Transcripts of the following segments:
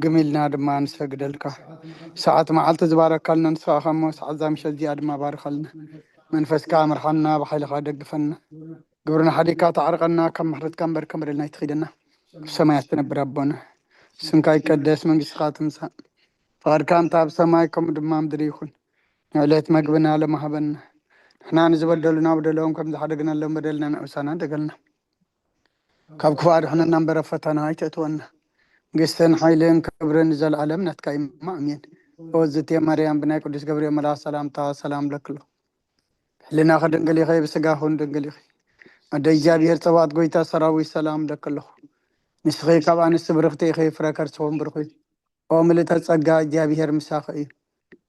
ግም ኢልና ድማ ንሰግደልካ። ሰዓት መዓልቲ ዝባረካልና ንስኻ እሞ ሰዓት እዛ ምሸት እዚኣ ድማ ባርኸልና። መንፈስካ ምርሓና፣ ብሓይልኻ ደግፈና። ግብርና ሓዲግካ ተዓርቀና፣ ካብ ምሕረትካ እምበር ከም በደልና ኣይትኺደና። ኣብ ሰማያት ትነብር ኣቦና፣ ስምካ ይቀደስ፣ መንግስትኻ ትምጻእ፣ ፍቓድካ እንተ ኣብ ሰማይ ከምኡ ድማ ምድሪ ይኹን። ንዕለት መግብና ሎሚ ሃበና። ንሕና ንዝበደሉና በደሎም ከም ዝሓደግናሎም በደልና ንእሳና ደገልና። ካብ ክፉእ ኣድሕነና እምበር ኣብ ፈተና ኣይተእትወና። መንግስትን ሓይልን ክብርን ንዘለኣለም ናትካ እዩ። ኣሜን። ኦ ዝቴ ማርያም፣ ብናይ ቅዱስ ገብርኤል መልኣኽ ሰላምታ ሰላም ለክሎ። ሕልናኺ ድንግል ኢኺ፣ ብስጋኹን ድንግል ኢኺ። ኣደ እግዚኣብሔር ጸባኦት ጎይታ ሰራዊት ሰላም ለክለኹ። ንስኺ ካብ ኣንስቲ ብርኽቲ ኢኺ፣ ፍረ ከርስኹም ብሩኽ እዩ። ኦ ምልእተ ጸጋ፣ እግዚኣብሔር ምሳኺ እዩ።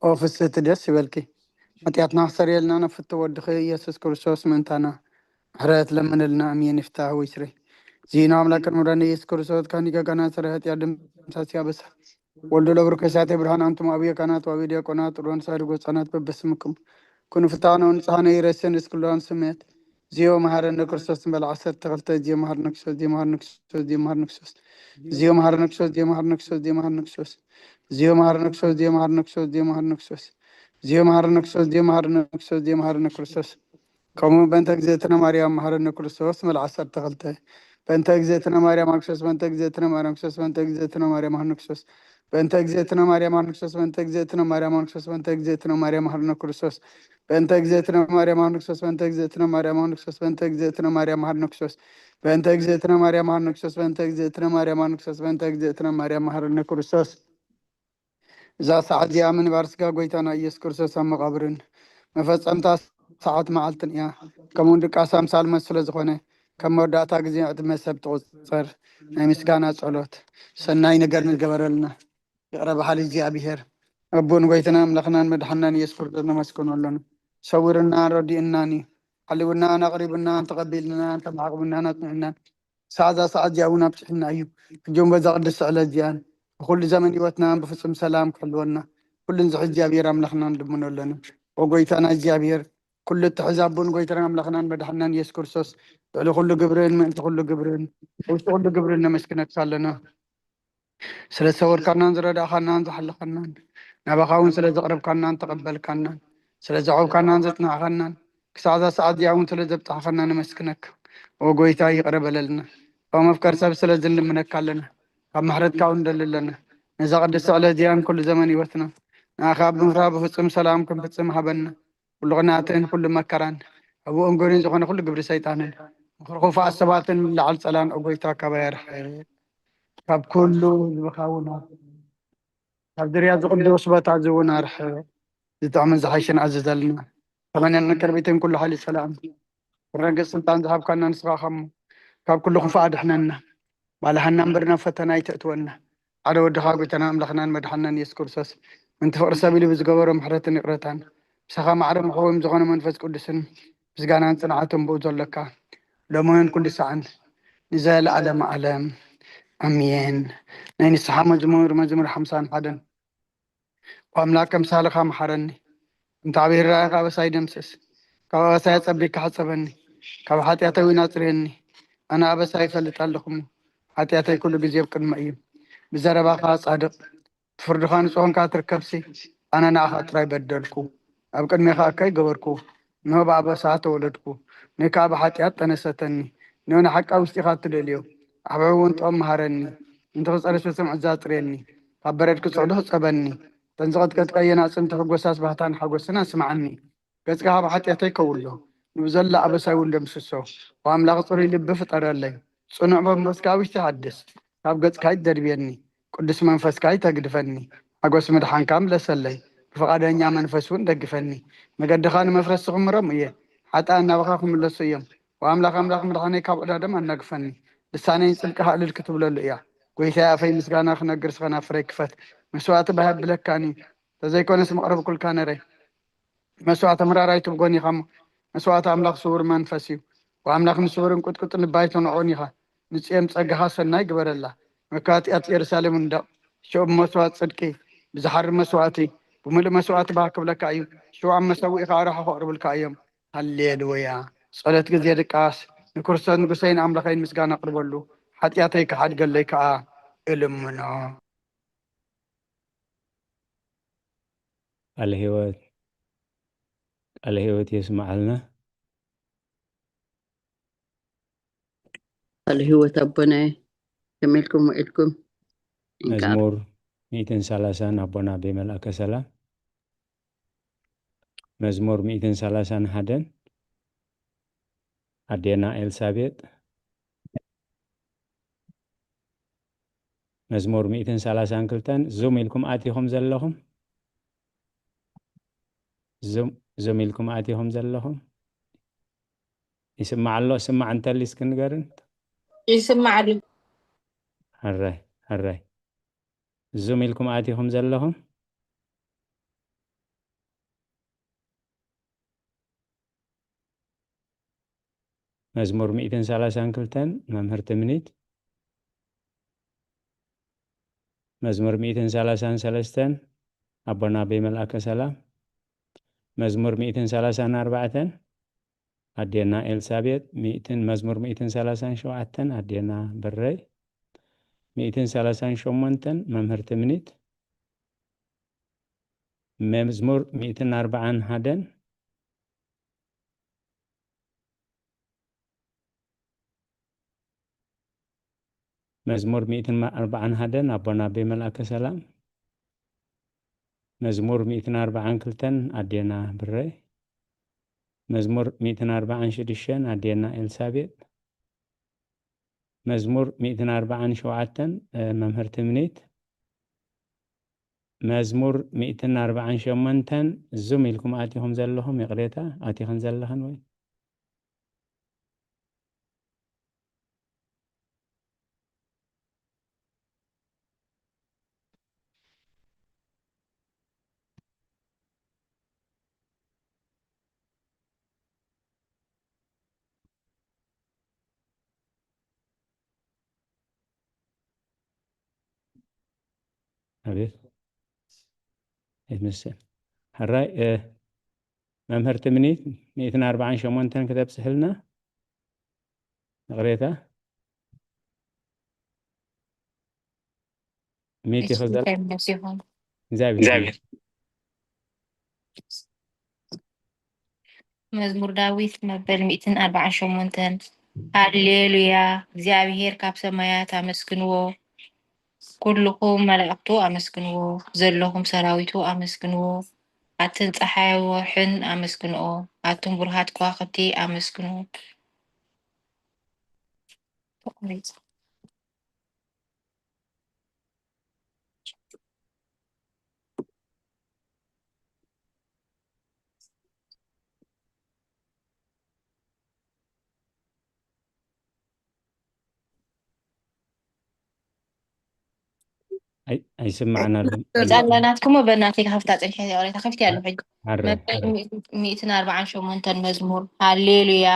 ኦ ፍስህቲ ደስ ይበልኪ። ሓጢኣትና ክሰርየልና ነፍቱ ወድኺ ኢየሱስ ክርስቶስ ምእንታና ምሕረት ለምንልና። ኣሜን። ይፍታህ ወይ ስረይ። ዚና ኣምላክ ቅድሚ ረን ኢየሱስ ክርስቶስ ካኒ ገጋና ስረ ኃጢአት ድምሳስ ያበሳ። ወልዶ ለብርከ ሳቴ ብርሃን ኣንቱም ኣብየ ካህናት ወኣብየ ዲያቆናት ሮን ሳድጎ ህጻናት በበስምኩም ኩኑ ፍታነ ወንጽሃነ ይረስን እስክሎን ስሜት ዚዮ መሐረነ ክርስቶስ ንበል ዓሰርተ ክልተ ዚዮ መሐረነ ክርስቶስ ዚዮ መሐረነ ክርስቶስ ዚዮ መሐረነ ክርስቶስ ዚዮ መሐረነ ክርስቶስ ዚዮ መሐረነ ክርስቶስ ዚዮ መሐረነ ክርስቶስ ዚዮ መሐረነ ክርስቶስ ዚዮ መሐረነ ክርስቶስ ዚዮ መሐረነ ክርስቶስ ዚዮ መሐረነ ክርስቶስ ዚዮ መሐረነ ክርስቶስ ከምኡ በእንተ እግዝእትነ ማርያም መሐረነ ክርስቶስ ንበል ዓሰርተ ክልተ በእንተ እግዝእትነ ማርያም ክርስቶስ በእንተ እግዝእትነ ማርያም ክርስቶስ በእንተ እግዝእትነ ማርያም መሐረነ ክርስቶስ በእንተ እግዝእትነ ማርያም መሐረነ ክርስቶስ በእንተ እግዝእትነ ማርያም መሐረነ ክርስቶስ በእንተ እግዝእትነ ማርያም መሐረነ ክርስቶስ በእንተ እግዝእትነ ማርያም መሐረነ ክርስቶስ በእንተ እግዝእትነ ማርያም መሐረነ ክርስቶስ በእንተ እግዝእትነ ማርያም መሐረነ ክርስቶስ በእንተ እግዝእትነ ማርያም መሐረነ ክርስቶስ በእንተ እግዝእትነ ማርያም መሐረነ ክርስቶስ በእንተ እግዝእትነ ማርያም መሐረነ ክርስቶስ። እዛ ሰዓት እዚኣ ምንባር ስጋ ጎይታና ኢየሱስ ክርስቶስ ኣብ መቓብርን መፈጸምታ ሰዓት መዓልትን እያ። ከምኡ ድቃስ ኣምሳል መስ ስለ ዝኾነ ከም መወዳእታ ግዜ ዕድመ ሰብ ትቑጸር ናይ ምስጋና ጸሎት። ሰናይ ነገር ንገበረልና። ይቕረ በሓሊ እግዚኣብሔር ኣቦን ጎይታና ኣምላኽናን መድሓናን ኢየሱስ ክርስቶስ ነመስግኖ ኣለና። ሰዊርናን ረዲእናን እዩ። ሓሊውናን ኣቕሪቡናን ተቐቢልናን ተማዕቕቡናን ኣጽኒዕናን። ሰዓት እዛ ሰዓት እዚኣ እውን ኣብፂሕና እዩ። ሕጂ እውን በዛ ቅድስቲ ዕለት እዚኣን ብኩሉ ዘመን ህይወትናን ብፍጹም ሰላም ክሕልወና ኩሉን ዝሕዚ እግዚኣብሔር ኣምላኽና ንልምኖ ኣለና። ኦ ጎይታና እግዚኣብሔር ኩሉ እትሕዝ ኣቦን ጎይታና ኣምላኽናን መድሓናን ኢየሱስ ክርስቶስ ልዕሊ ኩሉ ግብርን ምእንቲ ኩሉ ግብርን ውሽጢ ኩሉ ግብርን ነመስግነካ ኣለና። ስለ ዝሰወርካናን ዝረዳእኻናን ዝሓለኻናን ናባኻ እውን ስለ ዘቕረብካናን ተቐበልካናን ስለ ዘዕብካናን ዘጽናዕኻናን ክሳዕ እዛ ሰዓት እዚኣ እውን ስለ ዘብጻሕኻና ነመስግነካ። ኦ ጎይታ ይቕረ በለልና። ካብ መፍቀር ሰብ ስለ ዝንልምነካ ኣለና። ካብ ምሕረትካ እውን ንደሊ ኣለና። ነዛ ቅድስቲ ዕለት እዚኣን ኩሉ ዘመን ህይወትና ንኣኻ ብምፍራህ ብፍጹም ሰላም ክንፍጽም ሃበና። ኩሉ ቅንኣትን ኩሉ መከራን ዕቡእን ጎሪን ዝኾነ ኩሉ ግብሪ ሰይጣንን ምኽሪ ክፉኣት ሰባትን ምልዓል ጸላን ኦ ጎይታ ካባይ ኣርሕቕ። ካብ ኩሉ ህዝብኻ እውን ኣርሕቕ። ካብ ዝርያ ዝቕዱስ ቦታ እዚ እውን ኣርሕቕ። ዝጥዕምን ዝሓይሽን ኣዝዘልና። ተመነን ቅርቢትን ኩሉ ሓይሊ ጸላእን ረገጽ ስልጣን ዝሃብካና ንስኻ ኸሞ ካብ ኩሉ ክፉእ ኣድሕነና። ባልሃና እምበር ናብ ፈተና ኣይተእትወና። ሓደ ወድኻ ጎይታና ኣምላኽናን መድሓናን ኢየሱስ ክርስቶስ ምንቲ ፍቕሪ ሰብ ኢሉ ብዝገበሮ ምሕረትን ይቕረታን ምሳኻ ማዕረ ምሕቦም ዝኾነ መንፈስ ቅዱስን ምስጋናን ጽንዓትን ብኡ ዘሎካ ሎምን ኩሉ ሰዓን ንዘለኣለም ዓለም ኣሜን። ናይ ንስሓ መዝሙር መዝሙር ሓምሳን ሓደን ኣምላክ ከምሳልኻ መሓረኒ። እንተ ዓብይ ርራይኻ ኣበሳይ ደምስስ። ካብ ኣበሳይ ኣጸቢካ ሓጸበኒ። ካብ ሓጢኣተይ እውን ኣጽርየኒ። ኣነ ኣበሳይ ይፈልጥ ኣለኹ እሞ ሓጢኣተይ ኩሉ ግዜ ኣብ ቅድመ እዩ። ብዘረባኻ ጻድቕ ብፍርድኻ ንጹህ ኾንካ ትርከብሲ ኣነ ንኣኻ ጥራይ በደልኩ። ኣብ ቅድሜኻ እካይ ገበርኩ። እንሆ ብኣበሳ ተወለድኩ። ንካ ብሓጢኣት ጠነሰተኒ። ንዮ ንሓቃ ውስጢኻ ትደልዮ። ኣሕብሕቡ እውን ጥበብ መሃረኒ። እንተ ክጸርሱ ስምዕዛ ኣጽርየኒ። ካብ በረድ ክጽዕዱ ሕጸበኒ። እተን ዝቐጥቀጥካየን ኣጽንቲ ሕጎሳስ ባህታን ሓጎስን ኣስምዓኒ። ገጽካ ካብ ሓጢኣተይ ከውሎ። ንብዘላ ኣበሳይ እውን ደምስሶ። ኦ ኣምላኽ ጽሩይ ልቢ ፍጠረለይ። ጽኑዕ መንፈስካ ኣብ ውሽጢ ሓድስ። ካብ ገጽካ ኣይትደርብየኒ። ቅዱስ መንፈስካ ኣይተግድፈኒ። ሓጎስ ምድሓንካ ምለሰለይ። ብፍቓደኛ መንፈስ እውን ደግፈኒ። መገድኻ ንመፍረስቲ ክምሮም እየ። ሓጥኣን ናባኻ ክምለሱ እዮም። ኦ ኣምላኽ ኣምላኽ ምድሓነይ ካብ ዕዳ ደም ኣናግፈኒ። ልሳነይ ንጽድቅኻ እልል ክትብለሉ እያ። ጎይታይ ኣፈይ ምስጋና ክነግር ስኸና ፍረይ ክፈት። መስዋእቲ ባህ ኣብለካን እዩ። ተዘይኮነስ መቕረብኩልካ ነረይ። መስዋእቲ ምራር ኣይትብጎን ኢኻ እሞ መስዋእቲ ኣምላኽ ስውር መንፈስ እዩ። ወኣምላኽ ንስውርን ቁጥቁጥን ልቢ ኣይትንዖን ኢኻ። ንጽዮን ጸጋኻ ሰናይ ግበረላ። መካትኣት የሩሳሌም እንዳ ሽዑ ብመስዋእቲ ጽድቂ ብዝሓርድ መስዋእቲ ብምሉእ መስዋእቲ ባህ ክብለካ እዩ። ሽዑ ኣብ መሰውኢኻ ኣርሑ ከቕርብልካ እዮም። ሃሌሉያ። ጸሎት ግዜ ድቃስ ንክርስቶስ ንጉሰይን ኣምላኸይን ምስጋና ኣቕርበሉ። ሓጢኣተይ ክሓድገለይ ከኣ እልምኖ። ቃለ ህይወት፣ ቃለ ህይወት የስምዓልና። ቃለ ህይወት ኣቦናይ፣ ከመይ ኢልኩም ውዒልኩም? እንቃ መዝሙር ሚእትን ሰላሳን ኣቦና ኣቤ መልኣከ ሰላም። መዝሙር ሚእትን ሰላሳን ሓደን ኣዴና ኤልሳቤጥ። መዝሙር ሚእትን ሰላሳን ክልተን ዙም ኢልኩም ኣቲኹም ዘለኹም፣ ዙም ዙም ኢልኩም ኣቲኹም ዘለኹም ይስማዕ ኣሎ? ስማዕ እንተሊ እስኪ ንገርን። ይስማዕ ኣሎ። ሕራይ ሕራይ። ዙም ኢልኩም ኣቲኹም ዘለኹም። መዝሙር ሚእትን ሰላሳን ክልተን መምህር ትምኒት። መዝሙር ሚእትን ሰላሳን ሰለስተን ኣቦና ኣቤ መልኣከ ሰላም። መዝሙር ሚእትን ሰላሳን ኣርባዕተን ኣዴና ኤልሳቤጥ። ሚእትን፣ መዝሙር ሚእትን ሰላሳን ሸውዓተን ኣዴና ብረይ። ሚእትን ሰላሳን ሸሞንተን መምህር ትምኒት። መዝሙር ሚእትን ኣርባዓን ሓደን መዝሙር ሚእትን ኣርባዓን ሓደን ኣቦና ኣቤ መልኣከ ሰላም። መዝሙር ሚእትን ኣርባዓን ክልተን ኣዴና ብረይ። መዝሙር ሚእትን ኣርባዓን ሽዱሽተን ኣዴና ኤልሳቤጥ። መዝሙር ሚእትን ኣርባዓን ሸውዓተን መምህር ትምኒት። መዝሙር ሚእትን ኣርባዓን ሸሞንተን ዙም ኢልኩም ኣቲኹም ዘለኹም፣ ይቕሬታ፣ ኣቲኽን ዘለኽን ወይ? ኣቤት ኣይትመስል። ሕራይ፣ እ፣ መምህር ትምኒት ሚእትን ኣርባዓን ሸሞንተን ክተብፅሕልና። ይቕሬታ። ሚእቲ ይኸዘል። እንታይ መሲኹም? እግዚኣብሔር። መዝሙር ዳዊት መበል ሚእትን ኣርባዓን ሸሞንተን። ሃሌሉያ፣ እግዚኣብሔር ካብ ሰማያት ኣመስግንዎ፣ ኩልኹም መላእኽቱ ኣመስግንዎ፣ ዘለኹም ሰራዊቱ ኣመስግንዎ፣ ኣትን ጸሓይ ወርሕን ኣመስግንኦ፣ ኣቱም ብሩሃት ከዋኽብቲ ኣመስግንዎ። ተቋሪጹ። ኣይ-፣ ኣይስማዕን ኣሎ። ጻላ ናትኩሞ በእናተይ ክኸፍታ ጸኒሐ እያ፣ ወሬታ ከፍቲ ኣለኹ ሕጂ። ሓረ፣ መበል ሓረ። ሚእትን ኣርባዓን ሸሞንተን መዝሙር። ሃሌሉያ።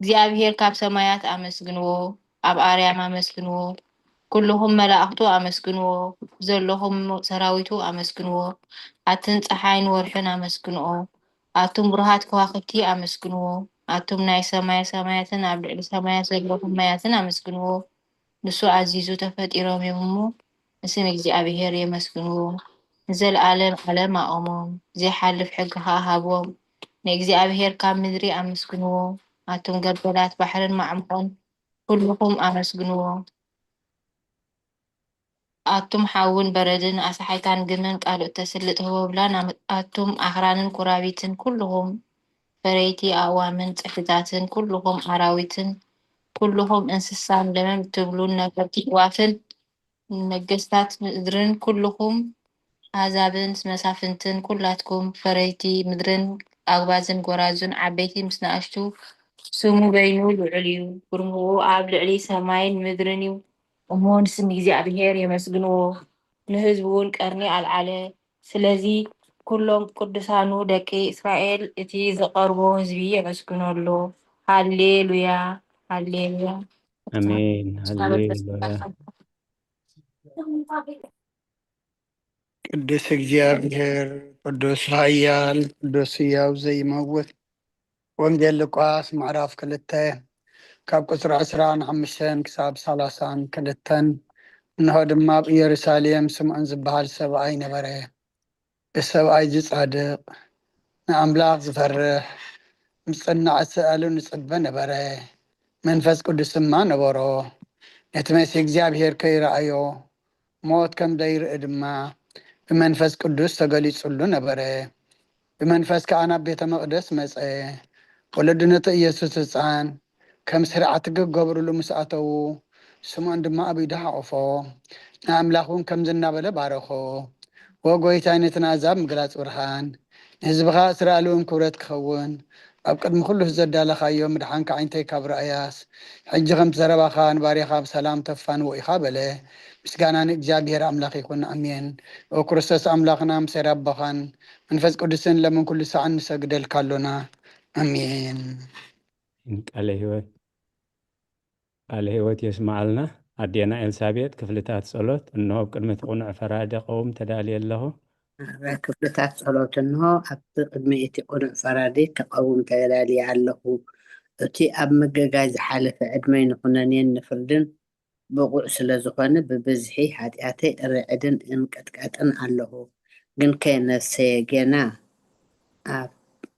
እግዚኣብሔር ካብ ሰማያት ኣመስግንዎ፣ ኣብ ኣርያም ኣመስግንዎ፣ ኩልኹም መላእኽቱ ኣመስግንዎ፣ ዘለኹም ሰራዊቱ ኣመስግንዎ፣ ኣትን ጸሓይን ወርሕን ኣመስግንኦ፣ ኣቱም ብሩሃት ከዋኽብቲ ኣመስግንዎ፣ ኣቱም ናይ ሰማይ ሰማያትን ኣብ ልዕሊ ሰማያት ዘለኹም ማያትን ኣመስግንዎ። ንሱ ኣዚዙ ተፈጢሮም እዮም እሞ፣ ንስም እግዚኣብሔር የመስግንዎ። ንዘለኣለም ዓለም ኣቑሞም፣ ዘይሓልፍ ሕጊ ኸኣ ሃብዎም። ንእግዚኣብሔር ካብ ምድሪ ኣመስግንዎ፣ ኣቱም ገበላት ባሕርን ማዕሙቖን ኩልኹም ኣመስግንዎ። ኣቱም ሓውን በረድን ኣስሓይታን ግመን ቃሉ እተስልጥ ህቦብላን ኣም-፣ ኣቱም ኣኽራንን ኩራቢትን ኩልኹም ፈረይቲ ኣእዋምን ጽፍርታትን ኩልኹም ኣራዊትን ኩልኹም እንስሳን ለመም እትብሉን ነበርቲ ኣዕዋፍን ነገስታት ምድርን ኩልኹም ኣህዛብን መሳፍንትን ኩላትኩም ፈረይቲ ምድርን ኣግባዝን ጎራዙን ዓበይቲ ምስ ንኣሽቱ ስሙ በይኑ ልዑል እዩ። ግርምኡ ኣብ ልዕሊ ሰማይን ምድርን እዩ። እሞ ንስም እግዚኣብሔር የመስግንዎ፣ ንህዝቡ እውን ቀርኒ ኣልዓለ። ስለዚ ኩሎም ቅዱሳኑ ደቂ እስራኤል እቲ ዝቐርቦ ህዝቢ የመስግኖ ኣሎ። ሃሌሉያ፣ ሃሌሉያ። ኣሜን፣ ሃሌሉያ። ቅዱስ እግዚኣብሔር፣ ቅዱስ ኃያል፣ ቅዱስ ሕያው ዘይመውት። ወንጌል ሉቃስ ምዕራፍ ክልተ ካብ ቁጽሪ ዕስራን ሓሙሽተን ክሳብ ሰላሳን ክልተን። እንሆ ድማ ኣብ ኢየሩሳሌም ስምዖን ዝበሃል ሰብኣይ ነበረ። ብሰብኣይ ዝጻድቕ፣ ንኣምላኽ ዝፈርሕ፣ ምስ ጽናዕ እተኣሉ ንጽበ ነበረ። መንፈስ ቅዱስ ድማ ነበሮ። ነቲ መሲሕ እግዚኣብሔር ከይረኣዮ፣ ሞት ከም ዘይርኢ ድማ ብመንፈስ ቅዱስ ተገሊጹሉ ነበረ። ብመንፈስ ከኣ ናብ ቤተ መቕደስ መጸ። ወለዲ ነቲ ኢየሱስ ህጻን ከም ስርዓት ክገብርሉ ምስ ኣተዉ፣ ስምዖን ድማ ኣብ ኢዱ ሓቖፎ። ንኣምላኽ እውን ከምዚ እናበለ ባረኾ። "ወ ጎይታይ ነቲ ንኣዛብ ምግላጽ ብርሃን፣ ንህዝብኻ እስራኤል እውን ክብረት ክኸውን፣ ኣብ ቅድሚ ኩሉ ዘዳለኻዮ ምድሓንካ ዓይንተይ ካብ ረኣያስ፣ ሕጂ ከምቲ ዘረባኻ ንባርያኻ ብሰላም ተፋንዎ ኢኻ" በለ። ምስጋና ንእግዚኣብሔር ኣምላኽ ይኹን፣ ኣሜን። ኦ ክርስቶስ ኣምላኽና፣ ምስ ኣቦኻን መንፈስ ቅዱስን ለምን ኩሉ ሰዓን ንሰግደልካ ኣሎና። ኣሜን። ቃለ ህይወት፣ ቃለ ህይወት የስምዓልና። ኣዴና ኤልሳቤጥ፣ ክፍልታት ጸሎት። እንሆ፣ ኣብ ቅድሚ እቲ ቅኑዕ ፈራዲ ቀውም ተዳልየ ኣለኹ። ኣረ፣ ክፍልታት ጸሎት። እንሆ፣ ኣብቲ ቅድሚ እቲ ቅኑዕ ፈራዲ ክቐውም ተዳልየ ኣለኹ። እቲ ኣብ ምግጋይ ዝሓለፈ ዕድመይ ንኹነኔን ንፍርድን ብቑዕ ስለ ዝኾነ፣ ብብዝሒ ሓጢኣተይ እርዕድን እንቅጥቀጥን ኣለኹ። ግንከ ነፍሰየ ጌና ኣብ፣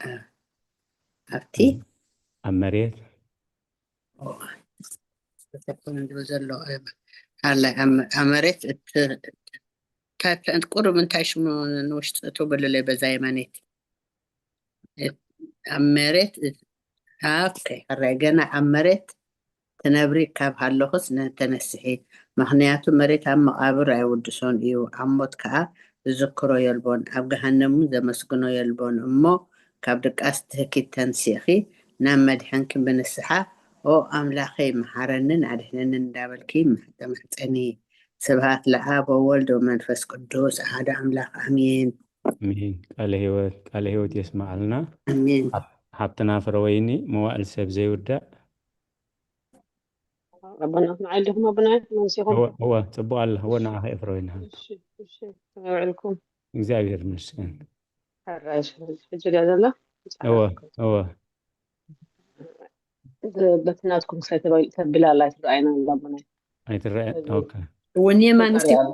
ኣብ፣ ኣብቲ ኣብ መሬት ተተኮነ እንዶ ዘሎ፣ ኣላ፣ ኣብ፣ ኣብ መሬት እት-፣ እንታይ፣ እንታይ፣ ቁሩብ እንታይ ሽሙ ንውሽጢ እትው በልለይ በዛ የማነይቲ። እት-፣ ኣብ መሬት እት-፣ ኦኬ፣ ሕራይ ገና ኣብ መሬት ትነብሪ ካብ ሃለኹስ ነ-፣ ተነስሒ። ምኽንያቱ መሬት ኣብ መቓብር ኣይውድሶን እዩ፣ ኣብ ሞት ከኣ ዝዝክሮ የልቦን፣ ኣብ ገሃነም እውን ዘመስግኖ የልቦን። እሞ ካብ ድቃስ ትህኪት ተንሲእኺ ናብ መድሐንኪ ብንስሓ "ኦ ኣምላኸይ፣ መሓረንን ኣድሕነንን" እንዳበልኪ ምሕ-፣ ተማሕጸኒ። ስብሃት ለኣብ ወወልድ ወመንፈስ ቅዱስ ኣሐደ ኣምላኽ፣ ኣሜን። ኣሜን። ቃለ ህይወት፣ ቃለ ህይወት የስምዓልና። ኣሜን። ሓብ-፣ ሓብትና ፍረወይኒ፣ መዋእል ሰብ ዘይውዳእ። ኣቦና፣ ንዓይ ዲኹም ኣቦና? መንሲኹም? እወ፣ እወ፣ ጽቡቕ ኣላ። እወ፣ ንዓኺ እየ ፍረወይኒ። እሺ፣ እሺ። ከመይ ውዕልኩም? እግዚኣብሔር ይመስገን። ሕራይ፣ ሕጂ ድያ ዘላ? እወ፣ እወ። በቲ ናትኩም ክሳይ ተባይል-፣ ተቢላ ኣላ፣ ኣይትረኣይና ኣላ ኣቦና። ኣይትረኣይ? ስለዚ ኦኬ። እውን የማንስ ተሪኣ ኣላ።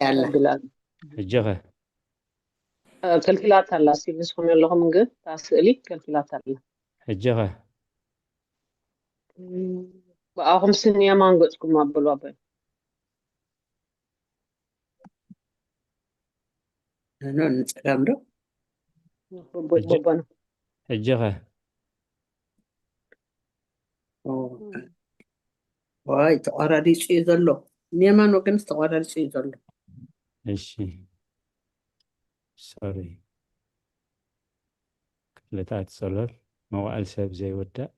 ኣላ። ተቢላ ኣላ። ሕጂ ኸ? እ፣ ከልኪላታ ኣላ። እስኪ ንስኹም የለኹም ግን እታ ስእሊ ከልኪላታ ኣላ። ሕጂ ኸ? እም፣ ብኣኹም ስኒ የማን ገጽኩም ኣበሉ ኣቦይ። ኖ፣ ንጸጋም ዶ? በቦ-፣ ሕጂ፣ በቦና። ሕጂ ኸ? ኦ፣ እም። ዋይ፣ ተቋራሪጹ እዩ ዘሎ። ንየማን ወገንስ ተቋራሪጹ እዩ ዘሎ። እሺ። ሶሪ። ክፍልታት ጸሎት፣ መዋእል ሰብ ዘይውዳእ።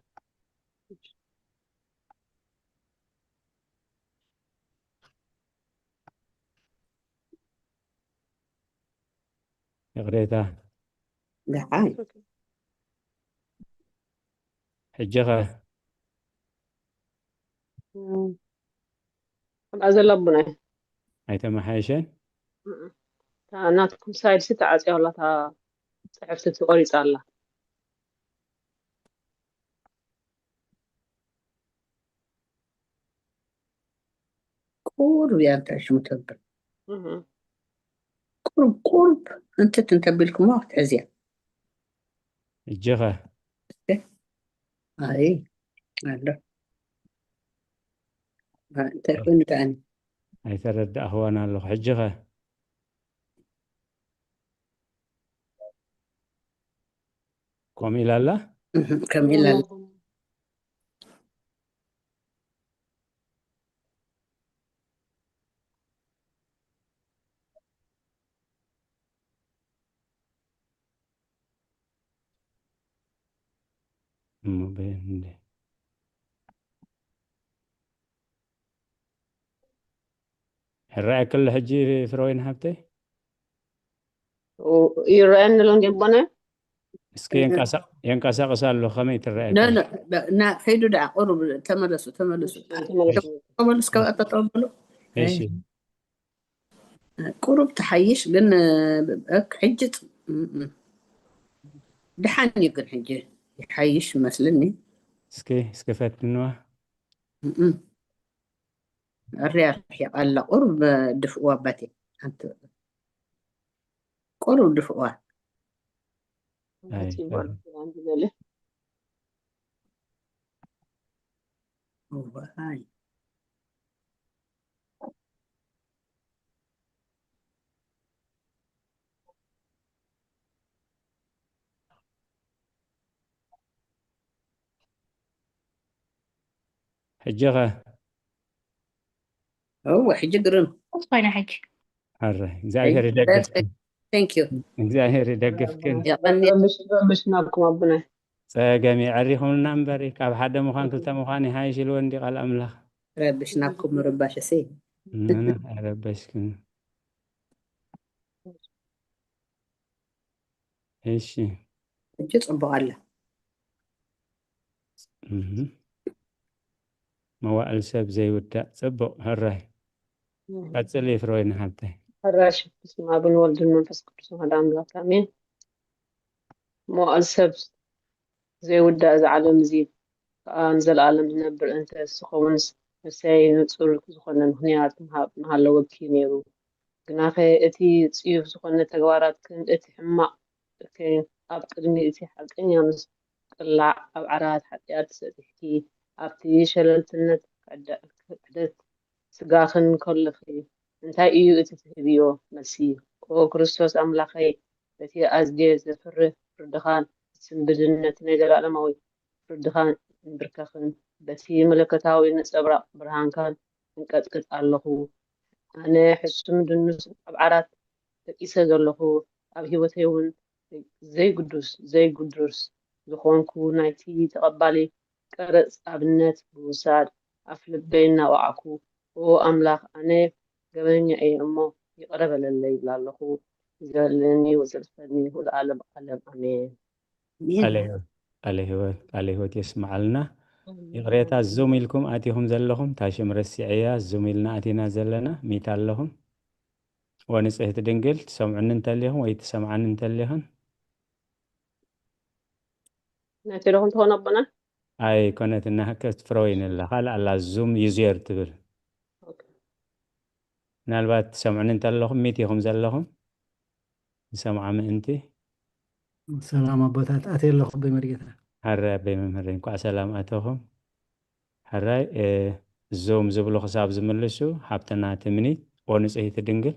ይቕሬታ። ደሓን። ሕጂ ኸ? እም። ከምኣ ዘላ ኣቦና። ኣይተመሓየሸን? እም። እታ ናትኩም ሳይድሲ ተዓጽያ ኣላ፣ እታ ጽሕፍቲ ተቖሪጻ ኣላ። ቁሩብ እያ እንታይ ሽሙ ተብል። እህ። ቁሩብ፣ ቁሩብ እንትት እንተቢልኩሞ ክትሕዝያ። እጅኸ? ኣይ፣ ኣሎ። ኣ-፣ እንታይ ኮይኑ ደኣኒ? ኣይተረዳእኽዋን ኣለኹ። ሕጂ ኸ? ከምኡ ኢላ ኣላ? እህ፣ ከምኡ ኢላ ኣላ። እሞ በየን እንደ ሕራይ ክል ሕጂ ፍረወይን ሃብተይ? ኦ፣ ይረኣየኒ ኣሎ እንዴ ኣቦና? እስኪ የንቀሳ-፣ የንቀሳቀስ ኣሎ፣ ከመይ ትረኣየካ? ኖ፣ ኖ፣ ና፣ ከይዱ ደኣ፣ ቁሩብ ተመለሱ፣ ተመለሱ። እሺ፣ ተመለሱ። ተመለሱ፣ ካብኣ ጠጠው በሉ። እሺ። ቁሩብ ትሓይሽ ግን፣ እ፣ ሕጂ ፅ-፣ እ፣ እ። ደሓን እዩ ግን ሕጂ ይሓይሽ መስልኒ። እስኪ፣ እስኪ ፈትንዋ። እ፣ እ። ኣርያ ርሒቓ ኣላ። ቁሩብ ድፍእዋ ኣባቴ። ሓንቲ ቁሩብ ድፍዋ። ኣይ፣ ሓፂን ሶሪ። ባርክ ዝበለ እዋይ። ሕጂኸ? እወ፣ ሕጂ ግርም። ቁስ ኮይና ሕጂ። ሕራይ፣ እግዚኣብሔር ይደግፍክን። Thank you። እግዚኣብሔር ይደግፍክን። የቐንየልና። ረብሽ ረብሽ ናብኩም ኣቦና። ጸገም የዕሪኹምልና እምበሪ፣ ካብ ሓደ ምዃን ክልተ ምዃን ይሃይሽ ኢልዎ እንዲ ቃል ኣምላኽ። ረብሽ ናብኩም ምርባሽ እሲ። ምንም ኣይረበሽክን። እሺ። ሕጂ ጽቡቕ ኣላ። እህ። መዋእል ሰብ ዘይውዳእ ጽቡቕ። ሕራይ። ቀጽሊ ፍሮይን ሓብተይ። ሕራሽ በስመ ኣብን ወልድን መንፈስ ቅዱስ ሓደ ኣምላክ ኣሜን። መዋእል ሰብ ዘይውዳእ እዚ ዓለም እዚ ከዓ ንዘለኣለም ዝነብር እንተ ዝኸውንስ፣ ነፍሰይ ንጹር ዝኾነ ምኽንያት ምሃብ ምሃለወኪ ነይሩ። ግናኸ እቲ ጽዩፍ ዝኾነ ተግባራትክን እቲ ሕማቕ እከይን ኣብ ቅድሚ እቲ ሓቀኛ ምስ ቅላዕ ኣብ ዓራት ሓጢኣት ሰጢሕኪ ኣብቲ ሸለልትነት ክሕደ- ክሕደት ስጋኽን ከለኺ እንታይ እዩ እቲ ትህብዮ መልሲ? ኦ ክርስቶስ ኣምላኸይ፣ በቲ ኣዝየ ዘፍርህ ፍርድኻን ስንብድነት ናይ ዘላለማዊ ፍርድኻን እንብርከኽን፣ በቲ መለኮታዊ ነጸብራቕ ብርሃንካን እንቀጥቅጥ ኣለኹ። ኣነ ሕሱም ድኑስ ኣብ ዓራት ደቂሰ ዘለኹ፣ ኣብ ህይወተይ እውን ዘይግዱስ ዘይግዱስ ዝኾንኩ ናይቲ ተቐባሊ ቀረጽ ኣብነት ብምውሳድ ኣፍ ልበይ እናወዓኩ፣ ኦ ኣምላኽ፣ ኣነ ገበነኛ እየ እሞ ይቕረ በለለይ ይብል ኣለኹ። ዘለኒ ወዘልፈኒ ንለዓለም ዓለም ኣሜን። ኣሜን። ቃለ ህይወት፣ ቃለ ህይወት፣ ቃለ ህይወት የስምዓልና። ይቕሬታ፣ ዙም ኢልኩም ኣቲኹም ዘለኹም፣ ታሽም ረሲዐያ፣ ዙም ኢልና ኣቲና ዘለና፣ ሚት ኣለኹም። ወንጽህቲ ድንግል፣ ትሰምዑኒ እንተሊኹም ወይ ትሰምዓኒ እንተሊኽን? ናይ ቴሌፎን ትኾን ኣቦና? ኣይኮነትና፣ ከት ፍሮይን ኣላ፣ ካልእ ኣላ፣ ዙም ዩዘር ትብል። ምናልባት ትሰምዑኒ እንተለኹም፣ ሚት ኢኹም ዘለኹም፣ ንሰምዓ ምእንቲ። ሰላም ኣቦታት፣ ኣትየ ኣለኹ ኣቦይ መሪጌታ። ሕራይ ኣቦይ መምህረይ፣ እንኳዕ ሰላም ኣተኹም። ሕራይ፣ እ፣ ዙም ዝብሉ ክሳብ ዝምልሱ፣ ሃብትና ትምኒት፣ ኦ ንጽህቲ ድንግል።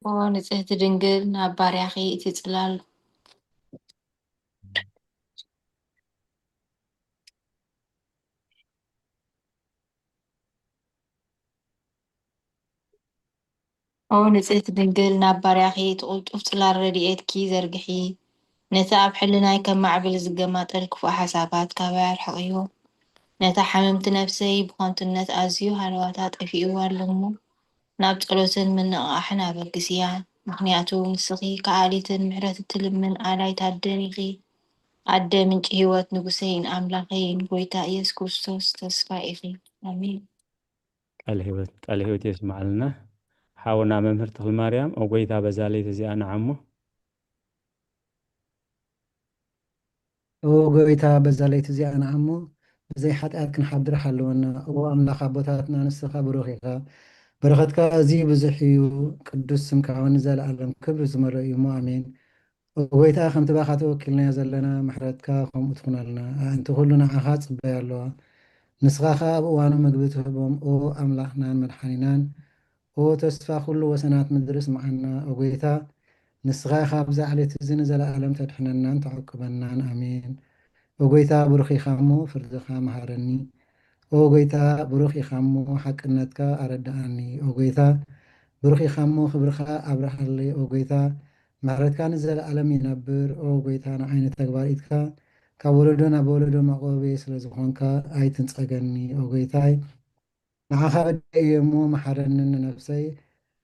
ኦ ንጽህቲ ድንግል፣ ናብ ባርያኺ እቲ ጽላል ኦ ንጽህቲ ድንግል፣ ናብ ባርያኺ እቲ ቅልጡፍ ጽላል ረድኤትኪ ዘርግሒ። ነቲ ኣብ ሕልናይ ከም ማዕበል ዝገማጠል ክፉእ ሓሳባት ካባይ ኣርሕቕዮ። ነታ ሓመምቲ ነፍሰይ ብኸንቱነት ኣዝዩ ሃለዋታ ጠፊእዋ ኣሎ እሞ፣ ናብ ጸሎትን ምንቕቓሕን ኣበግስያ። ምኽንያቱ ንስኺ ከኣሊትን ምሕረት እትልምን ኣዳይት ኣደን ኢኺ። ኣደ ምንጪ ህይወት፣ ንጉሰይን ኣምላኸይን፣ ጎይታ ኢየሱስ ክርስቶስ ተስፋ ኢኺ። ኣሜን። ቃለ ህይወት፣ ቃለ ህይወት የስምዓልና። ሓውና መምህር ተኽለ ማርያም፣ ኦ ጎይታ፣ በዛ ለይቲ እዚኣ ንዓሞ። ኦ ጎይታ፣ በዛ ለይቲ እዚኣ ንዓሞ፣ ብዘይ ሓጢኣት ክንሓድር ሓልወና። ኦ ኣምላኽ ኣቦታትና፣ ንስኻ ብሩኽ ኢኻ። በረኸትካ ኣዝዩ ብዙሕ እዩ። ቅዱስ ስምካ እውን ንዘለኣለም ክብሪ ዝመልኦ እዩ እሞ፣ ኣሜን። ኦ ጎይታ፣ ከምቲ ባኻ ተወኪልናዮ ዘለና፣ ምሕረትካ ከምኡ ትኹነልና። ኣዕንቲ ኩሉ ንዓኻ ጽበያ ኣለዋ። ንስኻ ኸኣ ኣብ እዋኑ ምግቢ ትህቦም። ኦ ኣምላኽናን መድሓኒናን፣ ኦ ተስፋ ኩሉ ወሰናት ምድሪ፣ ስምዓና። ኦ ጎይታ፣ ንስኻ ኢኻ ኣብዛ ዕለት እዚ ንዘለኣለም ተድሕነናን ተዕቁበናን። ኣሜን። ኦ ጎይታ፣ ብሩኽ ኢኻ እሞ ፍርድኻ መሃረኒ። ኦ ጎይታ፣ ብሩኽ ኢኻ እሞ ሓቅነትካ ኣረድኣኒ። ኦ ጎይታ፣ ብሩኽ ኢኻ እሞ ክብርኻ ኣብርሃለይ። ኦ ጎይታ፣ ምሕረትካ ንዘለኣለም ይነብር። ኦ ጎይታ፣ ንዓይ ንተግባር ኢድካ ካብ ወለዶ ናብ ወለዶ መዕቆቢ ስለ ዝኾንካ ኣይትንጸገኒ። ኦ ጎይታይ፣ ንዓኻ በዲዐ እየ እሞ መሓረኒ፣ ንነፍሰይ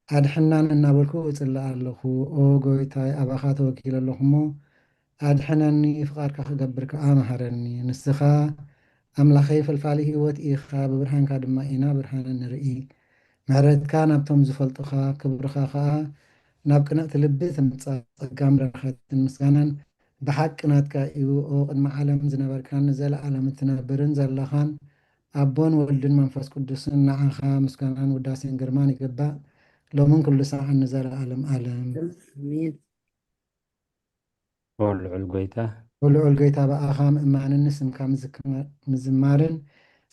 ኣድሕናን እናበልኩ እጽሊ ኣለኹ። ኦ ጎይታይ፣ ኣባኻ ተወኪለ ኣለኹ እሞ ኣድሕነኒ፣ ፍቓድካ ክገብር ከኣ መሃረኒ። ንስኻ ኣምላኸይ ፈልፋሊ ህይወት ኢኻ፣ ብብርሃንካ ድማ ኢና ብርሃን እንርኢ። ምሕረትካ ናብቶም ዝፈልጡኻ፣ ክብርኻ ኸኣ ናብ ቅንዕቲ ልቢ ትምጻእ። ጸጋን በረኸትን ምስጋናን ብሓቂ ናትካ እዩ። ኦ ቅድሚ ዓለም ዝነበርካን ንዘለኣለም እትነብርን ዘለኻን፣ ኣቦን ወልድን መንፈስ ቅዱስን፣ ንዓኻ ምስጋናን ውዳሴን ግርማን ይግባእ፣ ሎምን ኩሉ ሰዓን ንዘለዓለም ዓለም። ኣሜን። ኦ ልዑል ጎይታ። ኦ ልዑል ጎይታ፣ ብኣኻ ምእማንን ንስምካ ምዝክማ-፣ ምዝማርን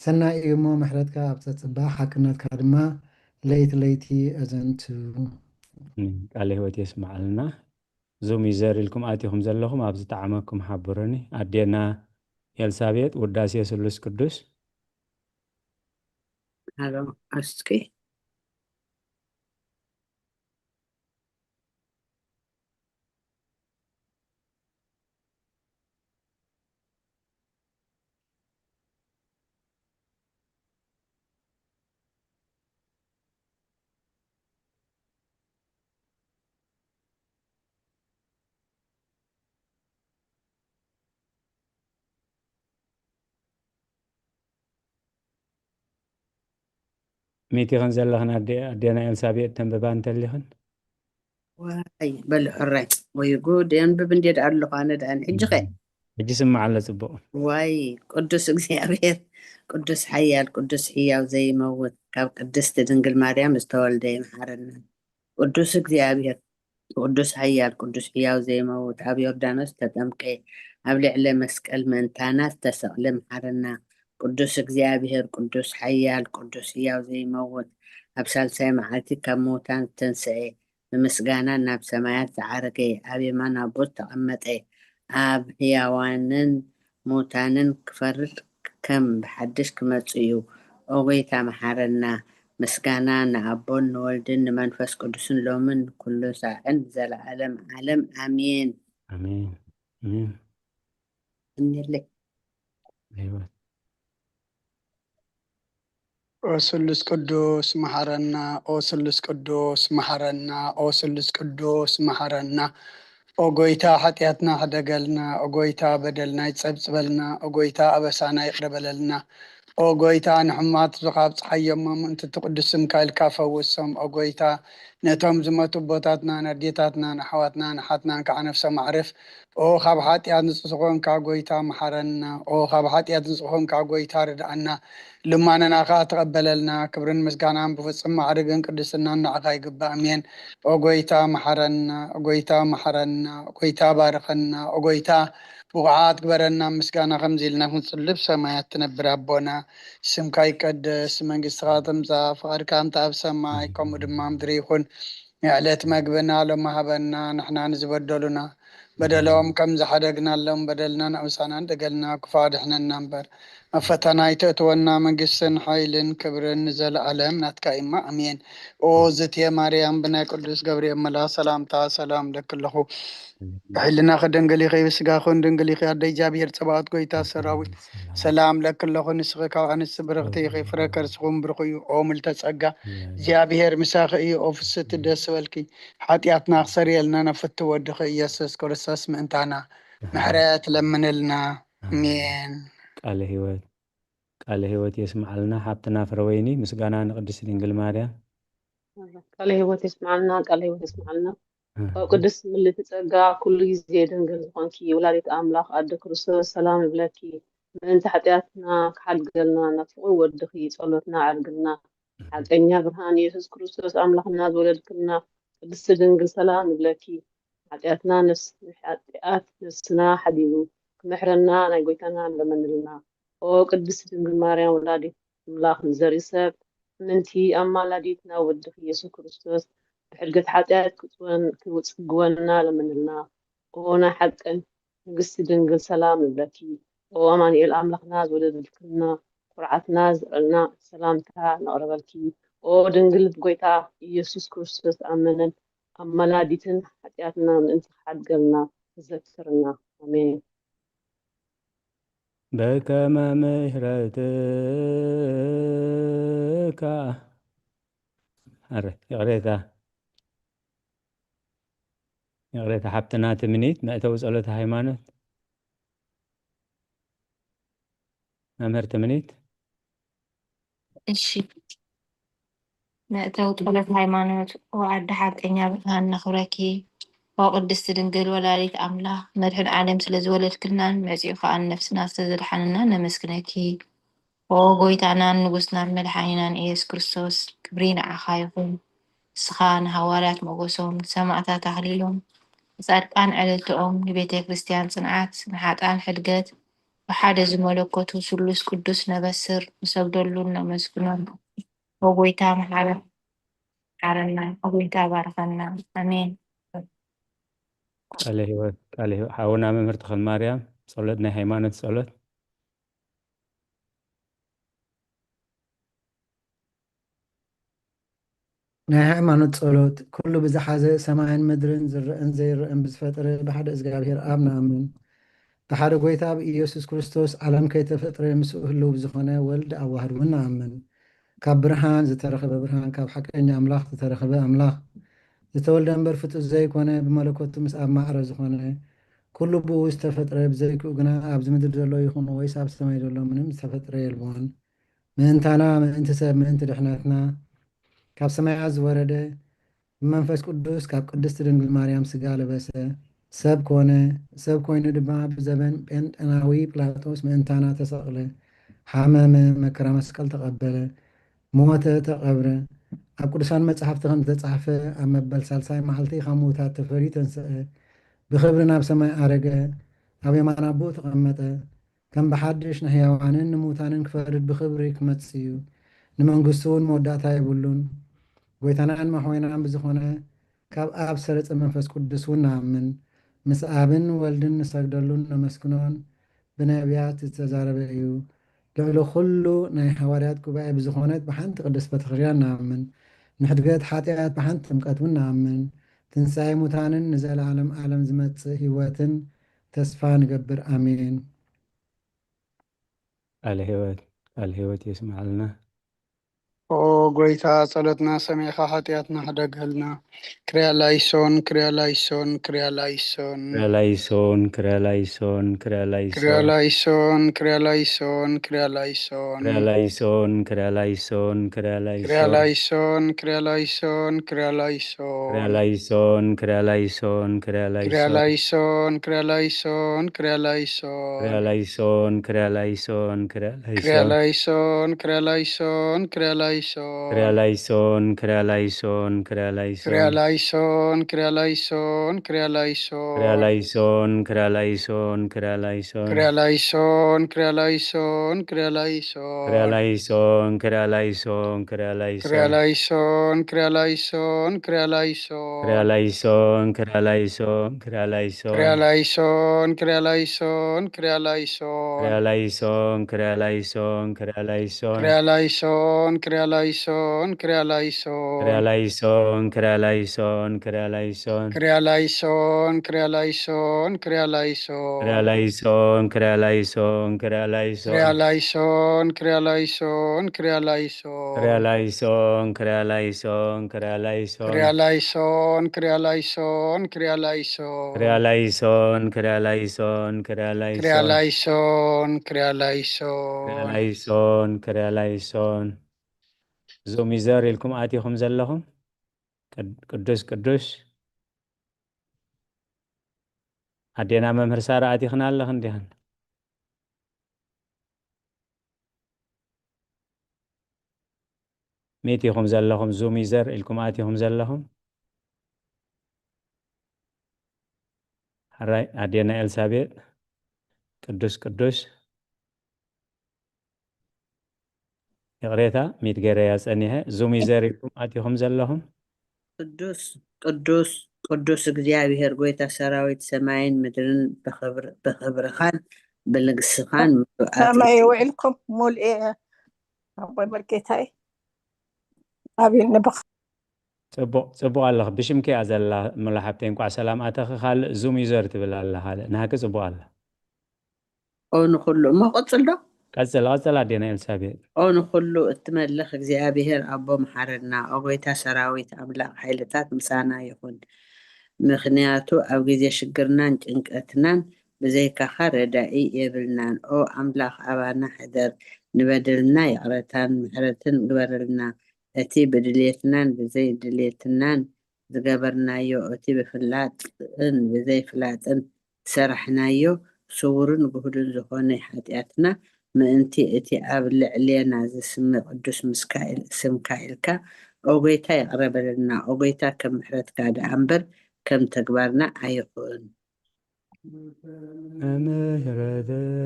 ሰናይ እዩ እሞ፣ ምሕረትካ ኣብ ተጽባእ፣ ሓቅነትካ ድማ ለይቲ ለይቲ ኣዘንቱ። ቃለ ህይወት የስምዓልና። ዙም ዩዘር ኢልኩም ኣቲኹም ዘለኹም፣ ኣብ ዝጠዓመኩም ሓብሩኒ። ኣዴና ኤልሳቤጥ፣ ውዳሴ ስሉስ ቅዱስ። ሃሎ፣ እስኪ። ሚቲኽን ዘለኽን ኣዴ-፣ ኣዴና ኤልሳቤጥ ተንብባ እንተሊኽን? ዋይ፣ በል ሕራይ። ወይ ጉድ፣ የንብብ እንዴ ደኣ ኣለኹ ኣነ ደኣ፣ ሕጂ ኸ? ሕጂ ስማዕ ኣሎ ጽቡቕ። ዋይ፣ ቅዱስ እግዚኣብሔር፣ ቅዱስ ሓያል፣ ቅዱስ ሕያው ዘይመውት፣ ካብ ቅድስቲ ድንግል ማርያም ዝተወልደ ይምሓረና። ቅዱስ እግዚኣብሔር፣ ቅዱስ ሓያል፣ ቅዱስ ሕያው ዘይመውት፣ ኣብ ዮርዳኖስ ዝተጠምቀ፣ ኣብ ልዕሊ መስቀል ምእንታና ዝተሰቕለ ምሓረና። ቅዱስ እግዚኣብሔር፣ ቅዱስ ሓያል፣ ቅዱስ ሕያው ዘይመውት፣ ኣብ ሳልሳይ መዓልቲ ካብ ምዉታን ዝተንስኤ፣ ብምስጋና ናብ ሰማያት ዝዓረገ፣ ኣብ የማን ኣቦ ዝተቐመጠ፣ ኣብ ሕያዋንን ምዉታንን ክፈርድ ከም ብሓድሽ ክመጽእ እዩ። ኦ ጐይታ፣ መሓረና። ምስጋና ንኣቦን ንወልድን ንመንፈስ ቅዱስን ሎምን ኩሉ ሳዕን ንዘለዓለም ዓለም። ኣሜን። ኣሜን። ኣሜን። እኔለይ። ኣይዋ። ኦ ስሉስ ቅዱስ መሓረና፣ ኦ ስሉስ ቅዱስ መሓረና፣ ኦ ስሉስ ቅዱስ መሓረና። ኦ ጎይታ፣ ሓጢኣትና ሕደገልና፣ ኦ ጎይታ፣ በደልና ይጸብጽበልና፣ ኦ ጎይታ፣ ኣበሳና ይቕረ በለልና። ኦ ጎይታ፣ ንሕሙማት ካብ ጸሓይ የሞም፣ ምእንቲ እቲ ቅዱስ ስምካ ኢልካ ፈውሶም። ኦ ጎይታ፣ ነቶም ዝመቱ ኣቦታትናን ኣዴታትናን ኣሕዋትናን ኣሓትናን ከዓ ነፍሶም ኣዕርፍ። ኦ ካብ ሓጢኣት ንጹህ ዝኾንካ ጎይታ መሓረና። ኦ ካብ ሓጢኣት ንጹህ ዝኾንካ ጎይታ ርድኣና። ልማነና ከዓ ተቐበለልና። ክብርን ምስጋናን ብፍጹም ማዕርግን ቅድስናን ንዓኻ ይግባእ። ኣሜን። ኦ ጎይታ መሓረና፣ ኦ ጎይታ መሓረና፣ ኦ ጎይታ ባርኸና፣ ኦ ጎይታ ብቑዓት ግበረና። ምስጋና ከምዚ ኢልና ክንጽልብ ሰማያት ትነብር ኣቦና፣ ስምካ ይቀደስ፣ መንግስትኻ ትምጻእ፣ ፍቓድካ እንተ ኣብ ሰማይ ከምኡ ድማ ምድሪ ይኹን። ንዕለት መግብና ሎሚ ሃበና፣ ንሕና ንዝበደሉና በደሎም ከም ዝሓደግናሎም በደልና ንኣውሳና እንደገልና ክፉ ኣድሕነና እምበር፣ ኣብ ፈተና ኣይተእትወና፣ መንግስትን ሓይልን ክብርን ንዘለኣለም ናትካ እዩማ፣ ኣሜን። ኦ ዝትየ ማርያም፣ ብናይ ቅዱስ ገብርኤል መልኣኽ ሰላምታ ሰላም እለኪ ኣለኹ። ብሕልናኺ ድንግል ኢኺ፣ ብስጋኽን ድንግል ኢኺ፣ ኣደ እግዚኣብሔር ጸባኦት፣ ጎይታ ሰራዊት፣ ሰላም እለኪ ኣለኹ። ንስኺ ካብ ኣንስቲ ብርኽቲ ኢኺ፣ ፍረ ከርስኹም ብሩኽ እዩ። ኦ ምልተ ጸጋ፣ እግዚኣብሔር ምሳኺ እዩ። ኦ ፍስቲ ደስ በልኪ፣ ሓጢኣትና ክሰርየልና ናብ ፍትው ወድኺ ኢየሱስ ክርስቶስ ምእንታና ምሕረት ለምንልና። ኣሜን። ቃለ ህይወት፣ ቃለ ህይወት የስምዓልና ሓብትና ፍረወይኒ። ምስጋና ንቅድስቲ ድንግል ማርያም። ቃለ ህይወት የስምዓልና፣ ቃለ ህይወት የስምዓልና። ኦ ቅድስት ምልእቲ ጸጋ፣ ኩሉ ግዜ ድንግል ዝኾንኪ ወላዲት ኣምላኽ ኣደ ክርስቶስ፣ ሰላም ንብለኪ። ምእንቲ ሓጢኣትና ክሓድገልና ናብ ፍቑር ወድኺ ጸሎትና ኣዕርግልና። ሓቀኛ ብርሃን ኢየሱስ ክርስቶስ ኣምላኽና ዝወለድክልና ቅድስቲ ድንግል፣ ሰላም ንብለኪ። ሓጢኣትና ነፍስ-፣ ሓጢኣት ነፍስና ሓዲጉ ክምሕረና ናይ ጎይታና ንለመንልና። ኦ ቅድስት ድንግል ማርያም ወላዲት ኣምላኽ ንዘርኢ ሰብ እምንቲ ኣማላዲት ናብ ወድኺ ኢየሱስ ክርስቶስ ብሕድገት ሓጢኣት ክጽወን-፣ ክጽግወና ለምንልና። ኦ ናይ ሓቀን ንግስቲ ድንግል ሰላም ንብለኪ። ኦ ኣማኑኤል ኣምላኽና ዝወለደልክልና ኩርዓትና ዘዕልና ሰላምታ ነቕርበልኪ። ኦ ድንግል ብጎይታ ኢየሱስ ክርስቶስ ኣመነን ኣማላዲትን ሓጢኣትና ምእንቲ ክሓድገልና ዘክርና። ኣሜን። በከመ ምሕረትካ። ኣረ፣ ይቕሬታ። ይቕሬታ፣ ሓብትና ትምኒት፣ መእተዊ ጸሎተ ሃይማኖት። መምህር ትምኒት። እሺ። መእተዊ ጸሎት ሃይማኖት። ኦ ኣደ ሓቀኛ ብርሃን ነኽብረኪ። ኦ ቅድስቲ ድንግል ወላዲት ኣምላኽ፣ መድሕን ዓለም ስለ ዝወለድክልናን መጺኡ ኸኣ ንነፍስና ስለ ዘድሓነና ነመስግነኪ። ኦ ጎይታናን ንጉስናን መድሓኒናን ኢየሱስ ክርስቶስ፣ ክብሪ ንዓኻ ይኹን። ንስኻ ንሃዋርያት ሞገሶም፣ ንሰማእታት ኣኽሊሎም፣ ንጻድቃን ዕልልትኦም፣ ንቤተ ክርስቲያን ጽንዓት፣ ንሓጥኣን ሕድገት፣ ብሓደ ዝመለኮቱ ስሉስ ቅዱስ ነበስር፣ ንሰግደሉን ነመስግኖን። ኦ ጎይታ መሓረ-፣ መሓረና፣ ኦ ጎይታ ባርኸና። ኣሜን። ቃለ ህይወት፣ ቃለ ህይወት። ሓውና መምህር ተኽለ ማርያም፣ ጸሎት፣ ናይ ሃይማኖት ጸሎት። ናይ ሃይማኖት ጸሎት። ኩሉ ብዝሓዘ ሰማይን ምድርን ዝረአን ዘይረአን ብዝፈጠረ ብሓደ እግዚኣብሔር ኣብ ንኣምን። ብሓደ ጎይታ ብኢየሱስ ክርስቶስ ዓለም ከይተፈጥረ ምስኡ ህልው ብዝኾነ ወልድ ኣዋህድ እውን ንኣምን። ካብ ብርሃን ዝተረኸበ ብርሃን፣ ካብ ሓቀኛ ኣምላኽ ዝተረኸበ ኣምላኽ ዝተወልደ እምበር ፍጡር ዘይኮነ፣ ብመለኮቱ ምስ ኣብ ማዕረ ዝኾነ፣ ኩሉ ብኡ ዝተፈጥረ፣ ብዘይክኡ ግና ኣብዚ ምድሪ ዘሎ ይኹን ወይስ ኣብ ሰማይ ዘሎ ምንም ዝተፈጥረ የልቦን። ምእንታና፣ ምእንቲ ሰብ፣ ምእንቲ ድሕነትና ካብ ሰማያት ዝወረደ፣ ብመንፈስ ቅዱስ ካብ ቅድስቲ ድንግል ማርያም ስጋ ለበሰ፣ ሰብ ኮነ። ሰብ ኮይኑ ድማ ብዘበን ጴንጠናዊ ጲላጦስ ምእንታና ተሰቕለ፣ ሓመመ፣ መከራ መስቀል ተቐበለ፣ ሞተ፣ ተቐብረ። ኣብ ቅዱሳን መጻሕፍቲ ከም ዝተጻሕፈ፣ ኣብ መበል ሳልሳይ መዓልቲ ካብ ምዉታት ተፈልዩ ተንስአ፣ ብኽብሪ ናብ ሰማይ ዓረገ፣ ኣብ የማን ኣቦኡ ተቐመጠ። ከም ብሓድሽ ንሕያዋንን ንሙታንን ክፈርድ ብኽብሪ ክመጽእ እዩ። ንመንግስቱ እውን መወዳእታ የብሉን። ጎይታናን መሕወይናን ብዝኾነ ካብ ኣብ ሰረጸ መንፈስ ቅዱስ እውን ንኣምን። ምስ ኣብን ወልድን ንሰግደሉን ነመስግኖን ብነቢያት ዝተዛረበ እዩ። ልዕሊ ኩሉ ናይ ሃዋርያት ጉባኤ ብዝኾነት ብሓንቲ ቅድስት ቤተክርስትያን ንኣምን። ንሕድገት ሓጢኣት ብሓንቲ ጥምቀት እውን ንኣምን። ትንሳኤ ሙታንን ንዘለዓለም ዓለም ዝመጽእ ህይወትን ተስፋ ንገብር። ኣሜን። ቃለ ህይወት፣ ቃለ ህይወት የስምዓልና። ኦ ጎይታ፣ ጸሎትና ሰሚዕካ ሓጢኣትና ሕደገልና። ክርያ ላይሶን፣ ክርያ ላይሶን፣ ክርያ ላይሶን። ክርያ ላይሶን፣ ክርያ ላይሶን፣ ክርያ ላይሶን። ክርያ ላይሶን፣ ክርያ ላይሶን፣ ክርያ ላይሶን። ክርያ ላይሶን፣ ክርያ ላይሶን፣ ክርያ ክርያ ላይሶን። ላይሶን፣ ክርያ ላይሶን፣ ክርያ ላይሶን። ክርያ ላይሶን፣ ክርያ ላይሶን፣ ክርያ ክርያ ላይሶን። ላይሶን፣ ክርያ ላይሶን፣ ክርያ ላይሶን። ክርያ ላይሶን፣ ክርያ ላይሶን፣ ክርያ ክርያ ላይሶን። ላይሶን፣ ክርያ ላይሶን፣ ክርያ ላይሶን። ክርያ ላይሶን፣ ክርያ ላይሶን፣ ክርያ ክርያ ላይሶን። ላይሶን፣ ክርያ ላይሶን፣ ክርያ ላይሶን። ክርያ ላይሶን፣ ክርያ ላይሶን፣ ክርያ ላይሶን። ክርያ ላይሶን፣ ክርያ ላይሶን፣ ክርያ ላይሶን። ክርያ ላይሶን፣ ክርያ ላይሶን፣ ክርያ ክርያ ላይሶን። ላይሶን፣ ክርያ ላይሶን፣ ክርያ ላይሶን። ክርያ ላይሶን፣ ክርያ ላይሶን፣ ክርያ ላይሶን። ክርያ ላይሶን፣ ክርያ ላይሶን፣ ክርያ ላይሶን። ክርያ ላይሶን፣ ክርያ ላይሶን፣ ክርያ ላይሶን። ክርያ ላይሶን፣ ክርያ ላይሶን፣ ክርያ ላይሶን። ክርያ ላይሶን፣ ክርያ ላይሶን፣ ክርያ ላይሶን። ክርያ ላይሶን፣ ክርያ ላይሶን፣ ክርያ ላይሶን። ክርያ ላይሶን፣ ክርያ ላይሶን፣ ክርያ ላይሶን። ክርያ ላይሶን፣ ክርያ ላይሶን፣ ክርያ ላይሶን። ክርያ ላይሶን፣ ክርያ ላይሶን፣ ክርያ ላይሶን። ክርያ ላይሶን፣ ክርያ ላይሶን፣ ክርያ ላይሶን። ክርያ ላይሶን፣ ክርያ ላይሶን፣ ክርያ ክርያ ላይሶን። ላይሶን፣ ክርያ ላይሶን። ክርያ ላይሶን፣ ክርያ ላይሶን። ዙም ዩዘር ኢልኩም ኣቲኹም ዘለኹም። ቅድ-፣ ቅዱስ፣ ቅዱስ። ኣዴና መምህር ሳራ ኣቲኽና ኣለኽን ዲኽን? ሚት ኢኹም ዘለኹም፣ ዙም ዩዘር ኢልኩም ኣቲኹም ዘለኹም። ሕራይ፣ ኣዴና ኤልሳቤጥ፣ ቅዱስ፣ ቅዱስ። ይቕሬታ፣ ሚት ገይረያ ጸኒሐ። ዙም ዩዘር ኢልኩም ኣቲኹም ዘለኹም። ቅዱስ፣ ቅዱስ፣ ቅዱስ እግዚኣብሔር ጎይታ ሰራዊት፣ ሰማይን ምድርን ብኽብር-፣ ብኽብርኻን ብልግስኻን ምሉኣት ከመይ እዩ። ውዒልኩም? ሙሉእ እየ ኣቦይ መርጌታይ። ኣቤል ንብኻ ጽቡቕ፣ ጽቡቕ ኣለኺ። ብሽምኪ እያ ዘላ፣ ሙሉ ሓብተይ፣ እንቋዕ ሰላም ኣተኺ። ካልእ ዙም ዩዘር ትብል ኣላ፣ ካልእ ናህኪ ጽቡቕ ኣላ። ኦ፣ ንኹሉ እሞ ቀጽል ዶ? ቀጽል፣ ቀጽል ኣዴና ኤልሳቤጥ። ኦ፣ ንኹሉ እትመልኽ እግዚኣብሔር ኣቦ መሓረና፣ ኦ ጎይታ ሰራዊት ኣምላኽ ሓይልታት ምሳና ይኹን። ምኽንያቱ ኣብ ግዜ ሽግርናን ጭንቀትናን ብዘይካኻ ረዳኢ የብልናን። ኦ ኣምላኽ ኣባና ሕደር፣ ንበደልና ይቕረታን ምሕረትን ግበረልና። እቲ ብድሌትናን ብዘይ ድሌትናን ዝገበርናዮ፣ እቲ ብፍላጥን ብዘይ ፍላጥን ዝሰራሕናዮ፣ ስዉርን ግሁድን ዝኾነ ሓጢኣትና ምእንቲ እቲ ኣብ ልዕሌና ዝስመ ቅዱስ ምስካኤል ስምካ ኢልካ፣ ኦ ጎይታ፣ ይቕረ በለልና። ኦ ጎይታ፣ ከም ምሕረትካ ደኣ እምበር ከም ተግባርና ኣይኹን።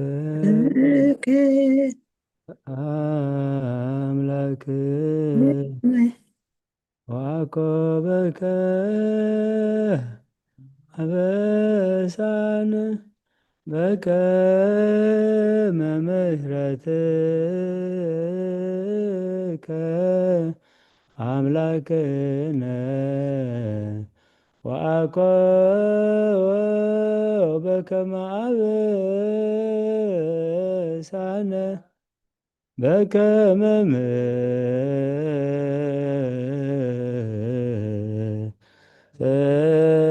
ምሕረትከ ኣምላክ ወአኮበከ አበሳነ በከመ ምሕረትከ አምላክነ ወአኮ በከመ አበሳነ በከመ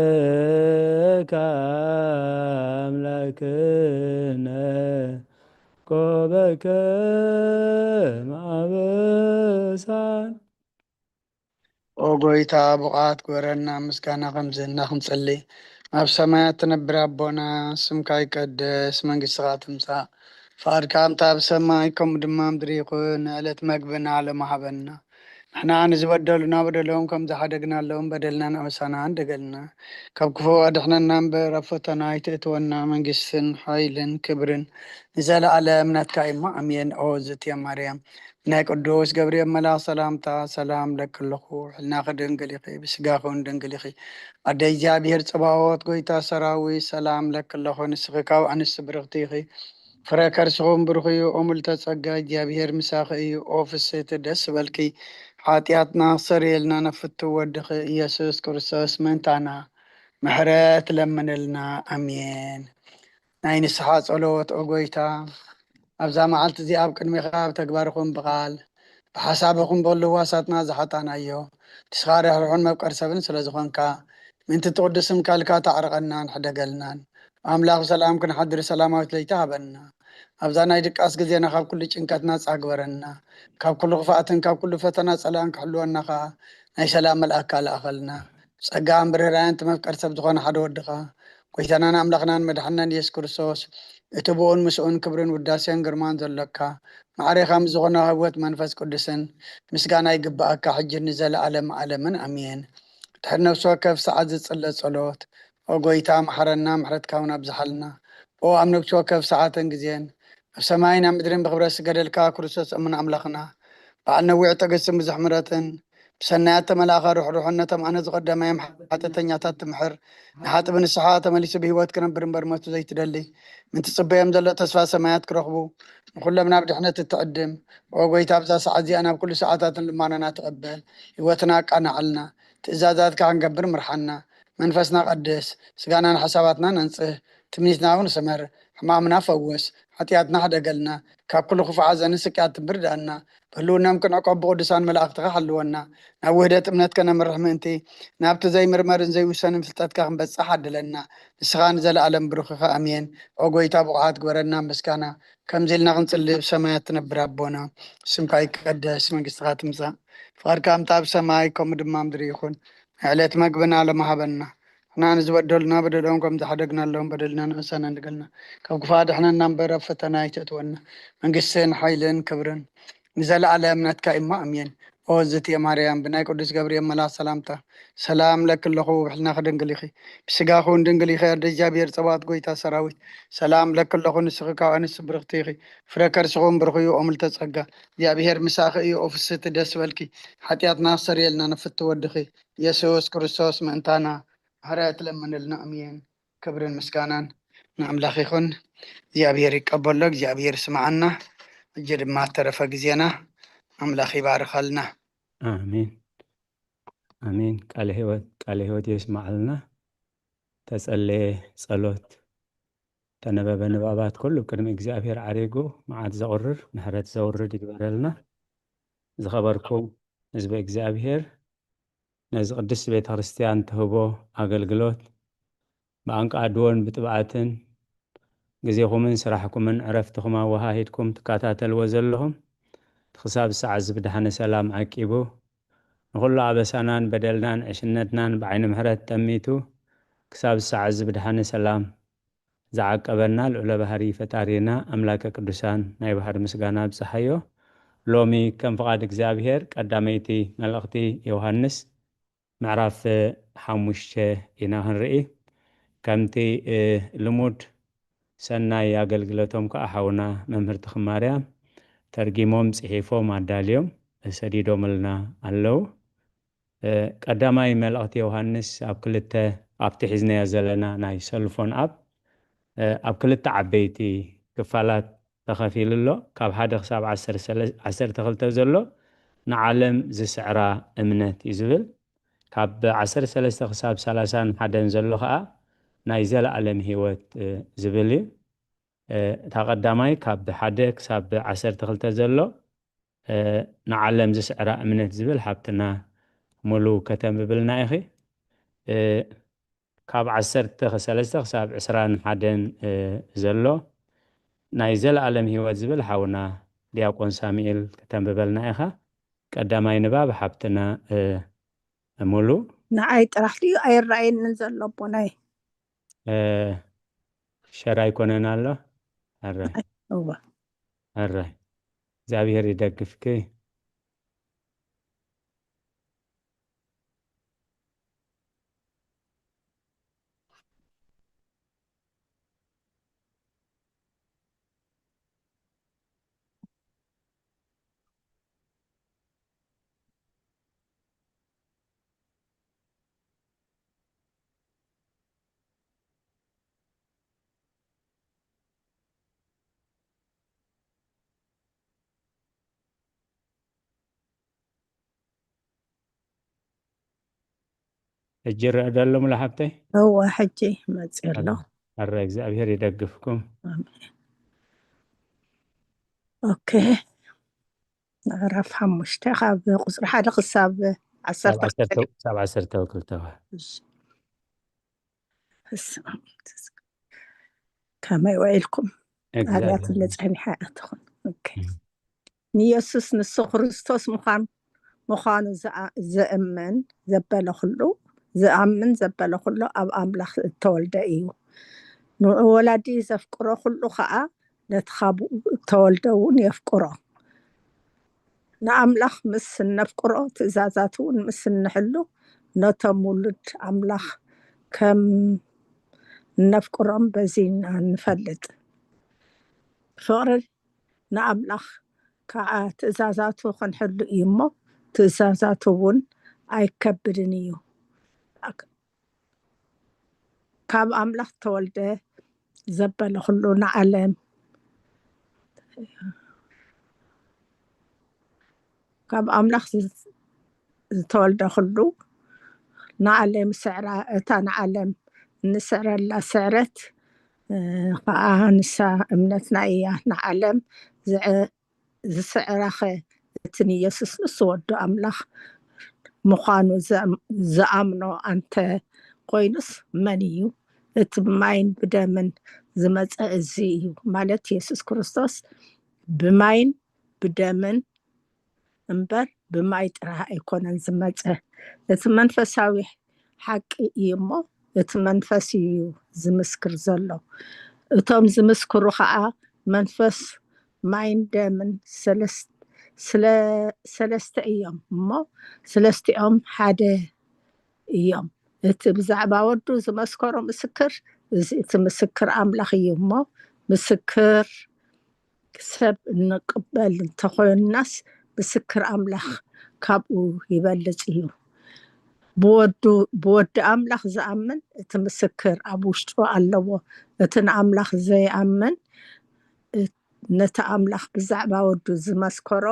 ምሕረትከ አምላክነ ኮበከመ አበሳን። ኦ ጎይታ፣ ብቕዓት ግበረና ምስጋና ከምዚ ኢልና ክንጽሊ። ኣብ ሰማያት ትነብር ኣቦና፣ ስምካ ይቀደስ፣ መንግስትኻ ትምጻእ፣ ፍቓድካ ከምታ ኣብ ሰማይ ከምኡ ድማ ምድሪ ይኹን። ንዕለት መግብና ሎሚ ሃበና። ንሕና ንዝበደሉና በደሎም ከም ዝሓደግናሎም በደልና ንኣበሳና ኣደገልና። ካብ ክፉእ ኣድሕነና እምበር ኣብ ፈተና ኣይትእትወና። መንግስትን ሓይልን ክብርን ንዘለኣለም ናትካ እሞ ኣሜን። ኦ ዝትየ ማርያም ናይ ቅዱስ ገብርኤል መልኣኽ ሰላምታ ሰላም ለኪ ኣለኹ። ሕልናኺ ድንግል ኢኺ፣ ብስጋኺ እውን ድንግል ኢኺ። ኣደ እግዚኣብሔር ጽባኦት ጎይታ ሰራዊት ሰላም ለኪ ኣለኹ። ንስኺ ካብ ኣንስቲ ብርኽቲ ኢኺ። ፍረ ከርስኹም ብሩኽ እዩ። ኦ ምልዕተ ጸጋ እግዚኣብሔር ምሳኺ እዩ። ኦ ፍስህቲ ደስ በልኪ። ሓጢኣትና ክሰርየልና ነፍቱ ወድኺ ኢየሱስ ክርስቶስ ምእንታና ምሕረት ለምንልና። ኣሜን። ናይ ንስሓ ጸሎት ኦ ጎይታ ኣብዛ መዓልቲ እዚኣ ኣብ ቅድሜኻ ብተግባር ይኹን ብቓል ብሓሳብ ይኹን ብኹሉ ህዋሳትና ዝሓጣናዮ ንስኻ ርሕሩሕን መፍቀሪ ሰብን ስለ ዝኾንካ ምእንቲ ትቕዱስ ስምካ ኢልካ ታዕርቐናን ሕደገልናን ኣምላኽ ብሰላም ክንሓድር ሰላማዊት ለይቲ ሃበና። ኣብዛ ናይ ድቃስ ግዜና ካብ ኩሉ ጭንቀት ናጻ ግበረና። ካብ ኩሉ ክፍኣትን ካብ ኩሉ ፈተና ጸላእን ክሕልወና ከኣ ናይ ሰላም መልኣካ ለኣኸልና። ጸጋን ብርህራን እቲ መፍቀሪ ሰብ ዝኾነ ሓደ ወድኻ ጎይታናን ኣምላኽናን መድሓንናን ኢየሱስ ክርስቶስ እቲ ብኡን ምስኡን ክብርን ውዳሴን ግርማን ዘሎካ ማዕሬኻ ምስ ዝኾነ ህይወት መንፈስ ቅዱስን ምስጋና ይግብኣካ ሕጂ ንዘለኣለም ዓለምን ኣሜን። ድሕሪ ነፍሲ ወከፍ ሰዓት ዝጽለ ጸሎት ኦ ጎይታ መሓረና ምሕረትካ እውን ኣብዝሓልና። ኦ ኣብ ነፍሲ ወከፍ ሰዓትን ግዜን ኣብ ሰማይን ኣብ ምድርን ብክብረት ዝገደልካ ክርስቶስ እሙን ኣምላኽና በዓል ነዊሕ ትዕግስትን ብዙሕ ምሕረትን ብሰናያት ተመላእኻ ርሕሩሕን ነቶም ኣነ ዝቐደማዮም ሓጢኣተኛታት ትምሕር ንሓጥቢ ንስሓ ተመሊሱ ብህይወት ክነብር እምበር ሞቱ ዘይትደሊ ምእንቲ ጽበዮም ዘሎ ተስፋ ሰማያት ክረኽቡ ንኹሎም ናብ ድሕነት እትዕድም ኦ ጎይታ ኣብዛ ሰዓት እዚኣ ናብ ኩሉ ሰዓታትን ልማናና ተቐበል ህይወትና ኣቃናዓልና ትእዛዛትካ ክንገብር ምርሓና መንፈስና ቀድስ ስጋናን ሓሳባትናን ኣንጽህ ትምኒትና እውን ስመር ሕማምና ፈውስ ሓጢኣትና ሕደገልና ካብ ኩሉ ክፉእ ሓዘንን ስቅያትን ብርዳና ብህልውናም ክንዕቆብ ብቅዱሳን መላእኽትኻ ሓልወና ናብ ውህደት እምነት ከነምርሕ ምእንቲ ናብቲ ዘይምርመርን ዘይውሰንን ፍልጠትካ ክንበጽሕ ዓድለና ንስኻ ንዘለኣለም ብሩኽኻ ኣሜን ኦ ጎይታ ብቑዓት ግበረና ምስጋና ከምዚ ኢልና ክንጽሊ ብሰማያት ትነብር ኣቦና ስምካ ይቀደስ መንግስትኻ ትምጻእ ፍቓድካ ከምታ ኣብ ሰማይ ከምኡ ድማ ምድሪ ይኹን ናይ ዕለት መግብና ሎሚ ሃበና ንሕና ንዝበደሉና በደሎም ከም ዝሓደግናሎም በደልና ንእሰና ንገልናን ካብ ክፉእ ኣድሕነና እምበር ኣብ ፈተና ኣይተእትወና መንግስትን ሓይልን ክብርን ንዘለኣለም ናትካ እሞ ኣሜን ኦ ዝትየ ማርያም ብናይ ቅዱስ ገብርኤል መልኣኽ ሰላምታ ሰላም ለኪ ኣለኹ ብሕልናኺ ድንግል ኢኺ ብስጋኺ እውን ድንግል ኢኺ ኣደ እግዚኣብሔር ጸባኦት ጎይታ ሰራዊት ሰላም ለኪ ኣለኹ ንስኺ ካብ ኣንስቲ ብርኽቲ ኢኺ ፍረ ከርስኺ እውን ብሩኽ እዩ ኦ ምልዕተ ጸጋ እግዚኣብሔር ምሳኺ እዩ ኦ ፍስህቲ ደስ በልኪ ሓጢኣትና ክሰርየልና ንፍቲ ወድኺ ኢየሱስ ክርስቶስ ምእንታና ምሕረት ለምንልና ኣሜን ክብርን ምስጋናን ንኣምላኽ ይኹን እግዚኣብሔር ይቀበሎ እግዚኣብሔር ይስምዓና ሕጂ ድማ እተረፈ ግዜና ኣምላኽ ይባርኸልና ኣሜን ኣሜን ቃለ ህይወት ቃለ ህይወት የስማዓልና ተጸለየ ጸሎት ተነበበ ንባባት ኩሉ ቅድሚ እግዚኣብሔር ዓሪጉ መዓት ዘቑርር ምሕረት ዘውርድ ይግበረልና ዝኸበርኩም ህዝቢ እግዚኣብሔር ነዚ ቅድስቲ ቤተ ክርስቲያን ትህቦ ኣገልግሎት ብኣንቃድዎን ብጥብዓትን ግዜኹምን ስራሕኩምን ዕረፍትኹም ኣወሃሂድኩም ትከታተልዎ ዘለኹም ክሳብ ሰዓት እዚ ብድሓነ ሰላም ዓቂቡ ንኹሉ ኣበሳናን በደልናን ዕሽነትናን ብዓይኒ ምሕረት ጠሚቱ ክሳብ ሰዓት እዚ ብድሓነ ሰላም ዝዓቀበና ልዑለ ባህሪ ፈጣሪና ኣምላከ ቅዱሳን ናይ ባህሪ ምስጋና ኣብጽሓዮ። ሎሚ ከም ፍቓድ እግዚኣብሔር ቀዳመይቲ መልእኽቲ ዮሃንስ ምዕራፍ ሓሙሽተ ኢና ክንርኢ። ከምቲ ልሙድ ሰናይ ኣገልግሎቶም ከዓ ሓውና መምህር ተኽማርያም ተርጊሞም ጽሒፎም ኣዳልዮም ሰዲዶምልና ኣለዉ። ቀዳማይ መልእኽቲ ዮሃንስ ኣብ ክልተ ኣብቲ ሒዝናዮ ዘለና ናይ ሰልፎን ኣብ ኣብ ክልተ ዓበይቲ ክፋላት ተኸፊሉ ኣሎ። ካብ ሓደ ክሳብ ዓሰርተ ክልተ ዘሎ ንዓለም ዝስዕራ እምነት እዩ ዝብል። ካብ ዓሰርተ ሰለስተ ክሳብ ሰላሳን ሓደን ዘሎ ከዓ ናይ ዘለኣለም ህይወት ዝብል እዩ። እታ ቀዳማይ ካብ ሓደ ክሳብ ዓሰርተ ክልተ ዘሎ ንዓለም ዝስዕራ እምነት ዝብል ሓብትና ሙሉ ከተንብብልና ኢኺ። ካብ ዓሰርተ ሰለስተ ክሳብ ዕስራን ሓደን ዘሎ ናይ ዘለኣለም ህይወት ዝብል ሓውና ዲያቆን ሳሙኤል ከተንብበልና ኢኻ። ቀዳማይ ንባብ ሓብትና ሙሉ። ንዓይ ጥራሕ ድዩ ኣይረኣየንን ዘሎ ኣቦናይ? ሸር ኣይኮነን ኣሎ። ኣራይ። እዋ። ኣራይ። እግዚኣብሔር ይደግፍኪ። ሕጂ ይረአ ዶ ኣሎ ሙሉ ሓብተይ? እወ፣ ሕጂ መፂኡ ኣሎ። ኣረ፣ ኣረ፣ እግዚኣብሔር ይደግፍኩም። ኣሜን። ኦኬ። ምዕራፍ ሓሙሽተ ካብ ቁፅሪ ሓደ ክሳብ ዓሰርተ ክሳብ ዓሰርተ፣ ክሳብ ዓሰርተ ክልተ። እሺ። በስመ ኣብ። ከመይ ውዒልኩም? እግዚኣብሔር ኣብያትኒ ጸኒሓ እያ ትኹን። ኦኬ። እም። ንየሱስ ንሱ ክርስቶስ ምዃን፣ ምዃኑ ዝኣ-፣ ዝእምን ዘበለ ኩሉ፣ ዝኣምን ዘበለ ኩሉ ኣብ ኣምላኽ እተወልደ እዩ። ንወላዲ ዘፍቅሮ ኩሉ ኸኣ ነቲ ካብኡ እተወልደ እውን የፍቅሮ። ንኣምላኽ ምስ እነፍቅሮ፣ ትእዛዛቱ እውን ምስ እንሕሉ፣ ነቶም ውሉድ ኣምላኽ ከም እነፍቅሮም በዚ ኢና ንፈልጥ። ፍቕሪ ንኣምላኽ ከዓ ትእዛዛቱ ክንሕሉ እዩ እሞ፣ ትእዛዛቱ እውን ኣይከብድን እዩ። ካብ ኣምላኽ ተወልደ ዘበለ ኩሉ ንዓለም፣ ካብ ኣምላኽ ዝ-፣ ዝተወልደ ኩሉ ንዓለም ስዕራ፣ እታ ንዓለም እንስዕረላ ስዕረት፣ እ፣ ኸዓ ንሳ እምነትና እያ። ንዓለም ዝዐ-፣ ዝስዕራኸ እቲ ንየሱስ ንሱ ወዱ ኣምላኽ ምዃኑ ዘ-፣ ዝኣምኖ ኣንተ ኮይኑስ መን እዩ? እቲ ብማይን ብደምን ዝመጸ እዚ እዩ፣ ማለት የሱስ ክርስቶስ ብማይን ብደምን እምበር ብማይ ጥራሕ ኣይኮነን ዝመጸ። እቲ መንፈሳዊ ሓቂ እዩ እሞ፣ እቲ መንፈስ እዩ ዝምስክር ዘሎ። እቶም ዝምስክሩ ኸኣ መንፈስ፣ ማይን ደምን ሰለስ-፣ ስለ-፣ ሰለስተ እዮም እሞ፣ ሰለስቲኦም ሓደ እዮም። እቲ ብዛዕባ ወዱ ዝመስከሮ ምስክር፣ እዚ እቲ ምስክር ኣምላኽ እዩ እሞ፣ ምስክር ሰብ እንቅበል እንተኾይንናስ፣ ምስክር ኣምላኽ ካብኡ ይበልጽ እዩ። ብወዱ፣ ብወዲ ኣምላኽ ዝኣምን እቲ ምስክር ኣብ ውሽጡ ኣለዎ። እቲ ንኣምላኽ ዘይኣምን፣ እ-፣ ነቲ ኣምላኽ ብዛዕባ ወዱ ዝመስከሮ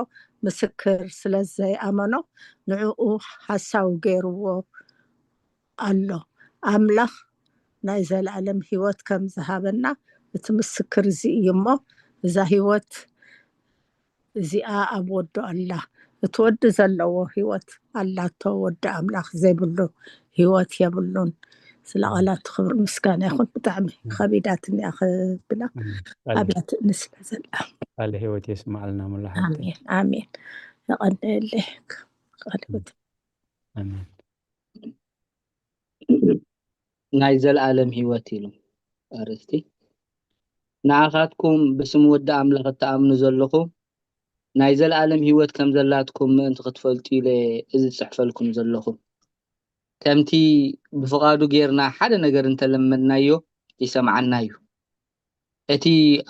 ምስክር ስለ ዘይኣመኖ፣ ንዕኡ ሓሳዊ ገይርዎ ኣሎ። ኣምላኽ ናይ ዘለኣለም ህይወት ከም ዝሃበና እቲ ምስክር እዚ እዩ እሞ፣ እዛ ህይወት እዚኣ ኣብ ወዱ ኣላ። እቲ ወዲ ዘለዎ ህይወት ኣላቶ፣ ወዲ ኣምላኽ ዘይብሉ ህይወት የብሉን። ስለ ቃላቱ ክብሪ ምስጋና ይኹን። ብጣዕሚ ከቢዳትኒ እያ ክብላ እም፣ ቃል ኣብያ ትእኒ ስለ ዘላ። ቃል ህይወት የስማዕልና ሙሉ ሓብተይ። ኣሜን፣ ኣሜን። የቐንየለይ። ቃል ህይወት። ኣሜን። ናይ ዘለኣለም ህይወት ኢሉ ኣርእስቲ። ንኣኻትኩም ብስም ወዲ ኣምላኽ እትኣምኑ ዘለኹም ናይ ዘለኣለም ህይወት ከም ዘላትኩም ምእንቲ ክትፈልጡ ኢለ እዚ ዝጽሕፈልኩም ዘለኹ። ከምቲ ብፍቓዱ ጌርና ሓደ ነገር እንተለመድናዮ ይሰምዓና እዩ። እቲ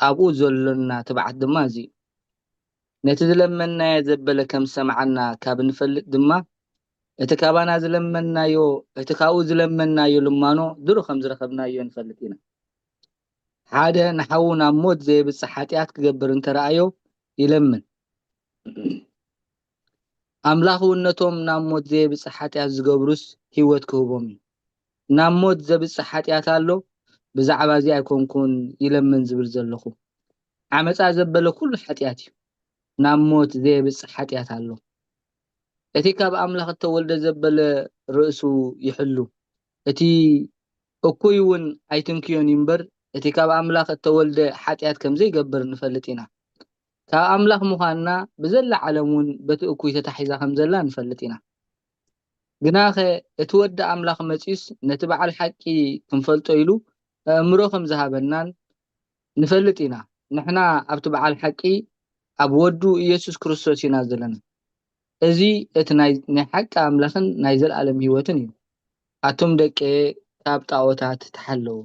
ኣብኡ ዘሎና ትብዓት ድማ እዚ እዩ። ነቲ ዝለመንናዮ ዘበለ ከም ዝሰምዓና ካብ እንፈልጥ ድማ እቲ ካባና ዝለመንናዮ እቲ ካብኡ ዝለመንናዮ ልማኖ ድሮ ከም ዝረኸብናዮ ንፈልጥ ኢና። ሓደ ንሓዉ ናብ ሞት ዘየብጽሕ ሓጢኣት ክገብር እንተረኣዮ ይለምን። ኣምላኽውነቶም ናብ ሞት ዘየብጽሕ ሓጢኣት ዝገብሩስ ህይወት ክህቦም እዩ። ናብ ሞት ዘብጽሕ ሓጢኣት ኣሎ፣ ብዛዕባ እዚ ኣይኮንኩን ይለምን ዝብል ዘለኹ። ዓመጻ ዘበለ ኩሉ ሓጢኣት እዩ። ናብ ሞት ዘየብጽሕ ሓጢኣት ኣሎ። እቲ ካብ ኣምላኽ እተወልደ ዘበለ ርእሱ ይሕሉ። እቲ እኩይ እውን ኣይትንክዮን እዩ እምበር፣ እቲ ካብ ኣምላኽ እተወልደ ሓጢኣት ከም ዘይገብር ንፈልጥ ኢና። ካብ ኣምላኽ ምዃንና ብዘላ ዓለም እውን በቲ እኩይ ተታሒዛ ከም ዘላ ንፈልጥ ኢና። ግናኸ እቲ ወዲ ኣምላኽ መጺኡስ ነቲ በዓል ሓቂ ክንፈልጦ ኢሉ ኣእምሮ ከም ዝሃበናን ንፈልጥ ኢና። ንሕና ኣብቲ በዓል ሓቂ ኣብ ወዱ ኢየሱስ ክርስቶስ ኢና ዘለና። እዚ እቲ ናይ ናይ ሓቂ ኣምላኽን ናይ ዘለኣለም ህይወትን እዩ። ኣቱም ደቀየ ካብ ጣኦታት ተሓለዉ።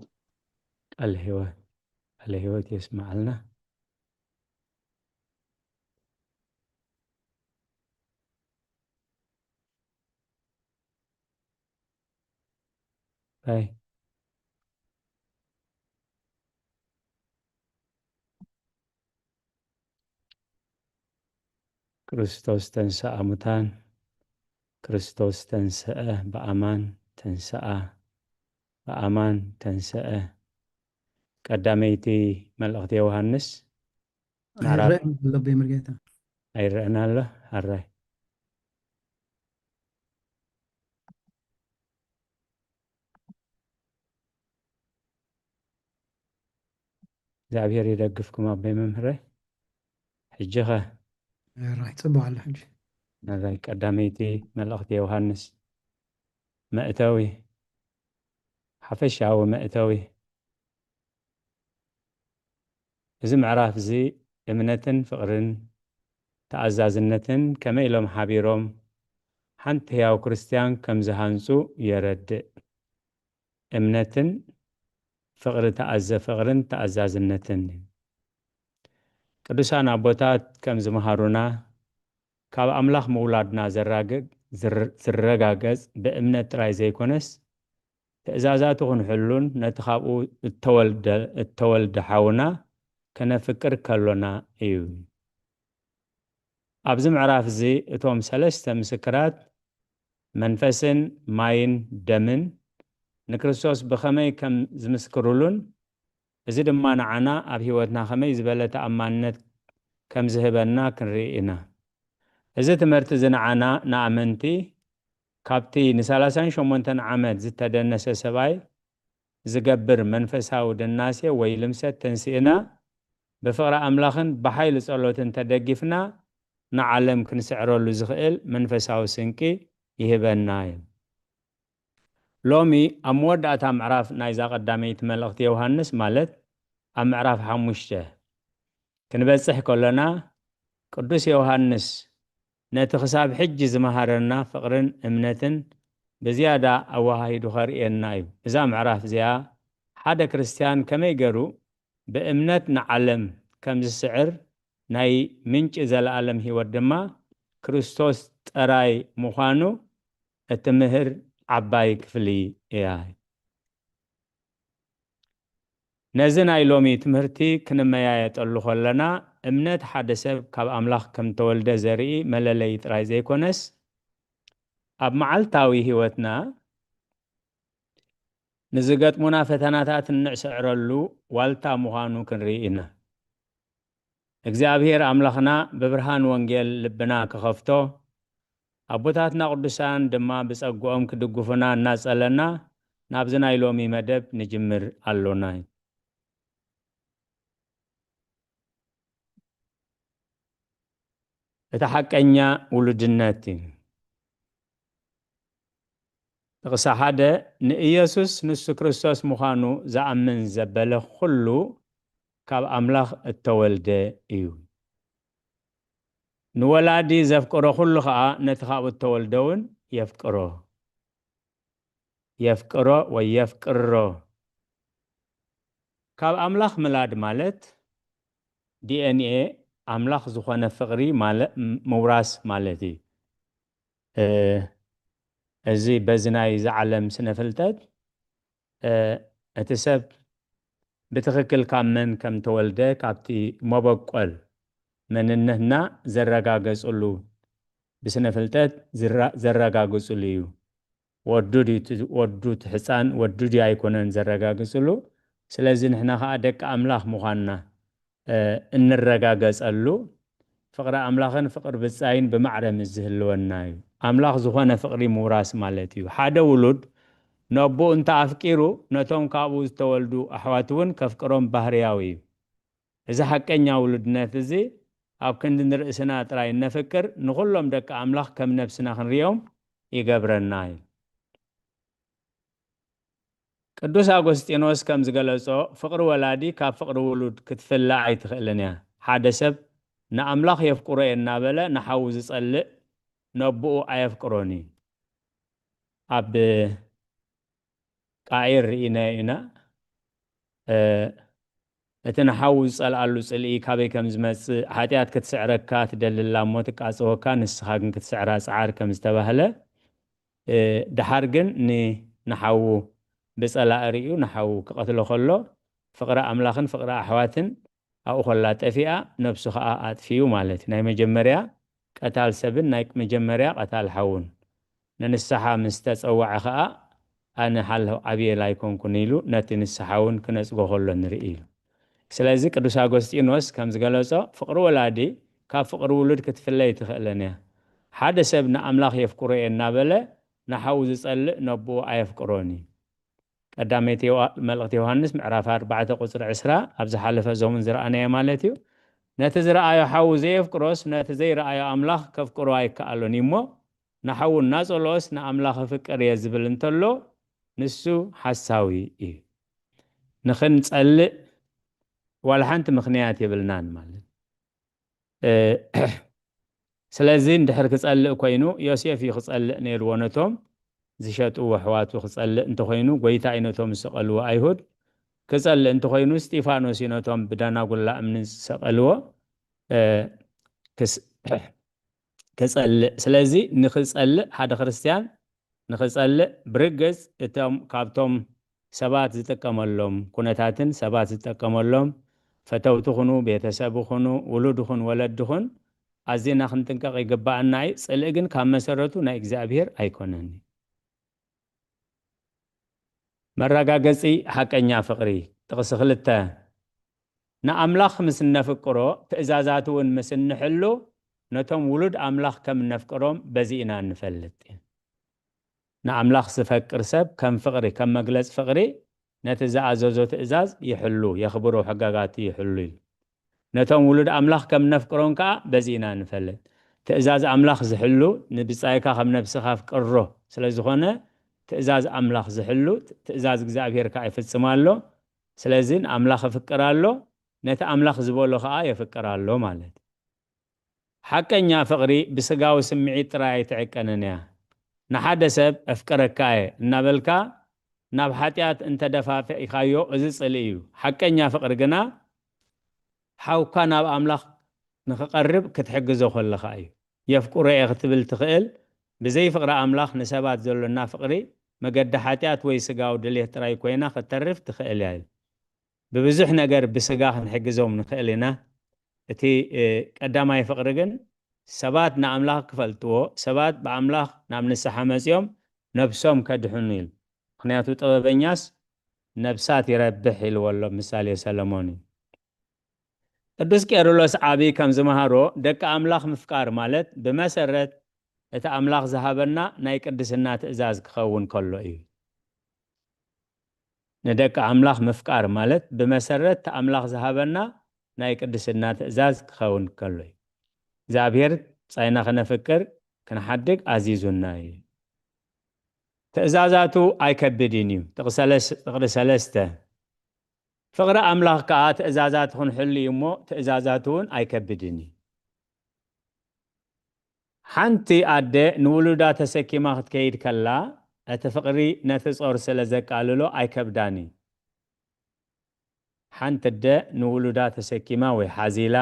ቃለ ህይወት ቃለ ህይወት የስምዓልና። ኣይ ክርስቶስ ተንስኣ ሙታን፣ ክርስቶስ ተንስአ ብኣማን ተንስኣ ብኣማን ተንስአ። ቀዳመይቲ መልእኽቲ ዮሃንስ ምዕራፍ ኣይረአን ዘሎ ቤምርጌታ ኣይረአን ኣሎ። ኣራይ እግዚኣብሔር ይደግፍኩም ኣቦይ መምህረይ። ሕጂ ኸ ራይ ጽቡቅ ኣሎ ሕጂ ነራይ ቀዳመይቲ መልእኽቲ ዮሃንስ መእተዊ ሓፈሻዊ መእተዊ እዚ ምዕራፍ እዚ እምነትን ፍቕርን ተኣዛዝነትን ከመይ ኢሎም ሓቢሮም ሓንቲ ህያው ክርስትያን ከም ዝሃንጹ የረድእ። እምነትን ፍቕሪ ተኣዘ ፍቕርን ተኣዛዝነትን እዩ። ቅዱሳን ኣቦታት ከም ዝመሃሩና ካብ ኣምላኽ ምውላድና ዘራግግ ዝር- ዝረጋገጽ ብእምነት ጥራይ ዘይኮነስ ትእዛዛቱ ክንሕሉን ነቲ ካብኡ እተወልደ እተወልደ ሓውና ከነፍቅር ከሎና እዩ። ኣብዚ ምዕራፍ እዚ እቶም ሰለስተ ምስክራት መንፈስን ማይን ደምን ንክርስቶስ ብኸመይ ከም ዝምስክሩሉን እዚ ድማ ንዓና ኣብ ህይወትና ከመይ ዝበለ ተኣማንነት ከም ዝህበና ክንርኢ ኢና። እዚ ትምህርቲ እዚ ንዓና ንኣመንቲ ካብቲ ንሰላሳን ሸሞንተን ዓመት ዝተደነሰ ሰብኣይ ዝገብር መንፈሳዊ ድናሴ ወይ ልምሰት ተንሲእና ብፍቕሪ ኣምላኽን ብሓይሊ ጸሎትን ተደጊፍና ንዓለም ክንስዕረሉ ዝኽእል መንፈሳዊ ስንቂ ይህበና እዩ። ሎሚ ኣብ መወዳእታ ምዕራፍ ናይዛ ቀዳመይቲ መልእኽቲ ዮሃንስ ማለት ኣብ ምዕራፍ ሓሙሽተ ክንበጽሕ ከሎና ቅዱስ ዮሃንስ ነቲ ክሳብ ሕጂ ዝመሃረና ፍቕርን እምነትን ብዝያዳ ኣወሃሂዱ ኸርእየና እዩ። እዛ ምዕራፍ እዚኣ ሓደ ክርስትያን ከመይ ገሩ ብእምነት ንዓለም ከም ዝስዕር ናይ ምንጪ ዘለኣለም ህይወት ድማ ክርስቶስ ጥራይ ምዃኑ እትምህር ዓባይ ክፍሊ እያ። ነዚ ናይ ሎሚ ትምህርቲ ክንመያየጠሉ ከለና እምነት ሓደ ሰብ ካብ ኣምላኽ ከም ተወልደ ዘርኢ መለለዪ ጥራይ ዘይኮነስ ኣብ መዓልታዊ ህይወትና ንዝገጥሙና ፈተናታት እንዕስዕረሉ ዋልታ ምዃኑ ክንርኢ ኢና። እግዚኣብሔር ኣምላኽና ብብርሃን ወንጌል ልብና ክኸፍቶ ኣቦታትና ቅዱሳን ድማ ብጸግኦም ክድግፉና እናጸለና ናብዚ ናይ ሎሚ መደብ ንጅምር ኣሎና። እቲ ሓቀኛ ውሉድነት እዩ። ጥቕሲ ሓደ ንኢየሱስ ንሱ ክርስቶስ ምዃኑ ዝኣምን ዘበለ ኩሉ ካብ ኣምላኽ እተወልደ እዩ። ንወላዲ ዘፍቅሮ ኩሉ ኸኣ ነቲ ካብኡ እተወልደ እውን የፍቅሮ። የፍቅሮ ወይ የፍቅሮ። ካብ ኣምላኽ ምላድ ማለት ዲ ኤን ኤ ኣምላኽ ዝኾነ ፍቕሪ ማለ-፣ ምውራስ ማለት እዩ። እ፣ እዚ በዚ ናይ እዚ ዓለም ስነ ፍልጠት፣ እ፣ እቲ ሰብ ብትኽክል ካብ መን ከም ተወልደ ካብቲ መበቆል መንነትና ዘረጋገጽሉ፣ ብስነ ፍልጠት ዝራ-፣ ዘረጋግጽሉ እዩ። ወዱ ድዩ እቲ ወዱ እቲ ሕፃን ወዱ ድዩ ኣይኮነን ዘረጋግጽሉ። ስለዚ ንሕና ኸኣ ደቂ ኣምላኽ ምዃንና፣ እ፣ እንረጋገጸሉ ፍቕሪ ኣምላኽን ፍቕሪ ብጻይን ብማዕረ ምስ ዝህልወና እዩ። ኣምላኽ ዝኾነ ፍቕሪ ምውራስ ማለት እዩ። ሓደ ውሉድ ነቦኡ እንተ ኣፍቂሩ፣ ነቶም ካብኡ ዝተወልዱ ኣሕዋት እውን ከፍቅሮም ባህርያዊ እዩ። እዚ ሓቀኛ ውሉድነት እዚ ኣብ ክንዲ ንርእስና ጥራይ እነፍቅር፣ ንኹሎም ደቂ ኣምላኽ ከም ነብስና ክንርእዮም ይገብረና እዩ። ቅዱስ ኣጎስጢኖስ ከም ዝገለጾ፣ ፍቕሪ ወላዲ ካብ ፍቕሪ ውሉድ ክትፍለ ኣይትኽእልን እያ። ሓደ ሰብ ንኣምላኽ የፍቅሮ እየ እናበለ ንሓዉ ዝጸልእ ነቦኡ ኣየፍቅሮን እዩ። ኣብ ቃኤል ርኢናዮ ኢና። እ፣ እቲ ንሓዉ ዝጸልኣሉ ጽልኢ ካበይ ከም ዝመጽእ፣ ሓጢኣት ክትስዕረካ ትደሊ ኣላ እሞ ትቃጸወካ፣ ንስኻ ግን ክትስዕራ ጽዓር ከም ዝተባህለ፣ እ፣ ደሓር ግን ን-፣ ንሓዉ ብጸላኢ ርእዩ ንሓዉ ክቐትሎ ከሎ፣ ፍቕሪ ኣምላኽን ፍቕሪ ኣሕዋትን ኣብኡ ከላ ጠፊኣ፣ ነብሱ ኸኣ ኣጥፊኡ ማለት እዩ። ናይ መጀመርያ ቀታል ሰብን ናይ መጀመርያ ቀታል ሓውን። ንንስሓ ምስ ተጸውዐ ኸኣ፣ "ኣነ ሓለሁ ዓብየል ኣይኮንኩን" ኢሉ ነቲ ንስሓ እውን ክነጽጎ ከሎ ንርኢ ኢሉ። ስለዚ ቅዱስ ኣጎስጢኖስ ከም ዝገለጾ፣ ፍቕሪ ወላዲ ካብ ፍቕሪ ውሉድ ክትፍለ ኣይትኽእልን እያ። ሓደ ሰብ ንኣምላኽ የፍቅሮ እየ እናበለ ንሓዉ ዝጸልእ ነቦኡ ኣየፍቅሮን እዩ። ቀዳመይቲ ዮዋ-፣ መልእኽቲ ዮሃንስ ምዕራፍ ኣርባዕተ ቁጽሪ ዕስራ፣ ኣብ ዝሓለፈ ዘሙን ዝረኣናዮ ማለት እዩ። ነቲ ዝረኣዮ ሓዉ ዘየፍቅሮስ፣ ነቲ ዘይረኣዮ ኣምላኽ ከፍቅሮ ኣይከኣሎን እዩ እሞ፣ ንሓዉ እናጸልኦስ ንኣምላኽ እፍቅር እየ ዝብል እንተሎ፣ ንሱ ሓሳዊ እዩ። ንኽንጸልእ ዋላ ሓንቲ ምኽንያት የብልናን ማለት። እ፣ ስለዚ እንድሕር ክጸልእ ኮይኑ፣ ዮሴፍ እዩ ክጸልእ ነይርዎ። ነቶም ዝሸጥዎ ኣሕዋቱ ክጸልእ እንተኾይኑ፣ ጎይታ እዩ ነቶም ዝሰቐልዎ ኣይሁድ። ክጸልእ እንተኾይኑ፣ እስጢፋኖስ እዩ ነቶም ብዳናጉላ እምኒ ዝሰቐልዎ፣ እ፣ ክስ-፣ ክጸልእ። ስለዚ ንኽጸልእ ሓደ ክርስትያን ንኽጸልእ ብርግጽ እቶም ካብቶም ሰባት ዝጥቀመሎም ኩነታትን ሰባት ዝጥቀመሎም ፈተውቲ ኹኑ፣ ቤተሰብ ኹኑ፣ ውሉድ ኹን፣ ወለዲ ኹን፣ ኣዚና ክንጥንቀቕ ይግባኣና እዩ። ጽልኢ ግን ካብ መሰረቱ ናይ እግዚኣብሔር ኣይኮነን። መረጋገጺ ሓቀኛ ፍቕሪ። ጥቕሲ ክልተ፣ ንኣምላኽ ምስ እነፍቅሮ፣ ትእዛዛቱ እውን ምስ እንሕሉ፣ ነቶም ውሉድ ኣምላኽ ከም እነፍቅሮም በዚ ኢና እንፈልጥ። ንኣምላኽ ዝፈቅር ሰብ ከም ፍቕሪ፣ ከም መግለጽ ፍቕሪ፣ ነቲ ዝኣዘዞ ትእዛዝ ይሕሉ፣ የኽብሮ፣ ሕጋጋቱ ይሕሉ እዩ። ነቶም ውሉድ ኣምላኽ ከም ነፍቅሮም ከኣ በዚ ኢና ንፈልጥ። ትእዛዝ ኣምላኽ ዝሕሉ፣ ንብጻይካ ከም ነብስኻ ኣፍቅሮ ስለ ዝኾነ፣ ትእዛዝ ኣምላኽ ዝሕሉ፣ ትእዛዝ እግዚኣብሔር ከኣ ይፍጽም ኣሎ። ስለዚ ንኣምላኽ ይፍቅር ኣሎ፣ ነቲ ኣምላኽ ዝበሎ ከኣ የፍቅር ኣሎ ማለት። ሓቀኛ ፍቕሪ ብስጋዊ ስምዒት ጥራይ ኣይትዕቀንን እያ። ንሓደ ሰብ "ኣፍቅረካ እየ" እናበልካ ናብ ሓጢኣት እንተደፋፊእካዮ፣ እዚ ጽልኢ እዩ። ሓቀኛ ፍቕሪ ግና ሓውካ ናብ ኣምላኽ ንኽቐርብ ክትሕግዞ ከለኻ እዩ። "የፍቅሮ እየ" ክትብል ትኽእል። ብዘይ ፍቕሪ ኣምላኽ ንሰባት ዘሎና ፍቕሪ መገዲ ሓጢኣት ወይ ስጋዊ ድሌት ጥራይ ኮይና ክትተርፍ ትኽእል እያ። ብብዙሕ ነገር ብስጋ ክንሕግዞም ንኽእል ኢና። እቲ፣ እ፣ ቀዳማይ ፍቕሪ ግን ሰባት ንኣምላኽ ክፈልጥዎ፣ ሰባት ብኣምላኽ ናብ ንስሓ መጺኦም ነብሶም ከድሕኑ ኢሉ። ምኽንያቱ ጥበበኛስ ነብሳት ይረብሕ ኢልዎ ኣሎ ምሳሌ ሰለሞን እዩ። ቅዱስ ቄርሎስ ዓቢ ከም ዝመሃሮ፣ ደቂ ኣምላኽ ምፍቃር ማለት ብመሰረት እቲ ኣምላኽ ዝሃበና ናይ ቅድስና ትእዛዝ ክኸውን ከሎ እዩ። ንደቂ ኣምላኽ ምፍቃር ማለት ብመሰረት እቲ ኣምላኽ ዝሃበና ናይ ቅድስና ትእዛዝ ክኸውን ከሎ እዩ። እግዚኣብሔር ብጻይና ከነፍቅር ክንሓድግ ኣዚዙና እዩ። ትእዛዛቱ ኣይከብድን እዩ። ጥቕሲ ሰለስ-፣ ጥቕሲ ሰለስተ፣ ፍቕሪ ኣምላኽ ከኣ ትእዛዛቱ ክንሕሉ እዩ እሞ፣ ትእዛዛቱ እውን ኣይከብድን እዩ። ሓንቲ ኣደ ንውሉዳ ተሰኪማ ክትከይድ ከላ፣ እቲ ፍቕሪ ነቲ ጾር ስለ ዘቃልሎ ኣይከብዳን እዩ። ሓንቲ ኣደ ንውሉዳ ተሰኪማ ወይ ሓዚላ፣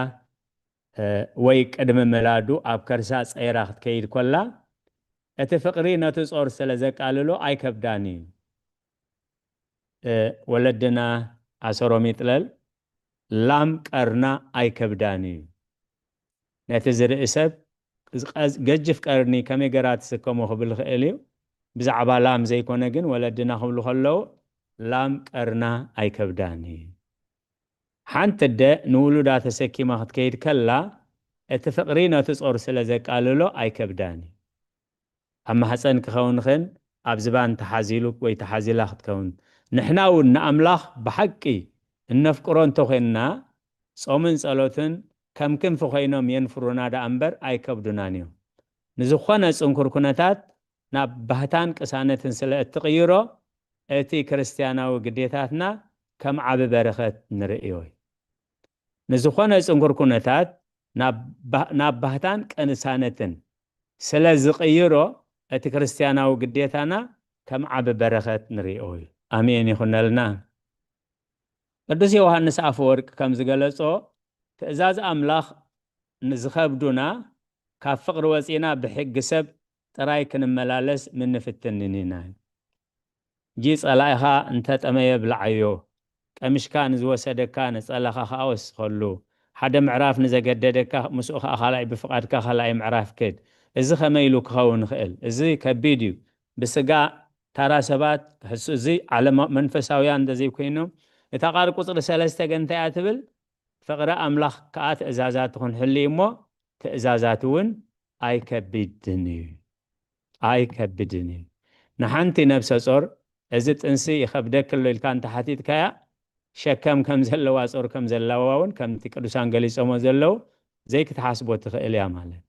እ፣ ወይ ቅድሚ ምላዱ ኣብ ከርሳ ጸይራ ክትከይድ ከላ፣ እቲ ፍቕሪ ነቲ ጾር ስለ ዘቃልሎ ኣይከብዳን እዩ። እ፣ ወለድና ኣሰሮም ይጥለል፣ ላም ቀርና ኣይከብዳን እዩ። ነቲ ዝርኢ ሰብ፣ እዚ ቀዝ-፣ ገጅፍ ቀርኒ ከመይ ገራ ትስከሞ ክብል ይኽእል እዩ። ብዛዕባ ላም ዘይኮነ ግን፣ ወለድና ክብሉ ከለዉ፣ ላም ቀርና ኣይከብዳን እዩ። ሓንቲ ኣደ ንውሉዳ ተሰኪማ ክትከይድ ከላ፣ እቲ ፍቕሪ ነቲ ጾር ስለ ዘቃልሎ ኣይከብዳን እዩ። ኣብ ማህፀን ክኸውን ኽን ኣብ ዝባን ተሓዚሉ ወይ ተሓዚላ ክትከውን። ንሕና እውን ንኣምላኽ ብሓቂ እነፍቅሮ እንተኾይንና፣ ጾምን ጸሎትን ከም ክንፊ ኮይኖም የንፍሩና ደኣ እምበር ኣይከብዱናን እዮም። ንዝኾነ ጽንኩር ኩነታት ናብ ባህታን ቅሳነትን ስለ እትቕይሮ፣ እቲ ክርስትያናዊ ግዴታትና ከም ዓቢ በረኸት ንርእዮ እዩ። ንዝኾነ ጽንኩር ኩነታት ናብ ባ-፣ ናብ ባህታን ቅሳነትን ስለ ዝቕይሮ፣ እቲ ክርስትያናዊ ግዴታና ከም ዓቢ በረኸት ንርእዮ እዩ። ኣሜን ይኹነልና። ቅዱስ ዮሃንስ ኣፈወርቅ ከም ዝገለጾ፣ ትእዛዝ ኣምላኽ ንዝኸብዱና፣ ካብ ፍቕሪ ወጺእና ብሕጊ ሰብ ጥራይ ክንመላለስ ምንፍትንን ኢና። ጂ ጸላኢኻ እንተ ጠመየ ብልዓዮ፣ ቀሚሽካ ንዝወሰደካ ንጸላኻ ኸኣ ወስኸሉ፣ ሓደ ምዕራፍ ንዘገደደካ ምስኡ ኸኣ ካልኣይ ብፍቓድካ ካልኣይ ምዕራፍ ክድ። እዚ ከመይ ኢሉ ክኸውን ይኽእል? እዚ ከቢድ እዩ። ብስጋ ታራ ሰባት፣ ሕሱ-፣ እዚ ዓለማ-፣ መንፈሳውያን እንተዘይኮይኖም፣ እታ ቃል ቁጽሪ ሰለስተ ግን እንታይ እያ ትብል? ፍቕሪ ኣምላኽ ከኣ ትእዛዛቱ ክንሕሉ እዩ እሞ፣ ትእዛዛቱ እውን ኣይከቢድን እዩ። ኣይከብድን እዩ። ንሓንቲ ነብሰ ጾር፣ "እዚ ጥንሲ ይኸብደኪ ኣሎ?" ኢልካ እንተ ሓቲትካያ፣ ሸከም ከም ዘለዋ፣ ጾር ከም ዘለዋ እውን ከምቲ ቅዱሳን ገሊጾሞ ዘለዉ ዘይክትሓስቦ ትኽእል እያ ማለት።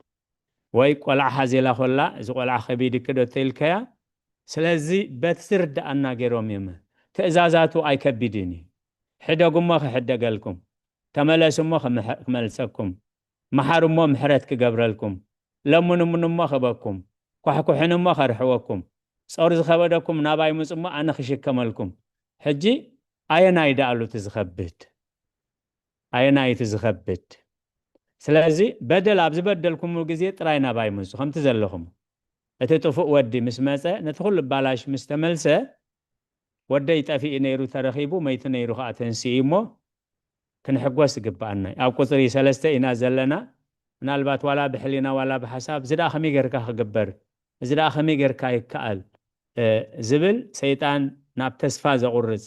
ወይ ቆልዓ ሓዚላ ኮላ፣ "እዚ ቆልዓ ከቢድኪ ዶ?" ተኢልካያ፣ ስለዚ በቲ ዝርድኣና ገይሮም እዮም። ትእዛዛቱ ኣይከቢድን እዩ። "ሕደጉ እሞ ክሕደገልኩም፣ ተመለሱ እሞ ክምሕ-፣ ክመልሰኩም፣ መሓሩ እሞ ምሕረት ክገብረልኩም፣ ለምኑ እሞ ክበኩም፣ ኳሕኩሕን እሞ ከርሕወኩም፣ ጾር ዝኸበደኩም ናባይ ምጹ እሞ ኣነ ክሽከመልኩም።" ሕጂ ኣየናይ ደኣሉ እቲ ዝኸብድ? ኣየናይ እቲ ዝኸብድ? ስለዚ በደል ኣብ ዝበደልኩምሉ ግዜ ጥራይ ናባይ ምጹ፣ ከምቲ ዘለኹም። እቲ ጥፉእ ወዲ ምስ መጸ፣ ነቲ ኩሉ ባላሽ ምስ ተመልሰ፣ "ወደይ ጠፊኡ ነይሩ ተረኺቡ፣ መይቱ ነይሩ ከኣ ተንሲኡ እሞ፣ ክንሕጎስ ይግብኣና እዩ። ኣብ ቁጽሪ ሰለስተ ኢና ዘለና። ምናልባት ዋላ ብሕሊና ዋላ ብሓሳብ፣ እዚ ደኣ ከመይ ጌርካ ክግበር? እዚ ደኣ ከመይ ጌርካ ይከኣል?" እ፣ ዝብል ሰይጣን ናብ ተስፋ ዘቑርጽ፣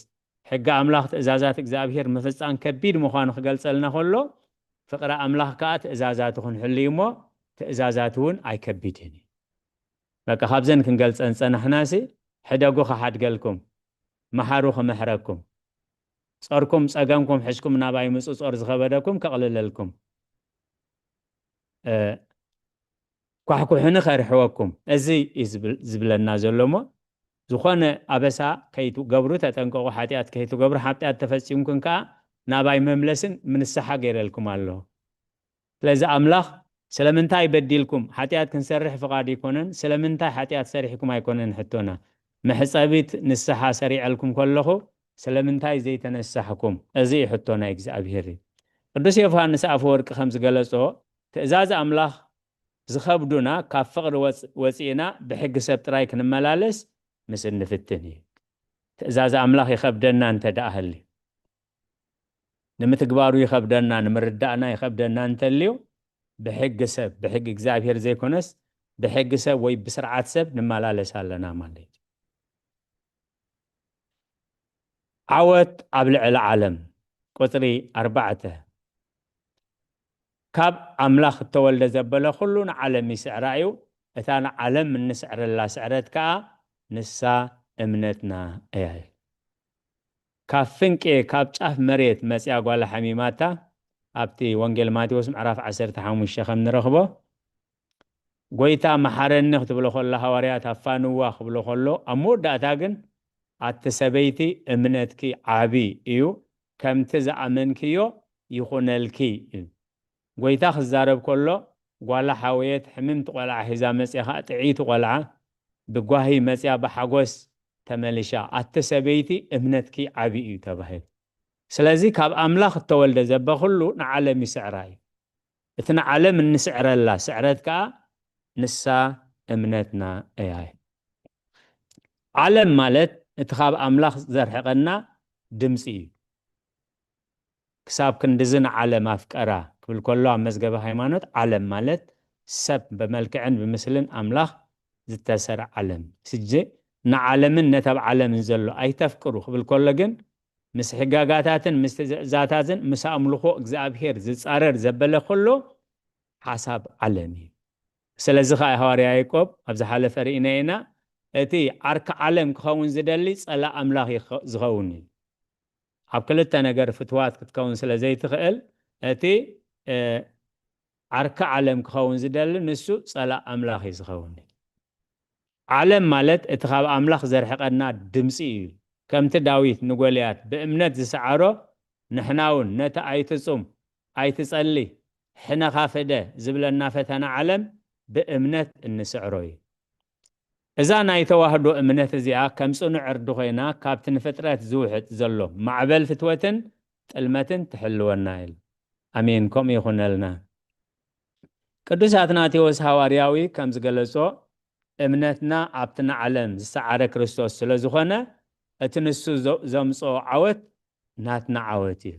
ሕጊ ኣምላኽ፣ ትእዛዛት እግዚኣብሄር ምፍጻም ከቢድ ምዃኑ ክገልጸልና ከሎ፣ ፍቕሪ ኣምላኽ ከኣ ትእዛዛቱ ክንሕሉ እዩ እሞ፣ ትእዛዛቱ እውን ኣይከቢድን እዩ። በቃ ካብዘን ክንገልጸን ዝጸናሕናሲ፣ ሕደጉ ክሓድገልኩም፣ መሓሩ ክምሕረኩም፣ ጾርኩም ጸገምኩም ሒዝኩም ናባይ ምጹ፣ ጾር ዝኸበደኩም ከቕልለልኩም፣ እ፣ ኳሕኩሕኒ ከርሕወኩም፣ እዚ እዩ ዝብል-፣ ዝብለና ዘሎ እሞ፣ ዝኾነ ኣበሳ ከይትገብሩ ተጠንቀቑ፣ ሓጢኣት ከይትገብሩ፣ ሓጢኣት ተፈጺምኩም ከኣ ናባይ መምለስን ምንስሓ ገይረልኩም ኣሎ። ስለዚ ኣምላኽ ስለምንታይ በዲልኩም? ሓጢኣት ክንሰርሕ ፍቓድ ኣይኮነን። ስለምንታይ ሓጢኣት ሰሪሕኩም ኣይኮነን ሕቶና። መሕጸቢት ንስሓ ሰሪዐልኩም ከለኹ ስለምንታይ ዘይተነሳሕኩም? እዚ እዩ ሕቶ ናይ እግዚኣብሄር እዩ። ቅዱስ ዮሃንስ ኣፈወርቂ ከም ዝገለጾ፣ ትእዛዝ ኣምላኽ ዝኸብዱና ካብ ፍቕሪ ወጽ-፣ ወጺእና ብሕጊ ሰብ ጥራይ ክንመላለስ ምስ እንፍትን እዩ። ትእዛዝ ኣምላኽ ይኸብደና እንተ ደኣ ሃልዩ፣ ንምትግባሩ ይኸብደና፣ ንምርዳእና ይኸብደና እንተልዩ፣ ብሕጊ ሰብ፣ ብሕጊ እግዚኣብሄር ዘይኮነስ፣ ብሕጊ ሰብ ወይ ብስርዓት ሰብ ንመላለስ ኣለና ማለት እዩ። ዓወት ኣብ ልዕሊ ዓለም። ቁጽሪ ኣርባዕተ። ካብ ኣምላኽ እተወልደ ዘበለ ኩሉ ንዓለም ይስዕራ እዩ። እታ ንዓለም እንስዕረላ ስዕረት ከኣ ንሳ እምነትና እያ። ካብ ፍንቄ፣ ካብ ጫፍ መሬት መጺኣ ጓላ ሓሚማታ፣ ኣብቲ ወንጌል ማቴዎስ ምዕራፍ ዓሰርተ ሓሙሽተ ከም ንረኽቦ፣ "ጎይታ መሓረኒ" ክትብሎ ከላ፣ ሃዋርያት ኣፋንዋ ክብሎ ከሎ፣ ኣብ መወዳእታ ግን፣ "ኣቲ ሰበይቲ፣ እምነትኪ ዓቢ እዩ፣ ከምቲ ዝኣመንክዮ ይኹነልኪ እዩ። ጎይታ ክዛረብ ከሎ፣ ጓላ ሓወየት ሕምምቲ ቆልዓ ሒዛ መጽያ ኸዓ ጥዕይቲ ቆልዓ ብጓሂ መጽያ ብሓጎስ ተመሊሻ፣ ኣቲ ሰበይቲ እምነትኪ ዓቢ እዩ ተባሂሉ። ስለዚ ካብ ኣምላኽ እተወልደ ዘበ ኩሉ ንዓለም ይስዕራ እዩ። እቲ ንዓለም እንስዕረላ ስዕረት ከኣ ንሳ እምነትና እያ። ዓለም ማለት እቲ ካብ ኣምላኽ ዘርሕቐና ድምፂ እዩ። ክሳብ ክንድዚ ንዓለም ኣፍቀራ ክብል ከሎ ኣብ መዝገበ ሃይማኖት ዓለም ማለት ሰብ ብመልክዕን ብምስልን ኣምላኽ ዝተሰራ ዓለም። ስጂ ንዓለምን ነተብ ዓለምን ዘሎ ኣይተፍቅሩ ክብል ከሎ ግን ምስ ሕጋጋታትን ምስ ትእዛዛትን ምስ ኣምልኾ እግዚኣብሔር ዝጻረር ዘበለ ከሎ ሓሳብ ዓለም እዩ። ስለዚ ኸዓ ሃዋርያ ያዕቆብ ኣብ ዝሓለፈ ርኢና ኢና፣ እቲ ዓርኪ ዓለም ክኸውን ዝደሊ ጸላእ ኣምላኽ ይኸ- ዝኸውን እዩ። ኣብ ክልተ ነገር ፍትዋት ክትከውን ስለ ዘይትኽእል እቲ ዓርኪ ዓለም ክኸውን ዝደሊ ንሱ ጸላእ ኣምላኽ እዩ ዝኸውን። ዓለም ማለት እቲ ካብ ኣምላኽ ዘርሕቐና ድምፂ እዩ። ከምቲ ዳዊት ንጎልያድ ብእምነት ዝሰዓሮ ንሕና እውን ነቲ ኣይትፁም ኣይትፀሊ ሕነኻ ፍደ ዝብለና ፈተና ዓለም ብእምነት እንስዕሮ እዩ። እዛ ናይ ተዋህዶ እምነት እዚኣ ከም ፅኑዕ ዕርዲ ኮይና ካብቲ ንፍጥረት ዝውሕጥ ዘሎ ማዕበል ፍትወትን ጥልመትን ትሕልወና ኢል። ኣሜን። ከምኡ ይኹነልና። ቅዱስ ኣትናቴዎስ ሃዋርያዊ ከም ዝገለጾ እምነትና ኣብቲ ንዓለም ዝሰዓረ ክርስቶስ ስለ ዝኾነ እቲ ንሱ ዘምጽኦ ዓወት ናትና ዓወት እዩ።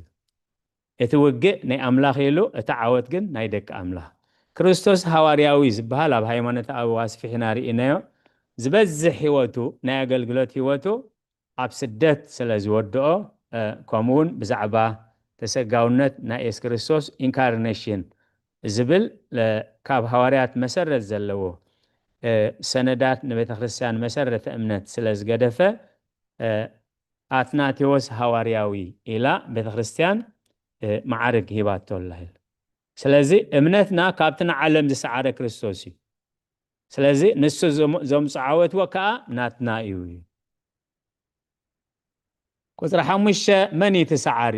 እቲ ውግእ ናይ ኣምላኽ ኢሉ እቲ ዓወት ግን ናይ ደቂ ኣምላኽ። ክርስቶስ ሃዋርያዊ ዝበሃል ኣብ ሃይማኖት ኣበው ኣስፊሕና ርኢናዮ። ዝበዝሕ ህይወቱ ናይ ኣገልግሎት ህይወቱ ኣብ ስደት ስለ ዝወድኦ ከምኡ እውን ብዛዕባ ተሰጋውነት ናይ የሱስ ክርስቶስ ኢንካርኔሽን ዝብል ካብ ሃዋርያት መሰረት ዘለዎ ሰነዳት ንቤተ ክርስቲያን መሰረተ እምነት ስለ ዝገደፈ ኣትናቴዎስ ሃዋርያዊ ኢላ ቤተ ክርስቲያን መዓርግ ሂባቶ ኣላ። ስለዚ እምነትና ካብቲ ንዓለም ዝሰዓረ ክርስቶስ እዩ። ስለዚ ንሱ ዘምፅኦ ዓወት ከዓ ናትና እዩ። ቁፅሪ ሓሙሽተ መን እዩ እቲ ሰዓሪ?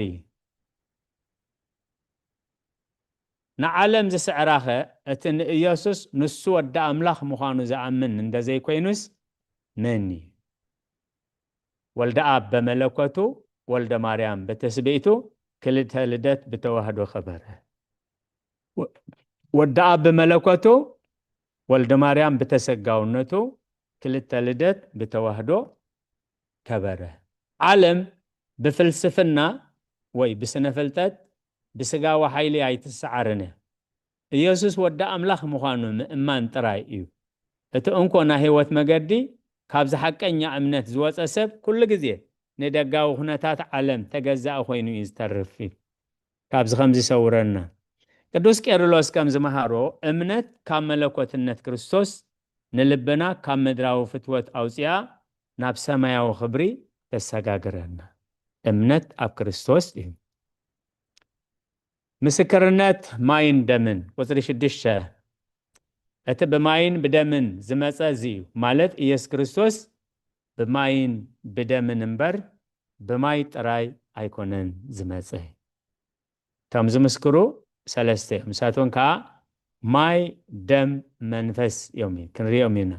ንዓለም ዝስዕራኸ እቲ ንኢየሱስ ንሱ ወዲ ኣምላኽ ምዃኑ ዝኣምን እንተዘይኮይኑስ መን እዩ? ወልደ ኣብ በመለኮቱ ወልደ ማርያም ብትስብእቱ ክልተ ልደት ብተዋህዶ ከበረ። ወዲ ኣብ ብመለኮቱ ወልደ ማርያም ብተሰጋውነቱ ክልተ ልደት ብተዋህዶ ከበረ። ዓለም ብፍልስፍና ወይ ብስነ ፍልጠት ብስጋዊ ሓይሊ ኣይትሰዓርን እያ። ኢየሱስ ወዲ ኣምላኽ ምዃኑ ምእማን ጥራይ እዩ። እቲ እንኮ ናይ ህይወት መገዲ ካብዚ ሓቀኛ እምነት ዝወፀ ሰብ ኩሉ ግዜ ንደጋዊ ኩነታት ዓለም ተገዛኢ ኮይኑ እዩ ዝተርፍ። ካብዚ ከምዚ ይሰውረና። ቅዱስ ቄርሎስ ከም ዝመሃሮ እምነት ካብ መለኮትነት ክርስቶስ ንልብና ካብ ምድራዊ ፍትወት ኣውፅኣ ናብ ሰማያዊ ክብሪ ተሰጋግረና። እምነት ኣብ ክርስቶስ እዩ። ምስክርነት ማይን ደምን። ቁፅሪ ሽዱሽተ እቲ ብማይን ብደምን ዝመፀ እዚ እዩ፣ ማለት ኢየሱስ ክርስቶስ ብማይን ብደምን እምበር ብማይ ጥራይ ኣይኮነን ዝመፀ። እቶም ዝምስክሩ ሰለስተ እዮም። ንሳቶም ከዓ ማይ፣ ደም፣ መንፈስ እዮም። ክንሪኦም ኢና።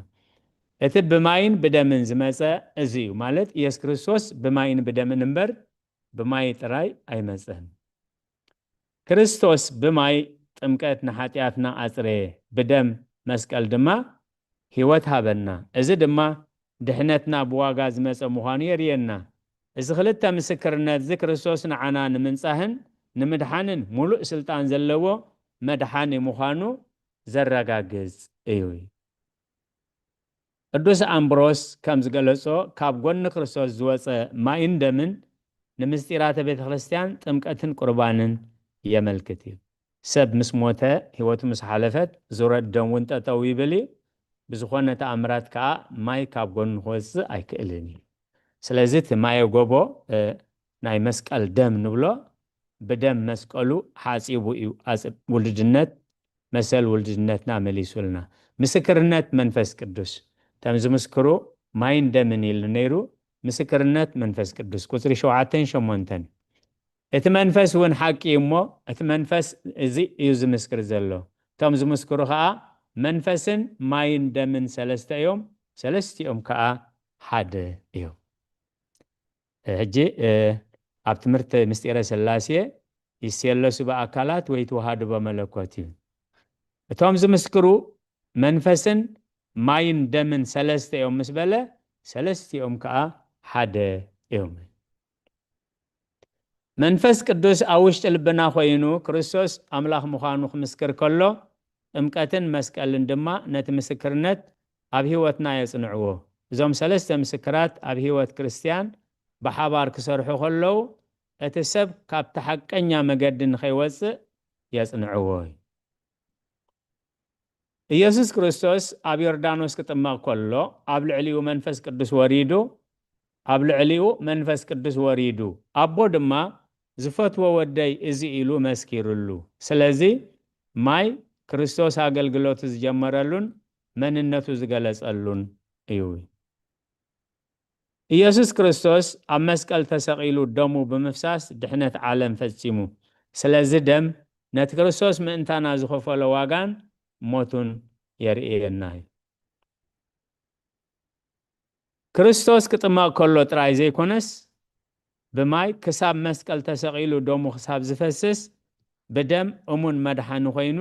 እቲ ብማይን ብደምን ዝመፀ እዚ እዩ፣ ማለት ኢየሱስ ክርስቶስ ብማይን ብደምን እምበር ብማይ ጥራይ ኣይመፀን። ክርስቶስ ብማይ ጥምቀት ንሓጢኣትና ኣፅረየ፣ ብደም መስቀል ድማ ህይወት ሃበና። እዚ ድማ ድሕነትና ብዋጋ ዝመፀ ምዃኑ የርእየና። እዚ ክልተ ምስክርነት እዚ ክርስቶስ ንዓና ንምንጻህን ንምድሓንን ሙሉእ ስልጣን ዘለዎ መድሓኒ ምዃኑ ዘረጋግጽ እዩ። ቅዱስ ኣምብሮስ ከም ዝገለጾ ካብ ጎኒ ክርስቶስ ዝወጸ ማይን ደምን ንምስጢራተ ቤተ ክርስቲያን ጥምቀትን ቁርባንን የመልክት እዩ። ሰብ ምስ ሞተ ህይወቱ ምስ ሓለፈት ዙረት ደም እውን ጠጠው ይብል እዩ። ብዝኾነ ተኣምራት ከዓ ማይ ካብ ጎኑ ክወፅእ ኣይክእልን እዩ። ስለዚ እቲ ማየ ጎቦ ናይ መስቀል ደም ንብሎ ብደም መስቀሉ ሓፂቡ እዩ ውልድነት መሰል ውልድነትና መሊሱልና። ምስክርነት መንፈስ ቅዱስ ተም ዝምስክሩ ማይን ደምን ኢሉ ነይሩ። ምስክርነት መንፈስ ቅዱስ ቁፅሪ ሸውዓተን ሸሞንተን እቲ መንፈስ እውን ሓቂ እዩ እሞ፣ እቲ መንፈስ እዚ እዩ ዝምስክር ዘሎ። እቶም ዝምስክሩ ኸዓ መንፈስን ማይን ደምን ሰለስተ እዮም፣ ሰለስቲኦም ከኣ ሓደ እዮም። ሕጂ ኣብ ትምህርቲ ምስጢረ ስላሴ ይስየለሱ ብኣካላት ወይ ተዋሃድቦ መለኮት እዩ። እቶም ዝምስክሩ መንፈስን ማይን ደምን ሰለስተ እዮም ምስ በለ፣ ሰለስቲኦም ከኣ ሓደ እዮም። መንፈስ ቅዱስ ኣብ ውሽጢ ልብና ኮይኑ ክርስቶስ ኣምላኽ ምዃኑ ክምስክር ከሎ፣ ጥምቀትን መስቀልን ድማ ነቲ ምስክርነት ኣብ ህይወትና የጽንዕዎ። እዞም ሰለስተ ምስክራት ኣብ ህይወት ክርስትያን ብሓባር ክሰርሑ ከለዉ፣ እቲ ሰብ ካብቲ ሓቀኛ መገዲ ንኸይወጽእ የጽንዕዎ እዩ። ኢየሱስ ክርስቶስ ኣብ ዮርዳኖስ ክጥመቕ ከሎ፣ ኣብ ልዕሊኡ መንፈስ ቅዱስ ወሪዱ፣ ኣብ ልዕሊኡ መንፈስ ቅዱስ ወሪዱ፣ ኣቦ ድማ ዝፈትዎ ወደይ እዚ ኢሉ መስኪሩሉ። ስለዚ ማይ ክርስቶስ ኣገልግሎቱ ዝጀመረሉን መንነቱ ዝገለጸሉን እዩ። ኢየሱስ ክርስቶስ ኣብ መስቀል ተሰቒሉ ደሙ ብምፍሳስ ድሕነት ዓለም ፈጺሙ። ስለዚ ደም ነቲ ክርስቶስ ምእንታና ዝኸፈሎ ዋጋን ሞቱን የርእየና እዩ። ክርስቶስ ክጥመቕ ከሎ ጥራይ ዘይኮነስ፣ ብማይ ክሳብ መስቀል ተሰቒሉ ደሙ ክሳብ ዝፈስስ ብደም እሙን መድሓኒ ኮይኑ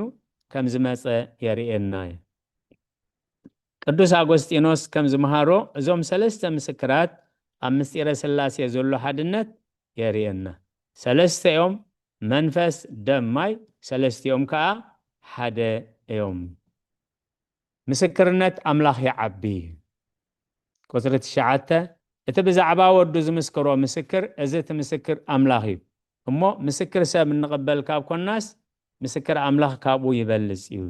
ከም ዝመጸ የርእየና እዩ። ቅዱስ ኣጎስጢኖስ ከም ዝመሃሮ፣ እዞም ሰለስተ ምስክራት ኣብ ምስጢረ ስላሴ ዘሎ ሓድነት የርእየና። ሰለስተ እዮም፣ መንፈስ፣ ደም፣ ማይ፣ ሰለስቲኦም ከኣ ሓደ እዮም። ምስክርነት ኣምላኽ ይዓቢ። ቁጽሪ ትሽዓተ፣ እቲ ብዛዕባ ወዱ ዝምስክሮ ምስክር፣ እዚ እቲ ምስክር ኣምላኽ እዩ። እሞ ምስክር ሰብ እንቕበል ካብ ኮናስ፣ ምስክር ኣምላኽ ካብኡ ይበልጽ እዩ።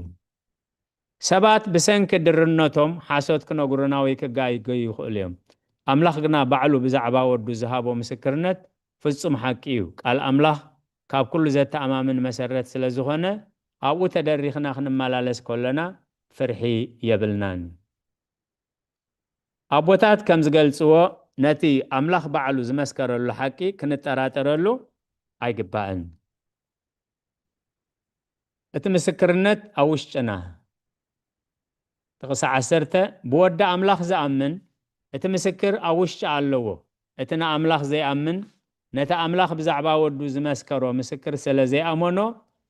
ሰባት ብሰንኪ ድርነቶም ሓሶት ክነግሩና ወይ ክጋገዩ ይኽእሉ እዮም። ኣምላኽ ግና ባዕሉ ብዛዕባ ወዱ ዝሃቦ ምስክርነት ፍጹም ሓቂ እዩ። ቃል ኣምላኽ ካብ ኩሉ ዘተኣማምን መሰረት ስለ ዝኾነ፣ ኣብኡ ተደሪኽና ክንመላለስ ከለና ፍርሒ የብልናን። ኣቦታት ከም ዝገልጽዎ፣ ነቲ ኣምላኽ ባዕሉ ዝመስከረሉ ሓቂ ክንጠራጠረሉ ኣይግባእን። እቲ ምስክርነት ኣብ ውሽጥና። ጥቕሲ ዓሰርተ፣ ብወዲ ኣምላኽ ዝኣምን እቲ ምስክር ኣብ ውሽጢ ኣለዎ። እቲ ንኣምላኽ ዘይኣምን ነቲ ኣምላኽ ብዛዕባ ወዱ ዝመስከሮ ምስክር ስለ ዘይኣመኖ፣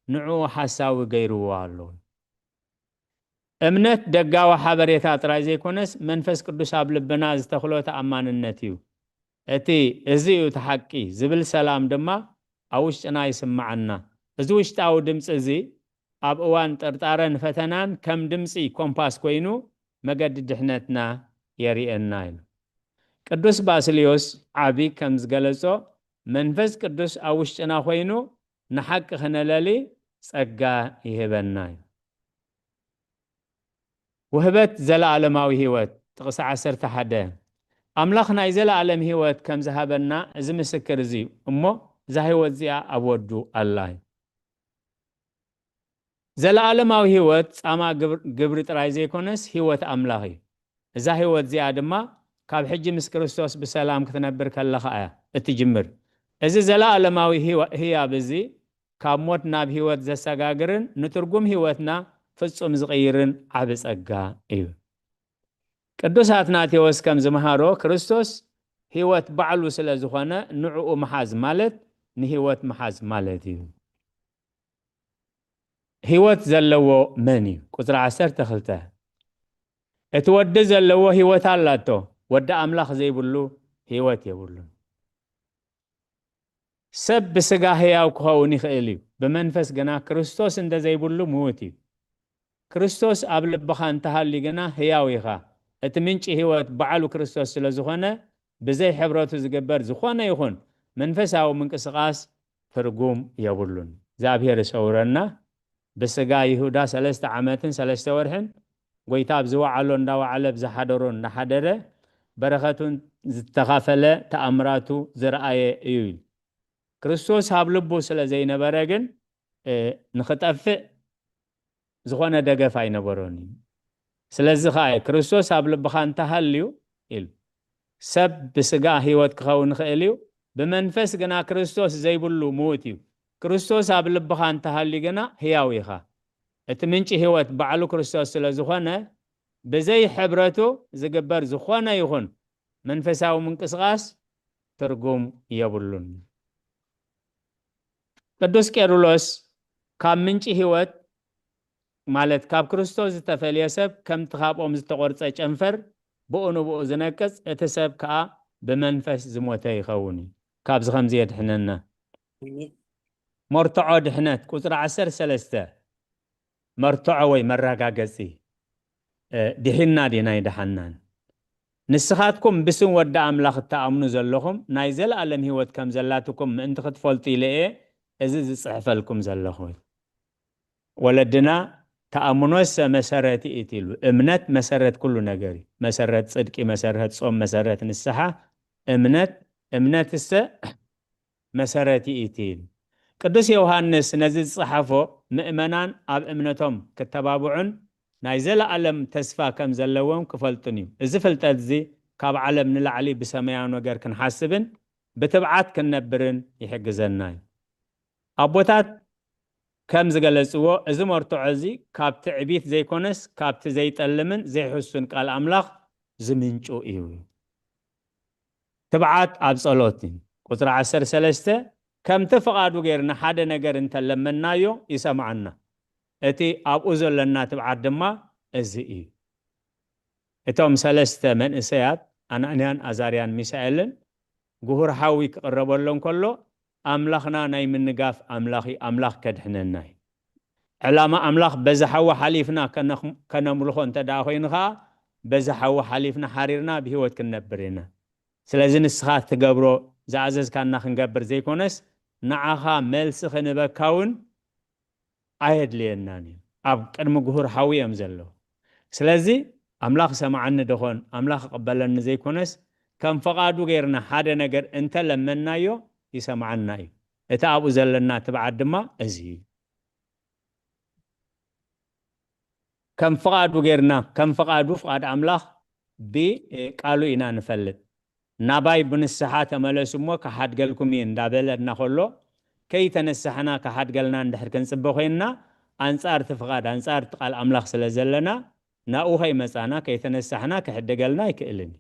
ንዕኡ ሓሳዊ ገይርዎ ኣሎ። እምነት ደጋዊ ሓበሬታ ጥራይ ዘይኮነስ፣ መንፈስ ቅዱስ ኣብ ልብና ዝተኽሎ ተኣማንነት እዩ። እቲ "እዚ እዩ እቲ ሓቂ" ዝብል ሰላም ድማ ኣብ ውሽጥና ይስምዓና። እዚ ውሽጣዊ ድምጺ እዚ ኣብ እዋን ጥርጣረን ፈተናን ከም ድምጺ ኮምፓስ ኮይኑ መገዲ ድሕነትና የርእየና እዩ። ቅዱስ ባስልዮስ ዓቢ ከም ዝገለጾ፣ መንፈስ ቅዱስ ኣብ ውሽጥና ኮይኑ ንሓቂ ክነለሊ ጸጋ ይህበና እዩ። ውህበት ዘለኣለማዊ ህይወት፣ ጥቕሲ ዓሰርተ ሓደ። ኣምላኽ ናይ ዘለኣለም ህይወት ከም ዝሃበና እዚ ምስክር እዚ እዩ። እሞ እዛ ህይወት እዚኣ ኣብ ወዱ ኣላ እዩ። ዘለኣለማዊ ህይወት ጻማ ግብር-፣ ግብሪ ጥራይ ዘይኮነስ ህይወት ኣምላኽ እዩ። እዛ ህይወት እዚኣ ድማ ካብ ሕጂ ምስ ክርስቶስ ብሰላም ክትነብር ከለኻ እያ እትጅምር። እዚ ዘለኣለማዊ ህይወ-፣ ህያብ እዚ ካብ ሞት ናብ ህይወት ዘሰጋግርን ንትርጉም ህይወትና ፍጹም ዝቕይርን ዓቢ ጸጋ እዩ። ቅዱስ ኣትናቴዎስ ከም ዝመሃሮ፣ ክርስቶስ ህይወት ባዕሉ ስለ ዝኾነ፣ ንዕኡ ምሓዝ ማለት ንህይወት ምሓዝ ማለት እዩ። ህይወት ዘለዎ መን እዩ? ቁጽሪ ዓሰርተ ክልተ። እቲ ወዲ ዘለዎ ህይወት ኣላቶ፣ ወዲ ኣምላኽ ዘይብሉ ህይወት የብሉን። ሰብ ብስጋ ህያው ክኸውን ይኽእል እዩ፣ ብመንፈስ ግና ክርስቶስ እንተ ዘይብሉ ምዉት እዩ። ክርስቶስ ኣብ ልብኻ እንተሃልዩ ግና ህያው ኢኻ። እቲ ምንጪ ህይወት ባዕሉ ክርስቶስ ስለ ዝኾነ፣ ብዘይ ሕብረቱ ዝግበር ዝኾነ ይኹን መንፈሳዊ ምንቅስቓስ ትርጉም የብሉን። እግዚኣብሔር ይሰውረና። ብስጋ ይሁዳ ሰለስተ ዓመትን ሰለስተ ወርሕን፣ ጎይታ ኣብ ዝወዓሎ እንዳወዓለ፣ ኣብ ዝሓደሮ እንዳሓደረ፣ በረኸቱን ዝተኻፈለ፣ ተኣምራቱ ዝረኣየ እዩ። ክርስቶስ ኣብ ልቡ ስለ ዘይነበረ ግን፣ እ፣ ንኽጠፍእ ዝኾነ ደገፍ ኣይነበሮን እዩ። ስለዚ ኸኣ እዩ፣ "ክርስቶስ ኣብ ልብኻ እንተሃልዩ" ኢሉ። ሰብ ብስጋ ህይወት ክኸውን ይኽእል እዩ፣ ብመንፈስ ግና ክርስቶስ ዘይብሉ ምዉት እዩ። ክርስቶስ ኣብ ልብኻ እንተሃልዩ ግና ህያው ኢኻ። እቲ ምንጪ ህይወት ባዕሉ ክርስቶስ ስለ ዝኾነ፣ ብዘይ ሕብረቱ ዝግበር ዝኾነ ይኹን መንፈሳዊ ምንቅስቓስ ትርጉም የብሉን። ቅዱስ ቄርሎስ ካብ ምንጪ ህይወት፣ ማለት ካብ ክርስቶስ ዝተፈልየ ሰብ፣ ከምቲ ካብኦም ዝተቖርጸ ጨንፈር ብኡ ንብኡ ዝነቅጽ፣ እቲ ሰብ ከኣ ብመንፈስ ዝሞተ ይኸውን እዩ። ካብዚ ከምዚ የድሕነና። ኣሜን። መርትዖ ድሕነት፣ ቁጽሪ ዓሰርተ ሰለስተ፣ መርትዖ ወይ መረጋገጺ፣ እ፣ ድሒንና ዲና ኣይደሓንናን? ንስኻትኩም ብስም ወዲ ኣምላኽ እትኣምኑ ዘለኹም፣ ናይ ዘለኣለም ህይወት ከም ዘላትኩም ምእንቲ ክትፈልጡ ኢለ እየ እዚ ዝጽሕፈልኩም ዘለኹ። ወለድና፣ ተኣምኖሰ መሰረት ይእቲ ኢሉ። እምነት መሰረት ኩሉ ነገር እዩ። መሰረት ጽድቂ፣ መሰረት ጾም፣ መሰረት ንስሓ፣ እምነት፣ እምነትሰ መሰረት ይእቲ ኢሉ። ቅዱስ ዮሃንስ ነዚ ዝጸሓፎ፣ ምእመናን ኣብ እምነቶም ክተባብዑን ናይ ዘለኣለም ተስፋ ከም ዘለዎም ክፈልጡን እዩ። እዚ ፍልጠት እዚ፣ ካብ ዓለም ንላዕሊ ብሰማያዊ ነገር ክንሓስብን ብትብዓት ክንነብርን ይሕግዘና እዩ። ኣቦታት ከም ዝገለጽዎ፣ እዚ መርትዖ እዚ ካብ ትዕቢት ዘይኮነስ፣ ካብቲ ዘይጠልምን ዘይሕሱን ቃል ኣምላኽ ዝምንጩ እዩ። ትብዓት ኣብ ጸሎት እዩ። ቁጽሪ ዓሰርተ ሰለስተ፣ ከምቲ ፍቓዱ ጌርና ሓደ ነገር እንተለመናዮ ይሰምዓና። እቲ ኣብኡ ዘለና ትብዓት ድማ እዚ እዩ። እቶም ሰለስተ መንእሰያት ኣናንያን ኣዛርያን ሚሳኤልን፣ ጉሁር ሓዊ ክቕረበሎም ከሎ፣ ኣምላኽና ናይ ምንጋፍ ኣምላኽ እዩ፣ ኣምላኽ ከድሕነና እዩ። ዕላማ ኣምላኽ በዚ ሓዊ ሓሊፍና ከነኽ-፣ ከነምልኾ እንተ ደኣ ኮይኑ ኸኣ፣ በዚ ሓዊ ሓሊፍና ሓሪርና ብህይወት ክንነብር ኢና። ስለዚ ንስኻ ትገብሮ፣ ዝኣዘዝካና ክንገብር ዘይኮነስ፣ ንዓኻ መልሲ ክንበካ እውን ኣየድልየናን እዩ። ኣብ ቅድሚ ጉሁር ሓዊ እዮም ዘለዉ። ስለዚ ኣምላኽ ይሰምዓኒ ደኾን፣ ኣምላኽ ይቕበለኒ ዘይኮነስ፣ ከም ፈቓዱ ጌርና ሓደ ነገር እንተ ለመንናዮ ይሰምዓና እዩ። እቲ ኣብኡ ዘለና ትብዓት ድማ እዚ እዩ። ከም ፍቓዱ ጌርና፣ ከም ፍቓዱ፣ ፍቓድ ኣምላኽ ብቃሉ ኢና ንፈልጥ። ናባይ ብንስሓ ተመለሱ እሞ ክሓድገልኩም እየ እንዳበለ እናኸሎ፣ ከይተነሳሕና ክሓድገልና እንድሕር ክንጽበ ኮይንና፣ ኣንጻር እቲ ፍቓድ፣ ኣንጻር እቲ ቃል ኣምላኽ ስለ ዘለና፣ ናብኡ ከይመጻና፣ ከይተነሳሕና ክሕድገልና ኣይክእልን እዩ።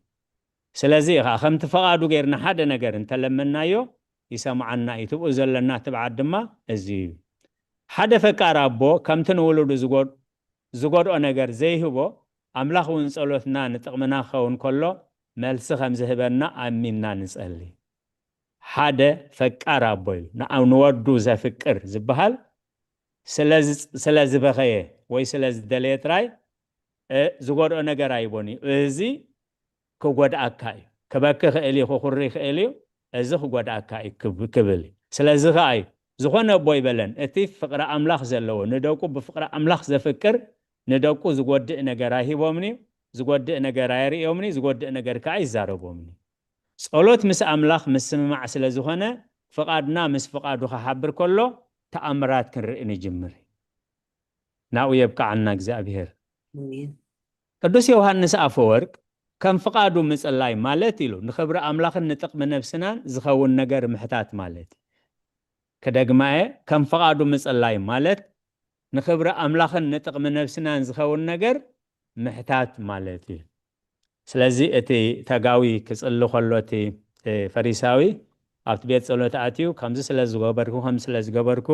ስለዚ እዩ ኸዓ፣ ከምቲ ፍቓዱ ጌርና ሓደ ነገር እንተለመናዮ፣ ይሰምዓና እዩ። ትብኡ ዘለና ትብዓት ድማ እዚ እዩ። ሓደ ፈቃር ኣቦ፣ ከምቲ ንውሉዱ ዝጎድ-፣ ዝጎድኦ ነገር ዘይህቦ፣ ኣምላኽ እውን ጸሎትና ንጥቕምና ክኸውን ከሎ፣ መልሲ ከም ዝህበና ኣሚንና ንጸሊ። ሓደ ፈቃር ኣቦ እዩ። ንኣ-፣ ንወዱ ዘፍቅር ዝበሃል ስለ ዝ-፣ ስለ ዝበኸየ ወይ ስለ ዝደለየ ጥራይ፣ እ፣ ዝጎድኦ ነገር ኣይቦን እዩ። እዚ ክጎድኣካ እዩ። ክበኪ ይኽእል እዩ፣ ክኹሪ ይኽእል እዩ፣ እዚ ክጎድኣካ እዩ ክብ-፣ ክብል እዩ። ስለዚ ኸዓ እዩ፣ ዝኾነ ኣቦ ይበለን፣ እቲ ፍቕሪ ኣምላኽ ዘለዎ፣ ንደቁ ብፍቕሪ ኣምላኽ ዘፍቅር፣ ንደቁ ዝጎድእ ነገር ኣይሂቦምን እዩ፣ ዝጎድእ ነገር ኣየርእዮምን እዩ፣ ዝጎድእ ነገር ከኣ ኣይዛረቦምን እዩ። ጸሎት ምስ ኣምላኽ ምስምማዕ ስለ ዝኾነ፣ ፍቓድና ምስ ፍቓዱ ክሓብር ከሎ፣ ተኣምራት ክንርኢ ንጅምር። ናብኡ የብቅዓና እግዚኣብሔር። ኣሜን። ቅዱስ ዮሃንስ ኣፈወርቅ፣ ከም ፍቓዱ ምጽላይ ማለት ኢሉ፣ ንኽብሪ ኣምላኽን ንጥቕሚ ነብስናን ዝኸውን ነገር ምሕታት ማለት እዩ። ክደግማ እየ፣ ከም ፍቓዱ ምጽላይ ማለት፣ ንኽብሪ ኣምላኽን ንጥቕሚ ነብስናን ዝኸውን ነገር ምሕታት ማለት እዩ። ስለዚ እቲ ተጋዊ ክጽሊ ከሎ፣ እቲ፣ እ፣ ፈሪሳዊ ኣብቲ ቤት ጸሎት ኣትዩ፣ "ከምዚ ስለ ዝገበርኩ፣ ከምዚ ስለ ዝገበርኩ፣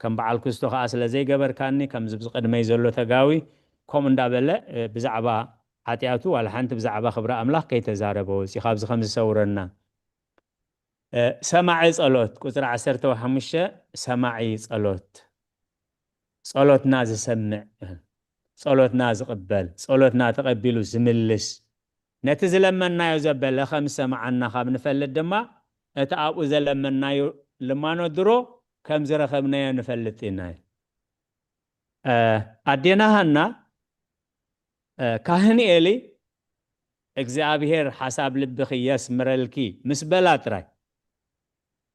ከም በዓል ክስቶ ከኣ ስለ ዘይገበርካኒ፣ ከምዚ ብዚ ቅድመይ ዘሎ ተጋዊ" ከምኡ እንዳበለ፣ እ፣ ብዛዕባ ሓጢኣቱ ዋላ ሓንቲ ብዛዕባ ክብሪ ኣምላኽ ከይተዛረበ ወጺኡ፣ ካብዚ ከም ዝሰውረና። እ፣ ሰማዒ ጸሎት፣ ቁጽሪ ዓሰርተ ሓሙሽተ፣ ሰማዒ ጸሎት። ጸሎትና ዝሰምዕ፣ ጸሎትና ዝቕበል፣ ጸሎትና ተቐቢሉ ዝምልስ፣ ነቲ ዝለመንናዮ ዘበለ ከም ዝሰምዓና ካብ ንፈልጥ ድማ፣ እቲ ኣብኡ ዘለመንናዮ ልማኖ ድሮ ከም ዝረኸብናዮ ንፈልጥ ኢና። እ፣ ኣዴና ሃና፣ እ፣ ካህን ኤሊ፣ "እግዚኣብሔር ሓሳብ ልብኺ የስምረልኪ" ምስ በላ ጥራይ፣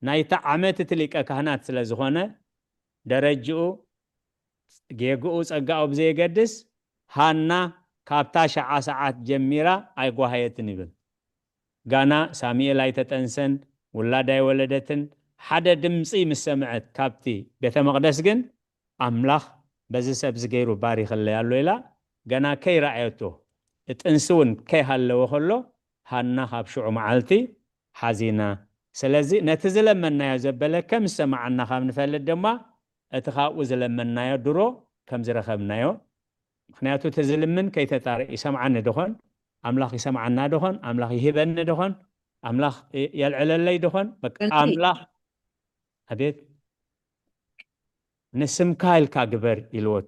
ናይታ ዓመት እቲ ሊቀ ካህናት ስለ ዝኾነ፣ ደረጅኡ፣ ጌግኡ፣ ጸጋኡ ብዘየገድስ፣ ሃና ካብታ ሸዓ ሰዓት ጀሚራ ኣይጓሃየትን ይብል። ጋና ሳሙኤል ኣይተጠንሰን፣ ውላድ ኣይወለደትን። ሓደ ድምፂ ምስ ሰምዐት ካብቲ ቤተ መቕደስ ግን ኣምላኽ በዚ ሰብ እዚ ገይሩ ባሪኽለይ ኣሎ ኢላ፣ ገና ከይረኣየቶ፣ ጥንሲ እውን ከይሃለወ ከሎ፣ ሃና ካብ ሽዑ መዓልቲ ሓዚና። ስለዚ ነቲ ዝለመናዮ ዘበለ ከም ዝሰማዓና ካብ ንፈልጥ ድማ፣ እቲ ካብኡ ዝለመናዮ ድሮ ከም ዝረኸብናዮ፣ ምኽንያቱ እቲ ዝልምን ከይተጣርእ ይሰምዓኒ ድኾን? ኣምላኽ ይሰምዓና ድኾን? ኣምላኽ ይህበኒ ድኾን? ኣምላኽ የ-፣ የልዕለለይ ድኾን? በቃ ኣንቲ ኣምላኽ፣ ኣቤት፣ ንስምካ ኢልካ ግበር ኢልዎት።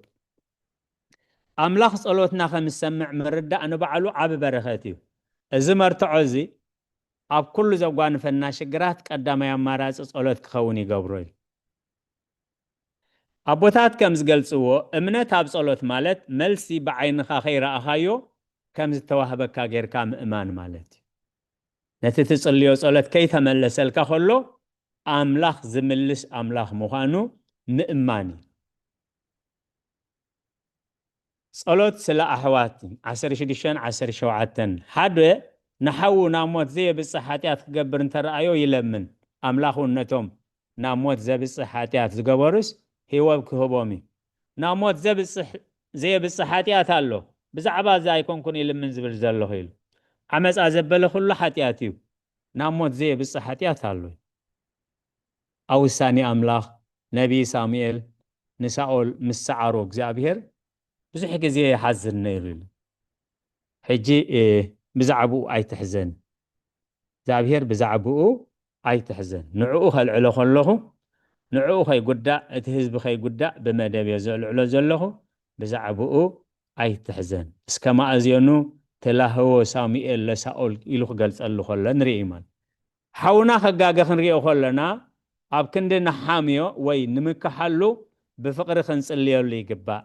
ኣምላኽ ጸሎትና ከም ዝሰምዕ ምርዳእ ንባዕሉ ዓቢ በረኸት እዩ። እዚ መርትዖ እዚ ኣብ ኩሉ ዘጓንፈና ሽግራት ቀዳማይ ኣማራጺ ጸሎት ክኸውን ይገብሮ እዩ። ኣቦታት ከም ዝገልጽዎ፣ እምነት ኣብ ጸሎት ማለት መልሲ ብዓይንኻ ከይረኣኻዮ ከም ዝተዋህበካ ጌርካ ምእማን ማለት እዩ። ነቲ ትጽልዮ ጸሎት ከይተመለሰልካ ከሎ፣ ኣምላኽ ዝምልስ ኣምላኽ ምዃኑ ምእማን እዩ። ጸሎት ስለ ኣሕዋት፣ ዓሰርተ ሽዱሽተን ዓሰርተ ሸውዓተን። ሓደ ንሓዉ ናብ ሞት ዘየብጽሕ ሓጢኣት ክገብር እንተረኣዮ ይለምን። ኣምላኽ እውን ነቶም ናብ ሞት ዘብጽሕ ሓጢኣት ዝገበሩስ ህይወት ክህቦም እዩ። ናብ ሞት ዘብጽሕ፣ ዘየብጽሕ ሓጢኣት ኣሎ። ብዛዕባ እዚ ኣይኮንኩን ይልምን ዝብል ዘለኹ ኢሉ። ዓመጻ ዘበለ ኩሉ ሓጢኣት እዩ። ናብ ሞት ዘየብጽሕ ሓጢኣት ኣሎ። ኣብ ውሳኔ ኣምላኽ፣ ነቢይ ሳሙኤል ንሳኦል ምስ ሰዓሮ እግዚኣብሔር ብዙሕ ግዜ ይሓዝን ነይሩ ኢሉ። ሕጂ፣ እ፣ ብዛዕባኡ ኣይትሕዘን። እግዚኣብሔር ብዛዕባኡ ኣይትሕዘን። ንዕኡ ከልዕሎ ከለኹ፣ ንዕኡ ከይጉዳእ፣ እቲ ህዝቢ ከይጉዳእ ብመደብ እየ ዘልዕሎ ዘለኹ። ብዛዕባኡ ኣይትሕዘን። እስከ ማእዝዮኑ ተላህዎ ሳሙኤል ለሳኦል ኢሉ ክገልጸሉ ከሎ ንርኢ ማለት። ሓውና ከጋገ ክንሪኦ ከለና፣ ኣብ ክንዲ ንሓምዮ ወይ ንምክሓሉ ብፍቕሪ ክንጽልየሉ ይግባእ።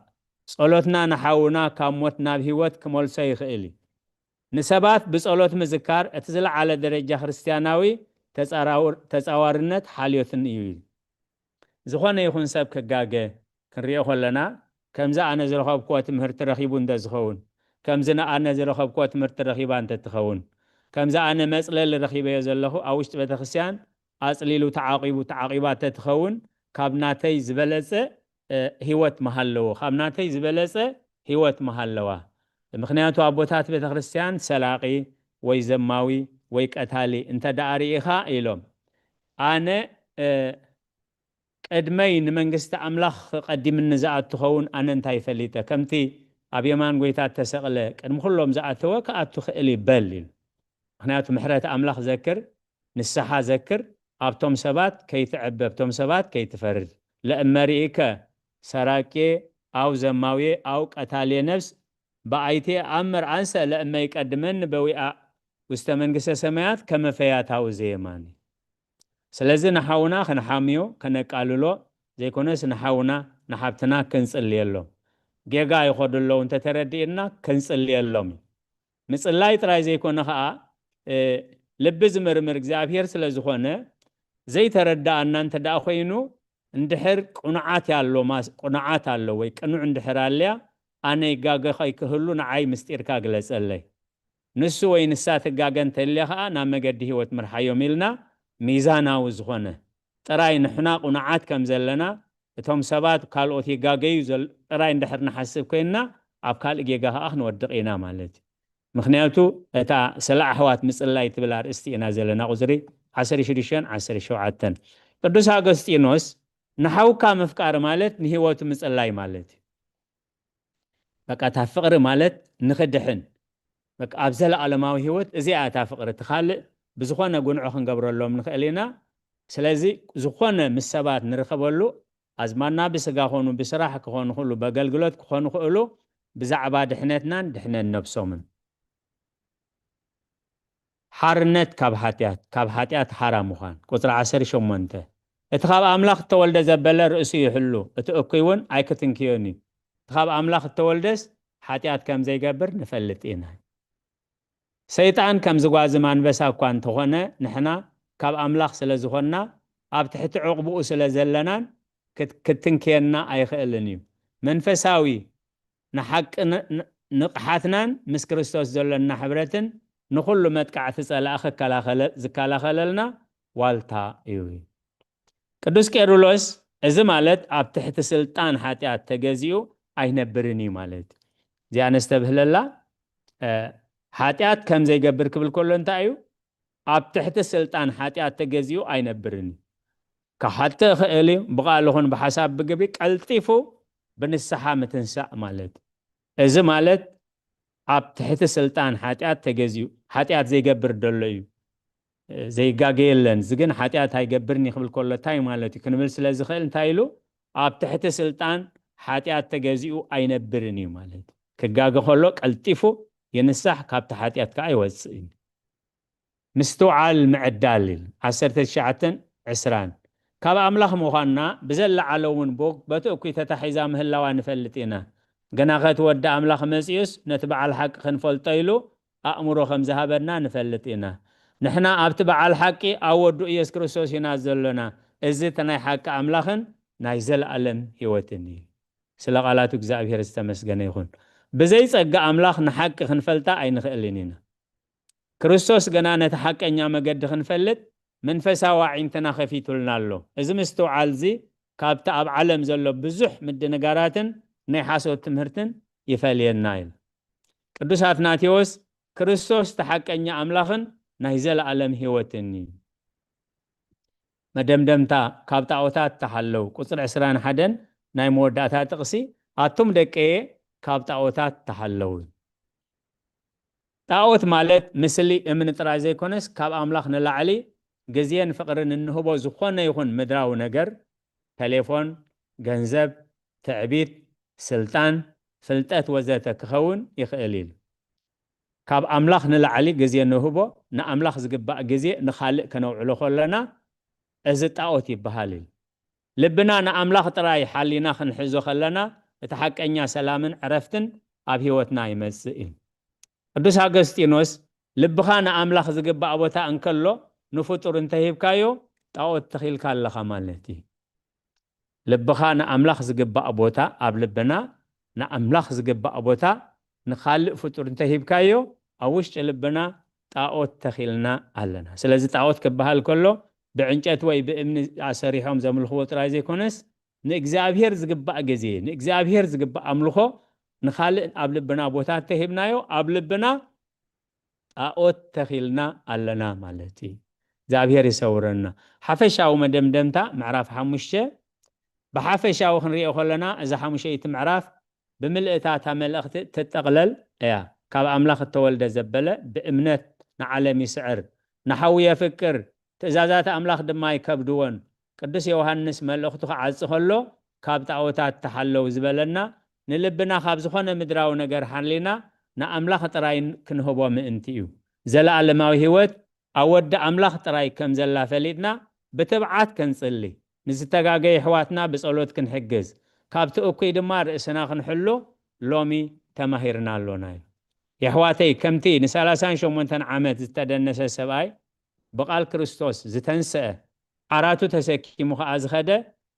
ጸሎትና ንሓውና ካብ ሞት ናብ ህይወት ክመልሶ ይኽእል እዩ። ንሰባት ብጸሎት ምዝካር እቲ ዝለዓለ ደረጃ ክርስትያናዊ ተጻራውር-፣ ተጻዋርነት ሓልዮትን እዩ። ዝኾነ ይኹን ሰብ ክጋገ ክንሪኦ ከለና፣ ከምዚ ኣነ ዝረኸብክዎ ትምህርቲ ረኺቡ እንተ ዝኸውን፣ ከምዚ ንኣነ ዝረኸብክዎ ትምህርቲ ረኺባ እንተ ትኸውን፣ ከምዚ ኣነ መጽለሊ ረኺበዮ ዘለኹ ኣብ ውሽጢ ቤተክርስትያን ኣጽሊሉ ተዓቂቡ፣ ተዓቂባ እንተ ትኸውን፣ ካብ ናተይ ዝበለጸ፣ እ፣ ህይወት ምሃለዎ፣ ካብ ናተይ ዝበለጸ ህይወት ምሃለዋ። ምኽንያቱ ኣቦታት ቤተክርስትያን ሰራቂ ወይ ዘማዊ ወይ ቀታሊ እንተ ደኣ ርኢኻ ኢሎም፣ ኣነ፣ እ፣ ቅድመይ ንመንግስቲ ኣምላኽ ቀዲምኒ ዝኣቱ ኸውን ኣነ እንታይ ፈሊጠ? ከምቲ ኣብ የማን ጐይታ እተሰቕለ ቅድሚ ኩሎም ዝኣተወ ክኣቱ ክእል እዩ በል ኢሉ። ምኽንያቱ ምሕረት ኣምላኽ ዘክር፣ ንስሓ ዘክር፣ ኣብቶም ሰባት ከይትዕበ፣ ኣብቶም ሰባት ከይትፈርድ። ለእመ ርኢከ ሰራቄ ኣው ዘማውየ ኣው ቀታልየ ነፍስ በኣይቴ ኣምር ኣንሰ ለእመ ይቀድመኒ በዊኣ ውስተ መንግስተ ሰማያት ከመ ፈያታዊ ዘየማኒ። ስለዚ ንሓውና ክንሓምዮ፣ ከነቃልሎ ዘይኮነስ ንሓውና ንሓብትና ክንጽልየሎም። ጌጋ ይኸዱ ኣለዉ እንተተረዲእና ክንጽልየሎም እዩ። ምጽላይ ጥራይ ዘይኮነ ኸኣ፣ እ፣ ልቢ ዝምርምር እግዚኣብሔር ስለ ዝኾነ፣ ዘይተረድኣና እንተ ደኣ ኮይኑ፣ እንድሕር ቅኑዓት ያሎ ማስ-፣ ቅኑዓት ኣሎ ወይ ቅኑዕ እንድሕር ኣልያ፣ ኣነ ይጋገ ከይክህሉ ንዓይ ምስጢርካ ግለጸለይ። ንሱ ወይ ንሳ ትጋገ እንተልያ ኸኣ ናብ መገዲ ህይወት ምርሓዮም ኢልና ሚዛናዊ ዝኾነ፣ ጥራይ ንሕና ቅኑዓት ከም ዘለና፣ እቶም ሰባት ካልኦት ይጋገዩ ዘል-፣ ጥራይ እንድሕር ንሓስብ ኮይንና፣ ኣብ ካልእ ጌጋ ኸኣ ክንወድቕ ኢና ማለት እዩ። ምኽንያቱ እታ ስለ ኣሕዋት ምጽላይ ትብል ኣርእስቲ ኢና ዘለና፣ ቁጽሪ ዓሰርተ ሽዱሽተን ዓሰርተ ሸውዓተን። ቅዱስ ኣገስጢኖስ ንሓውካ ምፍቃር ማለት ንህይወቱ ምጽላይ ማለት እዩ። በቃ እታ ፍቕሪ ማለት ንኽድሕን፣ በቃ ኣብ ዘለኣለማዊ ህይወት እዚኣ እታ ፍቕሪ፣ እቲ ካልእ ብዝኾነ ጉንዖ ክንገብረሎም ንኽእል ኢና። ስለዚ ዝኾነ ምስ ሰባት ንርኸበሉ፣ ኣዝማድና ብስጋ ኾኑ ብስራሕ ክኾኑ ክእሉ፣ በገልግሎት ክኾኑ ክእሉ፣ ብዛዕባ ድሕነትናን ድሕነት ነብሶምን። ሓርነት ካብ ሓጢኣት፣ ካብ ሓጢኣት ሓራ ምዃን። ቁጽሪ ዓሰርተ ሸሞንተ፣ እቲ ካብ ኣምላኽ እተወልደ ዘበለ ርእሱ ይሕሉ፣ እቲ እኩይ እውን ኣይክትንክዮን እዩ። እቲ ካብ ኣምላኽ እተወልደስ ሓጢኣት ከም ዘይገብር ንፈልጥ ኢና። ሰይጣን ከም ዝጓዝም ኣንበሳ እኳ እንተኾነ፣ ንሕና ካብ ኣምላኽ ስለ ዝኾንና፣ ኣብ ትሕቲ ዕቕብኡ ስለ ዘለናን ክት-፣ ክትንክየና ኣይኽእልን እዩ። መንፈሳዊ ንሓቂ ን-፣ ን-፣ ንቕሓትናን ምስ ክርስቶስ ዘሎና ሕብረትን ንኹሉ መጥቃዕቲ ጸላኢ ክከላኸለ-፣ ዝከላኸለልና ዋልታ እዩ። ቅዱስ ቄርሎስ፣ እዚ ማለት ኣብ ትሕቲ ስልጣን ሓጢኣት ተገዚኡ ኣይነብርን እዩ ማለት እዩ። እዚኣ ነስተብህለላ። እ፣ ሓጢኣት ከም ዘይገብር ክብል ከሎ እንታይ እዩ? ኣብ ትሕቲ ስልጣን ሓጢኣት ተገዚኡ ኣይነብርን እዩ። ክሓጥእ ይኽእል እዩ፣ ብቓል ይኹን ብሓሳብ ብግብሪ ቀልጢፉ ብንስሓ ምትንሳእ ማለት እዩ። እዚ ማለት ኣብ ትሕቲ ስልጣን ሓጢኣት ተገዚኡ፣ ሓጢኣት ዘይገብር ደሎ እዩ፣ ዘይጋገ የለን፣ እዚ ግን ሓጢኣት ኣይገብርን እዩ ክብል ከሎ እንታይ ማለት እዩ ክንብል ስለ ዝኽእል እንታይ ኢሉ? ኣብ ትሕቲ ስልጣን ሓጢኣት ተገዚኡ ኣይነብርን እዩ ማለት እዩ። ክጋገ ከሎ ቀልጢፉ ይንሳሕ፣ ካብቲ ሓጢኣት ከዓ ይወፅእ እዩ። ምስትውዓል ምዕዳል ኢሉ ዓሰርተ ትሽዓተን ዕስራን ካብ ኣምላኽ ምዃንና ብዘለዓለ እውን ቦግ በቲ እኩይ ተታሒዛ ምህላዋ ንፈልጥ ኢና። ግናኸ እቲ ወዲ ኣምላኽ መጺኡስ ነቲ በዓል ሓቂ ክንፈልጦ ኢሉ ኣእምሮ ከም ዝሃበና ንፈልጥ ኢና። ንሕና ኣብቲ በዓል ሓቂ ኣብ ወዱ ኢየሱስ ክርስቶስ ኢና ዘሎና። እዚ እቲ ናይ ሓቂ ኣምላኽን ናይ ዘለኣለም ህይወትን እዩ። ስለ ቃላቱ እግዚኣብሔር ዝተመስገነ ይኹን። ብዘይ ጸጋ ኣምላኽ ንሓቂ ክንፈልጣ ኣይንኽእልን ኢና። ክርስቶስ ገና ነቲ ሓቀኛ መገዲ ክንፈልጥ መንፈሳዊ ኣዒንትና ከፊቱልና ኣሎ። እዚ ምስትውዓል እዚ ካብቲ ኣብ ዓለም ዘሎ ብዙሕ ምድንጋራትን ናይ ሓሶት ትምህርትን ይፈልየና ኢሉ። ቅዱስ ኣትናቴዎስ ክርስቶስ እቲ ሓቀኛ ኣምላኽን ናይ ዘለኣለም ህይወትን እዩ። መደምደምታ ካብ ጣዖታት ተሓለው። ቁጽሪ ዕስራን ሓደን ናይ መወዳእታ ጥቕሲ፣ ኣቱም ደቀየ ካብ ጣዖታት ተሓለው። ጣዖት ማለት ምስሊ እምኒ ጥራይ ዘይኮነስ ካብ ኣምላኽ ንላዕሊ ግዜን ፍቕርን እንህቦ ዝኾነ ይኹን ምድራዊ ነገር፣ ቴሌፎን፣ ገንዘብ፣ ትዕቢት፣ ስልጣን፣ ፍልጠት ወዘተ ክኸውን ይኽእል ኢሉ። ካብ ኣምላኽ ንላዕሊ ግዜ ንህቦ፣ ንኣምላኽ ዝግባእ ግዜ ንኻልእ ከነውዕሎ ከለና እዚ ጣዖት ይበሃል ኢሉ። ልብና ንኣምላኽ ጥራይ ሓሊና ክንሕዞ ከለና እቲ ሓቀኛ ሰላምን ዕረፍትን ኣብ ህይወትና ይመጽእ እዩ። ቅዱስ ኣገስጢኖስ ልብኻ ንኣምላኽ ዝግባእ ቦታ እንከሎ ንፍጡር እንተሂብካዮ ጣዖት ተኺልካ ኣለኻ ማለት እዩ። ልብኻ ንኣምላኽ ዝግባእ ቦታ ኣብ ልብና ንኣምላኽ ዝግባእ ቦታ ንኻልእ ፍጡር እንተሂብካዮ ኣብ ውሽጢ ልብና ጣዖት ተኺልና ኣለና። ስለዚ ጣዖት ክበሃል ከሎ ብዕንጨት ወይ ብእምኒ ኣሰሪሖም ዘምልኽዎ ጥራይ ዘይኮነስ ንእግዚኣብሔር ዝግባእ ግዜ ንእግዚኣብሔር ዝግባእ ኣምልኾ ንኻልእ ኣብ ልብና ቦታ እንተሂብናዮ ኣብ ልብና ጣዖት ተኺልና ኣለና ማለት እዩ። እግዚኣብሔር ይሰውረና። ሓፈሻዊ መደምደምታ ምዕራፍ ሓሙሽተ ብሓፈሻዊ ክንሪኦ ከለና እዛ ሓሙሸይቲ ምዕራፍ ብምልእታ እታ መልእኽቲ ትጠቕለል እያ። ካብ ኣምላኽ እተወልደ ዘበለ ብእምነት ንዓለም ይስዕር፣ ንሓዉ የፍቅር፣ ትእዛዛት ኣምላኽ ድማ ኣይከብድዎን። ቅዱስ ዮሃንስ መልእኽቱ ክዓጽ ከሎ ካብ ጣዖታት ተሓለው ዝበለና ንልብና ካብ ዝኾነ ምድራዊ ነገር ሓሊና ንኣምላኽ ጥራይ ክንህቦ ምእንቲ እዩ። ዘለኣለማዊ ህይወት ኣብ ወዲ ኣምላኽ ጥራይ ከም ዘላ ፈሊጥና ብትብዓት ከንጽሊ፣ ንዝተጋገየ ኣሕዋትና ብጸሎት ክንሕግዝ፣ ካብቲ እኩይ ድማ ርእስና ክንሕሉ ሎሚ ተማሂርና ኣሎና እዩ። የሕዋተይ ከምቲ ንሰላሳን ሸሞንተን ዓመት ዝተደነሰ ሰብኣይ ብቓል ክርስቶስ ዝተንስአ ዓራቱ ተሰኪሙ ኸኣ ዝኸደ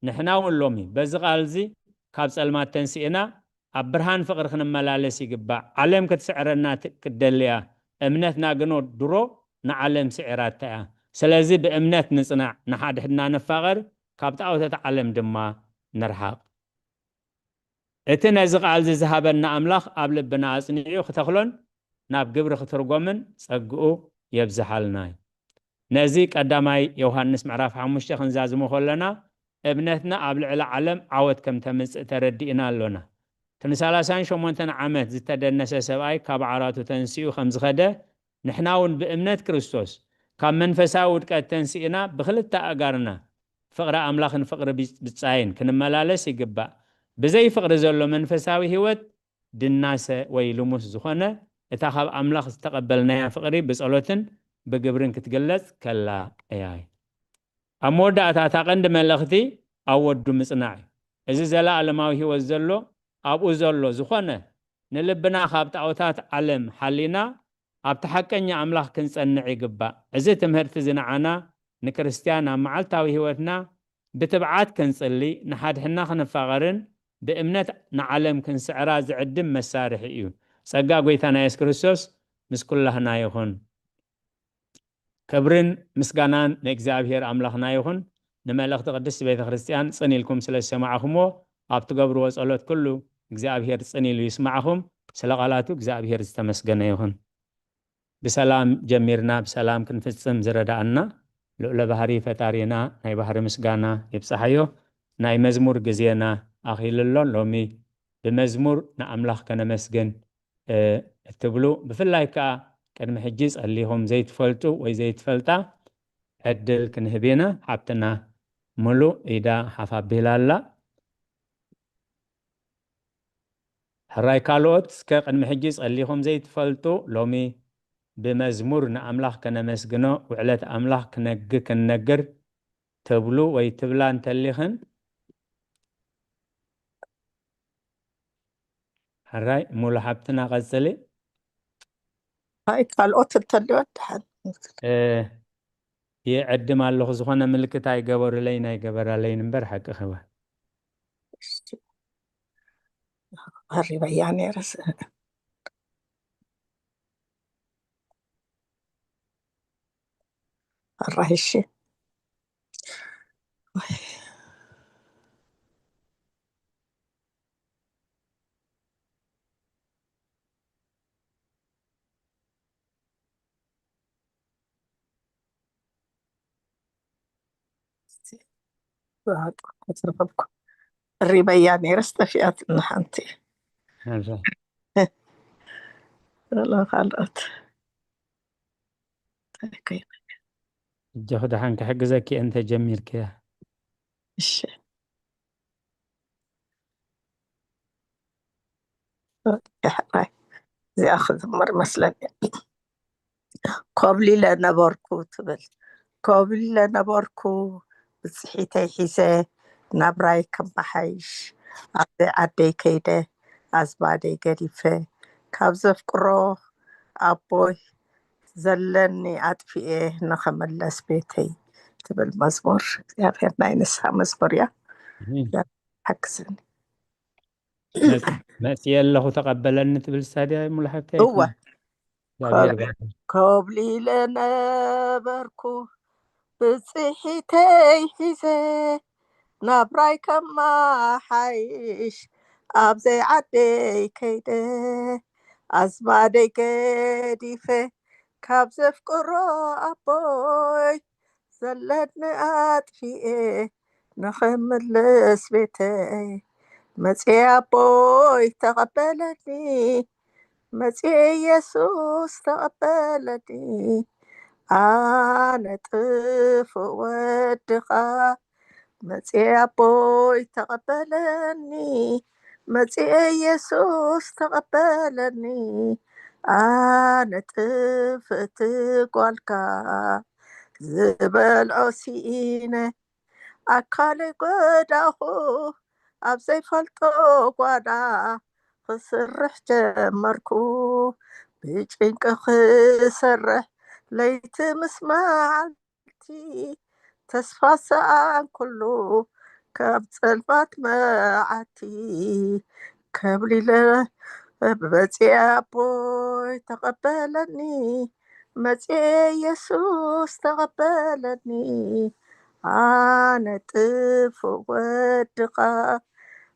ንሕና እውን ሎሚ በዚ ቓል እዚ ካብ ጸልማት ተንሲእና ኣብ ብርሃን ፍቕሪ ክንመላለስ ይግባእ። ዓለም ክትስዕረና ክትደሊ እያ። እምነትና ግኖ ድሮ ንዓለም ስዒራታ እያ። ስለዚ ብእምነት ንጽናዕ፣ ንሓድሕድና ንፋቐር፣ ካብ ጣዖታት ዓለም ድማ ንርሓቕ። እቲ ነዚ ቃል እዚ ዝሃበና ኣምላኽ ኣብ ልብና ኣጽኒዑ ክተኽሎን ናብ ግብሪ ክትርጎምን ጸግኡ የብዝሓልና እዩ። ነዚ ቀዳማይ ዮሃንስ ምዕራፍ ሓሙሽተ ክንዛዝሞ ከለና እምነትና ኣብ ልዕሊ ዓለም ዓወት ከም ተምጽእ ተረዲእና ኣሎና። እቲ ንሰላሳን ሸሞንተን ዓመት ዝተደነሰ ሰብኣይ ካብ ዓራቱ ተንሲኡ ከም ዝኸደ ንሕና እውን ብእምነት ክርስቶስ ካብ መንፈሳዊ ውድቀት ተንሲእና ብክልተ ኣእጋርና ፍቕሪ ኣምላኽን ፍቕሪ ብጻይን ክንመላለስ ይግባእ። ብዘይ ፍቕሪ ዘሎ መንፈሳዊ ህይወት ድናሰ ወይ ልሙስ ዝኾነ እታ ካብ ኣምላኽ ዝተቐበልናያ ፍቕሪ ብጸሎትን ብግብርን ክትግለጽ ከላ እያ። ኣብ መወዳእታ እታ ቀንዲ መልእኽቲ ኣብ ወዱ ምጽናዕ እዩ። እዚ ዘለኣለማዊ ህይወት ዘሎ ኣብኡ ዘሎ ዝኾነ ንልብና ካብ ጣዖታት ዓለም ሓሊና ኣብቲ ሓቀኛ ኣምላኽ ክንጸንዕ ይግባእ። እዚ ትምህርቲ እዚ ንዓና ንክርስትያን ኣብ መዓልታዊ ህይወትና ብትብዓት ክንጽሊ፣ ንሓድሕና ክንፋቐርን ብእምነት ንዓለም ክንስዕራ ዝዕድም መሳርሒ እዩ። ጸጋ ጐይታና የሱስ ክርስቶስ ምስ ኩላህና ይኹን። ክብርን ምስጋናን ንእግዚኣብሔር ኣምላኽና ይኹን። ንመልእኽቲ ቅድስቲ ቤተ ክርስቲያን ጽን ኢልኩም ስለ ዝሰማዕኹምዎ፣ ኣብ ትገብርዎ ጸሎት ኩሉ እግዚኣብሔር ጽን ኢሉ ይስማዕኹም። ስለ ቃላቱ እግዚኣብሔር ዝተመስገነ ይኹን። ብሰላም ጀሚርና ብሰላም ክንፍጽም ዝረዳኣና ልዑለ ባህሪ ፈጣሪና ናይ ባህሪ ምስጋና ይብጻሓዮ። ናይ መዝሙር ግዜና ኣኺሉ ኣሎ። ሎሚ ብመዝሙር ንኣምላኽ ከነመስግን፣ እ፣ እትብሉ፣ ብፍላይ ከኣ ቅድሚ ሕጂ ጸሊኹም ዘይትፈልጡ ወይ ዘይትፈልጣ ዕድል ክንህብ ኢና። ሓብትና ሙሉ ኢዳ ሓፍ ኣቢላ ኣላ። ሕራይ ካልኦት እስከ ቅድሚ ሕጂ ጸሊኹም ዘይትፈልጡ ሎሚ ብመዝሙር ንኣምላኽ ከነመስግኖ ውዕለት ኣምላኽ ክነግ-፣ ክንነግር ትብሉ ወይ ትብላ እንተሊኽን፣ ሕራይ ሙሉ ሓብትና ቀጽሊ። ኣይ ካልኦት እንተልዮ ደሓን። እ፣ ይዕድም ኣለኹ፣ ዝኾነ ምልክት ኣይገበሩለይን ኣይገበራለይን እምበር ሓቂ ኸባ። እሺ። ሃሪበያ ነይረስ። ኣራይ እሺ። ዝረኸብኩ ሪበያ ነይረስ ጠፊኣትና ሓንቲ። ኣዛ። ዘሎ ካልኦት እንታይ ከይበል? እጆኺ ደሓን ክሕግዘኪ እየ እንተ ጀሚርክያ። እሺ። እዚኣ ክዝምር መስለኒ። ኮብሊለ ነበርኩ ትብል። ኮብሊለ ነበርኩ ብጽሒተይ ሒዘ ናብራይ ከመሓይሽ ኣብ ዓደይ ከይደ ኣዝማደይ ገዲፈ ካብ ዘፍቅሮ ኣቦይ ዘለኒ ኣጥፊኤ ንኸመለስ ቤተይ ትብል መዝሙር እግዚኣብሔር ናይ ንስሓ መዝሙር እያ። እም። ሓግዘኒ። መጽ-፣ መጽየ ኣለኹ ተቐበለኒ ትብል ሳድያ ሙሉ ሓብተይ እወ። ኣይኮነን? እግዚኣብሔር ይባርክ። ኮብሊለ ነበርኩ ብጽሒተይ ሒዘ ናብራይ ከማሓይሽ ኣብ ዘይዓደይ ከይደ ኣዝማደይ ገዲፈ ካብ ዘፍቅሮ ኣቦይ ዘለኒ ኣጥፊኤ ንኸምልስ ቤተይ መጽየ ኣቦይ ተቐበለኒ መጽየ ኢየሱስ ተቐበለኒ ኣነ ጥፉእ ወድኻ መጽየ ኣቦይ ተቐበለኒ መጽየ ኢየሱስ ተቐበለኒ ኣነ ጥፍእቲ ጓልካ ዝበልዖ ሲኢነ ኣካለይ ጎዳኹ ኣብ ዘይፈልጦ ጓዳ ክስርሕ ጀመርኩ ብጭንቂ ክሰርሕ ለይቲ ምስ መዓልቲ ተስፋ ሰኣንኩሉ ካብ ጸልማት መዓቲ ከብሊለ ብመጽየ ኣቦይ ተቐበለኒ መጽየ ኢየሱስ ተቐበለኒ ኣነ ጥፉእ ወድኻ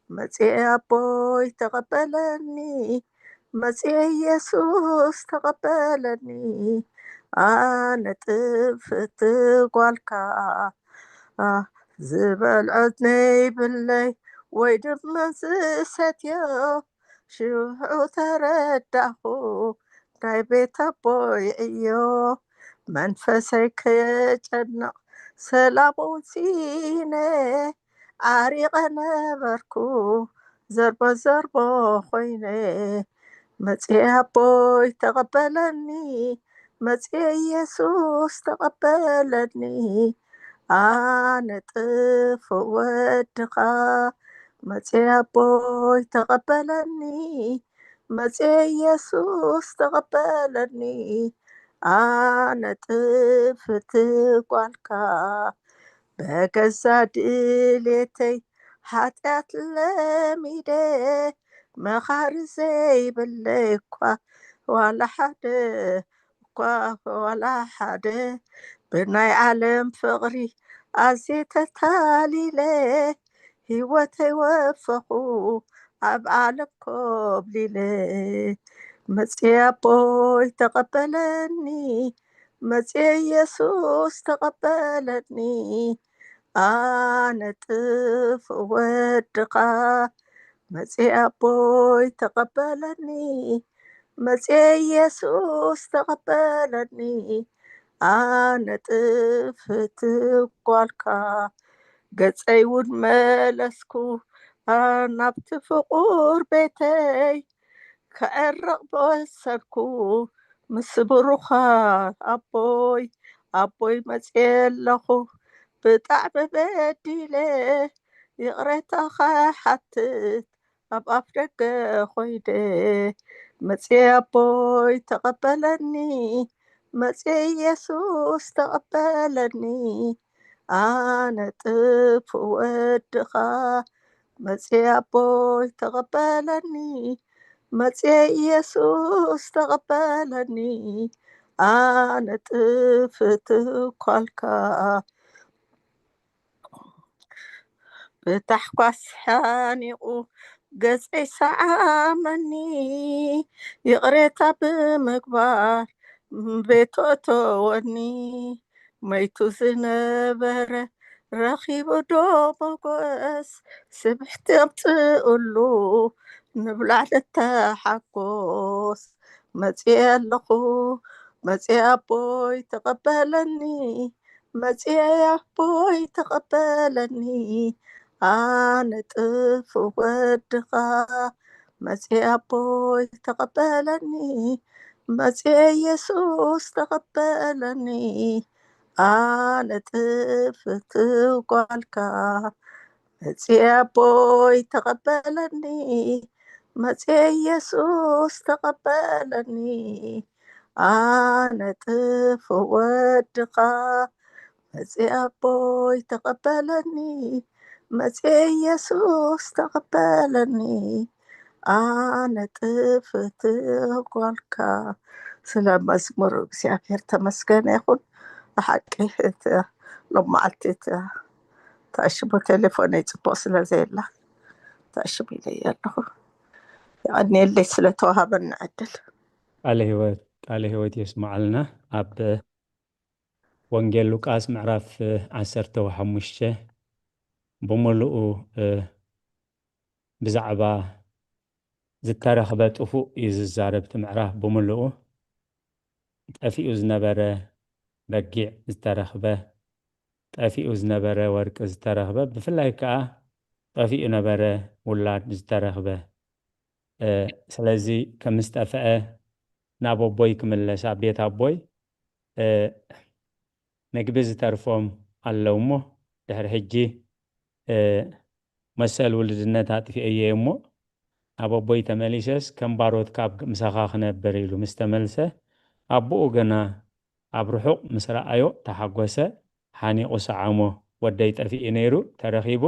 መጽየ ኣቦይ ተቐበለኒ መጽየ ኢየሱስ ተቐበለኒ ኣነ ጥፍእቲ ጓልካ ዝበልዖ ዘይብለይ ወይ ድማ ዝሰትዮ ሽዑ ተረዳኹ ናይ ቤት ኣቦይ ዕዮ መንፈሰይ ከጨንቕ ሰላም ወሲነ ዓሪቐ ነበርኩ ዘርቦ ዘርቦ ኮይነ መጽየ ኣቦይ ተቐበለኒ መጽየ ኢየሱስ ተቐበለኒ ኣነ ጥፉእ ወድኻ መጽየ ኣቦይ ተቐበለኒ መጽየ ኢየሱስ ተቐበለኒ ኣነ ጥፍእቲ ጓልካ በገዛ ድሌተይ ሓጢኣት ለሚደ መኻሪ ዘይብለይ እኳ ዋላ ሓደ እኳ እኳ ዋላ ሓደ ብናይ ዓለም ፍቕሪ ኣዝየ ተታሊለ፣ ህይወተይ ወፈኹ ኣብ ዓለም ኮብሊለ። መጽየ ኣቦይ ተቐበለኒ፣ መጽየ ኢየሱስ ተቐበለኒ፣ ኣነ ጥፉእ ወድኻ። መጽየ ኣቦይ ተቐበለኒ፣ መጽየ ኢየሱስ ተቐበለኒ፣ ኣነ ጥፍእቲ ጓልካ። ገጸይ እውን መለስኩ ናብቲ ፍቑር ቤተይ፣ ክዕረቕ ብወሰንኩ ምስ ብሩኻት ኣቦይ። ኣቦይ መጽየ ኣለኹ ብጣዕሚ በዲለ፣ ይቕሬታ ክሓትት ኣብ ኣፍ ደገ ኮይደ። መጽየ ኣቦይ ተቐበለኒ፣ መጽየ ኢየሱስ ተቐበለኒ፣ ኣነ ጥፉእ ወድኻ። መጽየ ኣቦይ ተቐበለኒ፣ መጽየ ኢየሱስ ተቐበለኒ፣ ኣነ ጥፍእቲ ጓልካ። ብታሕጓስ ሓኒቑ ገጸይ ሰዓመኒ፣ ይቕሬታ ብምግባር ቤቱ እተወኒ። መይቱ ዝነበረ ረኺቡ ዶ ሞገስ፣ ስብሕቲ ኣምጽእሉ ንብላዕ ንተሓጎስ። መጽየ ኣለኹ፣ መጽየ ኣቦይ ተቐበለኒ፣ መጽየ ኣቦይ ተቐበለኒ፣ ኣነ ጥፉእ ወድኻ። መጽየ ኣቦይ ተቐበለኒ፣ መጽየ ኢየሱስ ተቐበለኒ፣ ኣነ ጥፍእቲ ጓልካ። መጽየ ኣቦይ ተቐበለኒ፣ መጽየ ኢየሱስ ተቐበለኒ፣ ኣነ ጥፉእ ወድኻ። መጽየ ኣቦይ ተቐበለኒ፣ መጽየ ኢየሱስ ተቐበለኒ፣ ኣነ ጥፍእቲ ጓልካ። ስለ መዝሙር እግዚኣብሔር ተመስገነ ይኹን። ብሓቂ እቲ ሎም መዓልቲ እቲ ተኣሽሙ ቴሌፎነይ ጽቡቕ ስለ ዘየላ ተኣሽሙ ኢለየ ኣለኹ። የቐንየለይ ስለ ተዋሃበኒ ዕድል። ቃለ ህይወት፣ ቃለ ህይወት የስምዓልና። ኣብ ወንጌል ሉቃስ ምዕራፍ ዓሰርተ ሓሙሽተ ብምሉኡ፣ እ፣ ብዛዕባ ዝተረኽበ ጥፉእ እዩ ዝዛረብ እቲ ምዕራፍ ብምሉኡ። ጠፊኡ ዝነበረ በጊዕ ዝተረኽበ፣ ጠፊኡ ዝነበረ ወርቂ ዝተረኽበ፣ ብፍላይ ከኣ ጠፊኡ ነበረ ውላድ ዝተረኽበ። እ፣ ስለዚ ከም ዝጠፍአ ናብ ኣቦይ ክምለስ፣ ኣብ ቤት ኣቦይ፣ እ፣ ምግቢ ዝተርፎም ኣለዉ እሞ፣ ድሕሪ ሕጂ፣ እ፣ መሰል ውልድነት ኣጥፊኤዮ እሞ፣ ናብ ኣቦይ ተመሊሰስ ከም ባሮት ካብ ምሳኻ ክነብር ኢሉ ምስ ተመልሰ፣ ኣቦኡ ግና ኣብ ርሑቕ ምስ ረኣዮ ተሓጎሰ፣ ሓኒቑ ሰዓሞ። "ወደይ ጠፊኡ ነይሩ፣ ተረኺቡ፣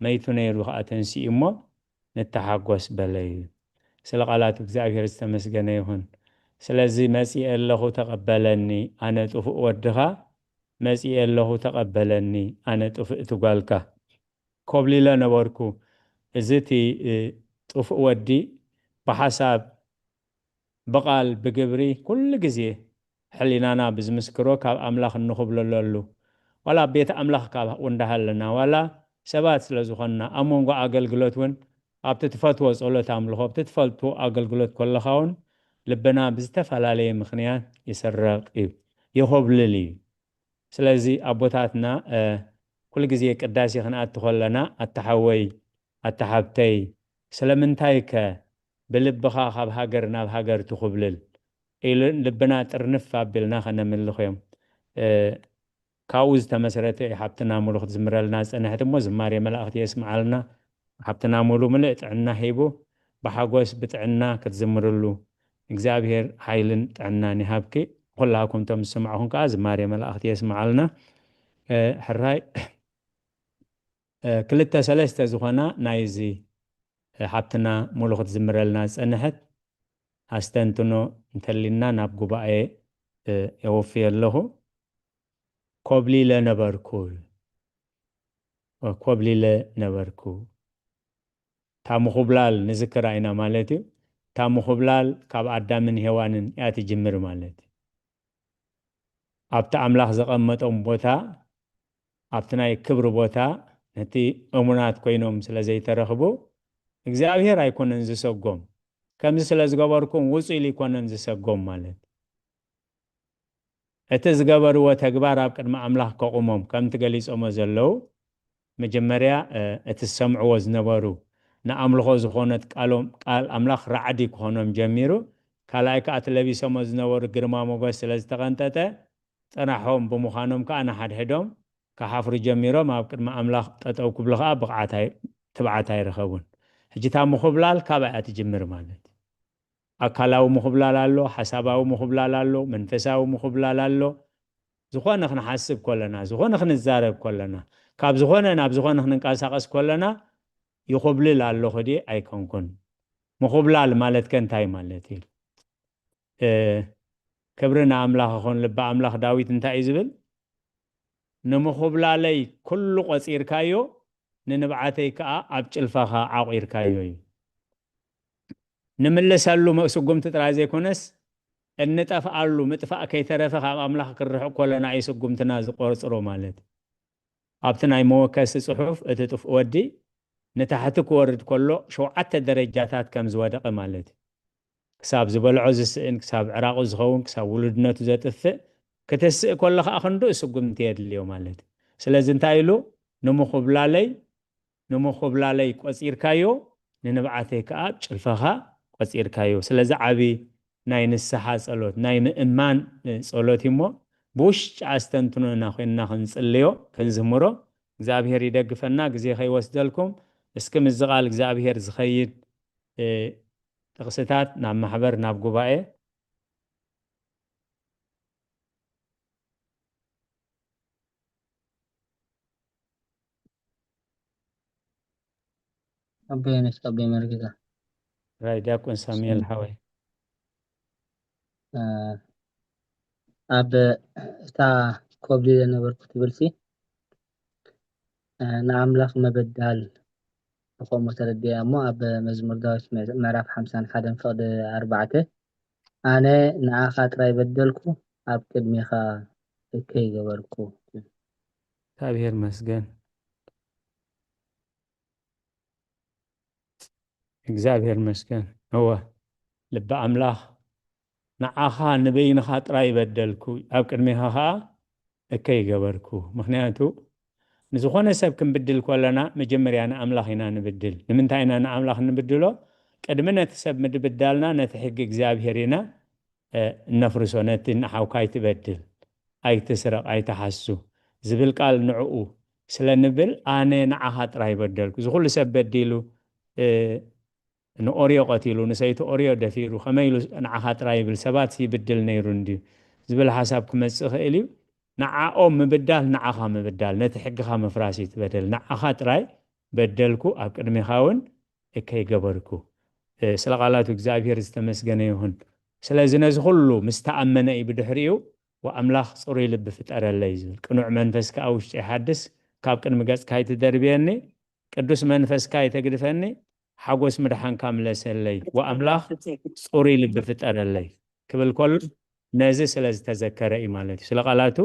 መይቱ ነይሩ ኸኣ ተንሲኡ እሞ ንተሓጎስ" በለ እዩ። ስለ ቃላት እግዚኣብሔር ዝተመስገነ ይኹን። ስለዚ "መጺኤ ኣለኹ ተቐበለኒ፣ ኣነ ጥፉእ ወድኻ፣ መጺኤ ኣለኹ ተቐበለኒ፣ ኣነ ጥፍእቲ ጓልካ። ኮብሊለ ነበርኩ"። እዚ እቲ፣ እ፣ ጥፉእ ወዲ ብሓሳብ፣ ብቓል፣ ብግብሪ ኩሉ ግዜ ሕሊናና ብዝምስክሮ ካብ ኣምላኽ እንኹብለለሉ፣ ዋላ ኣብ ቤት ኣምላኽ ካብ እንዳሃለና፣ ዋላ ሰባት ስለ ዝኾንና፣ ኣብ መንጎ ኣገልግሎት እውን ኣብቲ ትፈትዎ ጸሎት ኣምልኾ፣ ኣብቲ ትፈልትዎ ኣገልግሎት ከለኻ እውን ልብና ብዝተፈላለየ ምኽንያት ይስረቕ እዩ፣ ይኾብልል እዩ። ስለዚ ኣቦታትና፣ እ፣ ኩሉ ግዜ ቅዳሴ ክንኣቱ ከለና፣ "ኣታ ሓወይ፣ ኣታ ሓብተይ፣ ስለምንታይከ ብልብኻ ካብ ሃገር ናብ ሃገር ትኹብልል?" ኢሉ ልብና ጥርንፍ ኣቢልና ከነምልኽ እዮም። እ፣ ካብኡ ዝተመስረተ እዩ ሓብትና ሙሉ ክትዝምረልና ዝጸንሐት እሞ፣ ዝማሬ መላእኽቲ የስምዓልና። ሓብትና ሙሉ ምልእ ጥዕና ሂቡ፣ ብሓጎስ ብጥዕና ክትዝምርሉ እግዚኣብሔር ሓይልን ጥዕናን ይሃብኪ። ኩላኩም እቶም ዝሰማዕኹም ከኣ ዝማሬ መላእኽቲ የስምዓልና። እ፣ ሕራይ፣ እ፣ ክልተ ሰለስተ ዝኾና ናይዚ፣ እ፣ ሓብትና ሙሉ ክትዝምረልና ዝጸንሐት ኣስተንትኖ እንተሊና ናብ ጉባኤ የወፍየ ኣለኹ። ኮብሊለ ነበርኩ። ኮብሊለ ነበርኩ። እታ ምኹብላል ንዝክራ ኢና ማለት እዩ። እታ ምኹብላል ካብ ኣዳምን ሄዋንን እያ ትጅምር ማለት እዩ። ኣብቲ ኣምላኽ ዘቐመጦም ቦታ፣ ኣብቲ ናይ ክብሪ ቦታ፣ ነቲ እሙናት ኮይኖም ስለ ዘይተረኽቡ፣ እግዚኣብሔር ኣይኮነን ዝሰጎም። ከምዚ ስለ ዝገበርኩም ውጹ ኢሉ ኣይኮነን ዝሰጎም ማለት። እቲ ዝገበርዎ ተግባር ኣብ ቅድሚ ኣምላኽ ከቑሞም፣ ከምቲ ገሊጾሞ ዘለዉ፣ መጀመርያ፣ እ፣ እቲ ዝሰምዕዎ ዝነበሩ ንኣምልኾ ዝኾነት ቃሎም፣ ቃል ኣምላኽ ራዕዲ ክኾኖም ጀሚሩ። ካልኣይ ከኣ እቲ ለቢሶሞ ዝነበሩ ግርማ ሞገስ ስለ ዝተቐንጠጠ፣ ጥራሖም ብምዃኖም ከኣ ንሓድሕዶም ክሓፍሩ ጀሚሮም። ኣብ ቅድሚ ኣምላኽ ጠጠው ክብሉ ከኣ ብቕዓት ኣይ-፣ ትብዓት ኣይረኸቡን። ሕጂ እታ ምኹብላል ካባይ እያ ትጅምር ማለት። ኣካላዊ ምኹብላል ኣሎ፣ ሓሳባዊ ምኹብላል ኣሎ፣ መንፈሳዊ ምኹብላል ኣሎ። ዝኾነ ክንሓስብ ከለና፣ ዝኾነ ክንዛረብ ከለና፣ ካብ ዝኾነ ናብ ዝኾነ ክንንቀሳቐስ ከለና፣ ይኹብልል ኣለኹ ድየ ኣይኮንኩን? ምኹብላል ማለት ከ እንታይ ማለት እዩ? እ፣ ክብሪ ንኣምላኽ ይኹን። ልቢ ኣምላኽ ዳዊት እንታይ እዩ ዝብል? ንምኹብላለይ ኩሉ ቆጺርካዮ፣ ንንብዓተይ ከኣ ኣብ ጭልፋኻ ዓቑርካዮ እዩ። ንምለሰሉ መ-፣ ስጉምቲ ጥራይ ዘይኮነስ፣ እንጠፍኣሉ ምጥፋእ ከይተረፈ ካብ ኣምላኽ ክንርሕቕ ከለና እዩ ስጉምትና ዝቆጽሮ ማለት። ኣብቲ ናይ መወከሲ ጽሑፍ፣ እቲ ጥፉእ ወዲ ንታሕቲ ክወርድ ከሎ ሸውዓተ ደረጃታት ከም ዝወደቐ ማለት እዩ። ክሳብ ዝበልዖ ዝስእን፣ ክሳብ ዕራቑ ዝኸውን፣ ክሳብ ውሉድነቱ ዘጥፍእ፣ ክትስእ ከሎ ኸኣ ክንድኡ ስጉምቲ የድልዮ ማለት እዩ። ስለዚ እንታይ ኢሉ? ንምኹብላለይ፣ ንምኹብላለይ ቆጺርካዮ፣ ንንብዓተይ ከኣ ኣብ ጭልፋኻ ቆጺርካዮ። ስለዚ ዓቢ ናይ ንስሓ ጸሎት፣ ናይ ምእማን፣ እ፣ ጸሎት እዩ እሞ፣ ብውሽጢ ኣስተንትኖና ኮይንና ክንጽልዮ፣ ክንዝምሮ፣ እግዚኣብሔር ይደግፈና። ግዜ ከይወስደልኩም፣ እስኪ ምስዚ ቃል እግዚኣብሔር ዝኸይድ፣ እ፣ ጥቕስታት ናብ ማሕበር፣ ናብ ጉባኤ፣ ኣቦይ ዮናስ፣ ኣቦይ መርጌታ። ራይ ዲያቆን ሳሙኤል ሓወይ። እ፣ ኣብ እታ ኮብሊለ ነበርኩ ትብልሲ፣ እ፣ ንኣምላኽ ምብዳል ብኸምኡ ተረዲኣ እሞ፣ ኣብ መዝሙር ዳዊት ምዕራፍ ሓምሳን ሓደን ፍቕዲ ኣርባዕተ፣ ኣነ ንኣኻ ጥራይ በደልኩ፣ ኣብ ቅድሜኻ እከይ ገበርኩ። እግዚኣብሔር መስገን። እግዚኣብሔር መስገን። እወ፣ ልቢ ኣምላኽ፣ ንዓኻ ንበይንኻ ጥራይ በደልኩ፣ ኣብ ቅድሜኻ ኸኣ እከይ ገበርኩ። ምኽንያቱ፣ ንዝኾነ ሰብ ክንብድል ከለና፣ መጀመርያ ንኣምላኽ ኢና ንብድል። ንምንታይ ኢና ንኣምላኽ ንብድሎ? ቅድሚ ነቲ ሰብ ምድብዳልና፣ ነቲ ሕጊ እግዚኣብሔር ኢና፣ እ፣ እነፍርሶ። ነቲ ንሓውካ ኣይትበድል፣ ኣይትስረቕ፣ ኣይትሓሱ ዝብል ቃል ንዕኡ ስለ ንብል፣ ኣነ ንዓኻ ጥራይ በደልኩ። እዚ ኩሉ ሰብ በዲሉ፣ እ፣ ንኦርዮ ቀቲሉ፣ ንሰይቲ ኦርዮ ደፊሩ፣ ከመይ ኢሉ ንዓኻ ጥራይ ይብል? ሰባትስ ይብድል ነይሩ እንድዩ ዝብል ሓሳብ ክመጽእ ይኽእል እዩ። ንዓኦም ምብዳል፣ ንዓኻ ምብዳል፣ ነቲ ሕግኻ ምፍራስ እዩ እቲ በደል። ንዓኻ ጥራይ በደልኩ፣ ኣብ ቅድሜኻ እውን እከይ ገበርኩ። እ፣ ስለ ቃላቱ እግዚኣብሔር ዝተመስገነ ይኹን። ስለዚ ነዚ ኩሉ ምስ ተኣመነ እዩ ብድሕሪኡ፣ "ወኣምላኽ ጽሩይ ልቢ ፍጠረለይ" ዝብል። "ቅኑዕ መንፈስ ከኣ ውሽጢ ይሓድስ፣ ካብ ቅድሚ ገጽካ ኣይትደርብየኒ፣ ቅዱስ መንፈስካ ኣይተግድፈኒ፣ ሓጎስ ምድሓንካ ምለሰለይ፣ ወኣምላኽ ጽሩይ ልቢ ፍጠረለይ" ክብል ከሎ፣ ነዚ ስለ ዝተዘከረ እዩ ማለት እዩ። ስለ ቃላቱ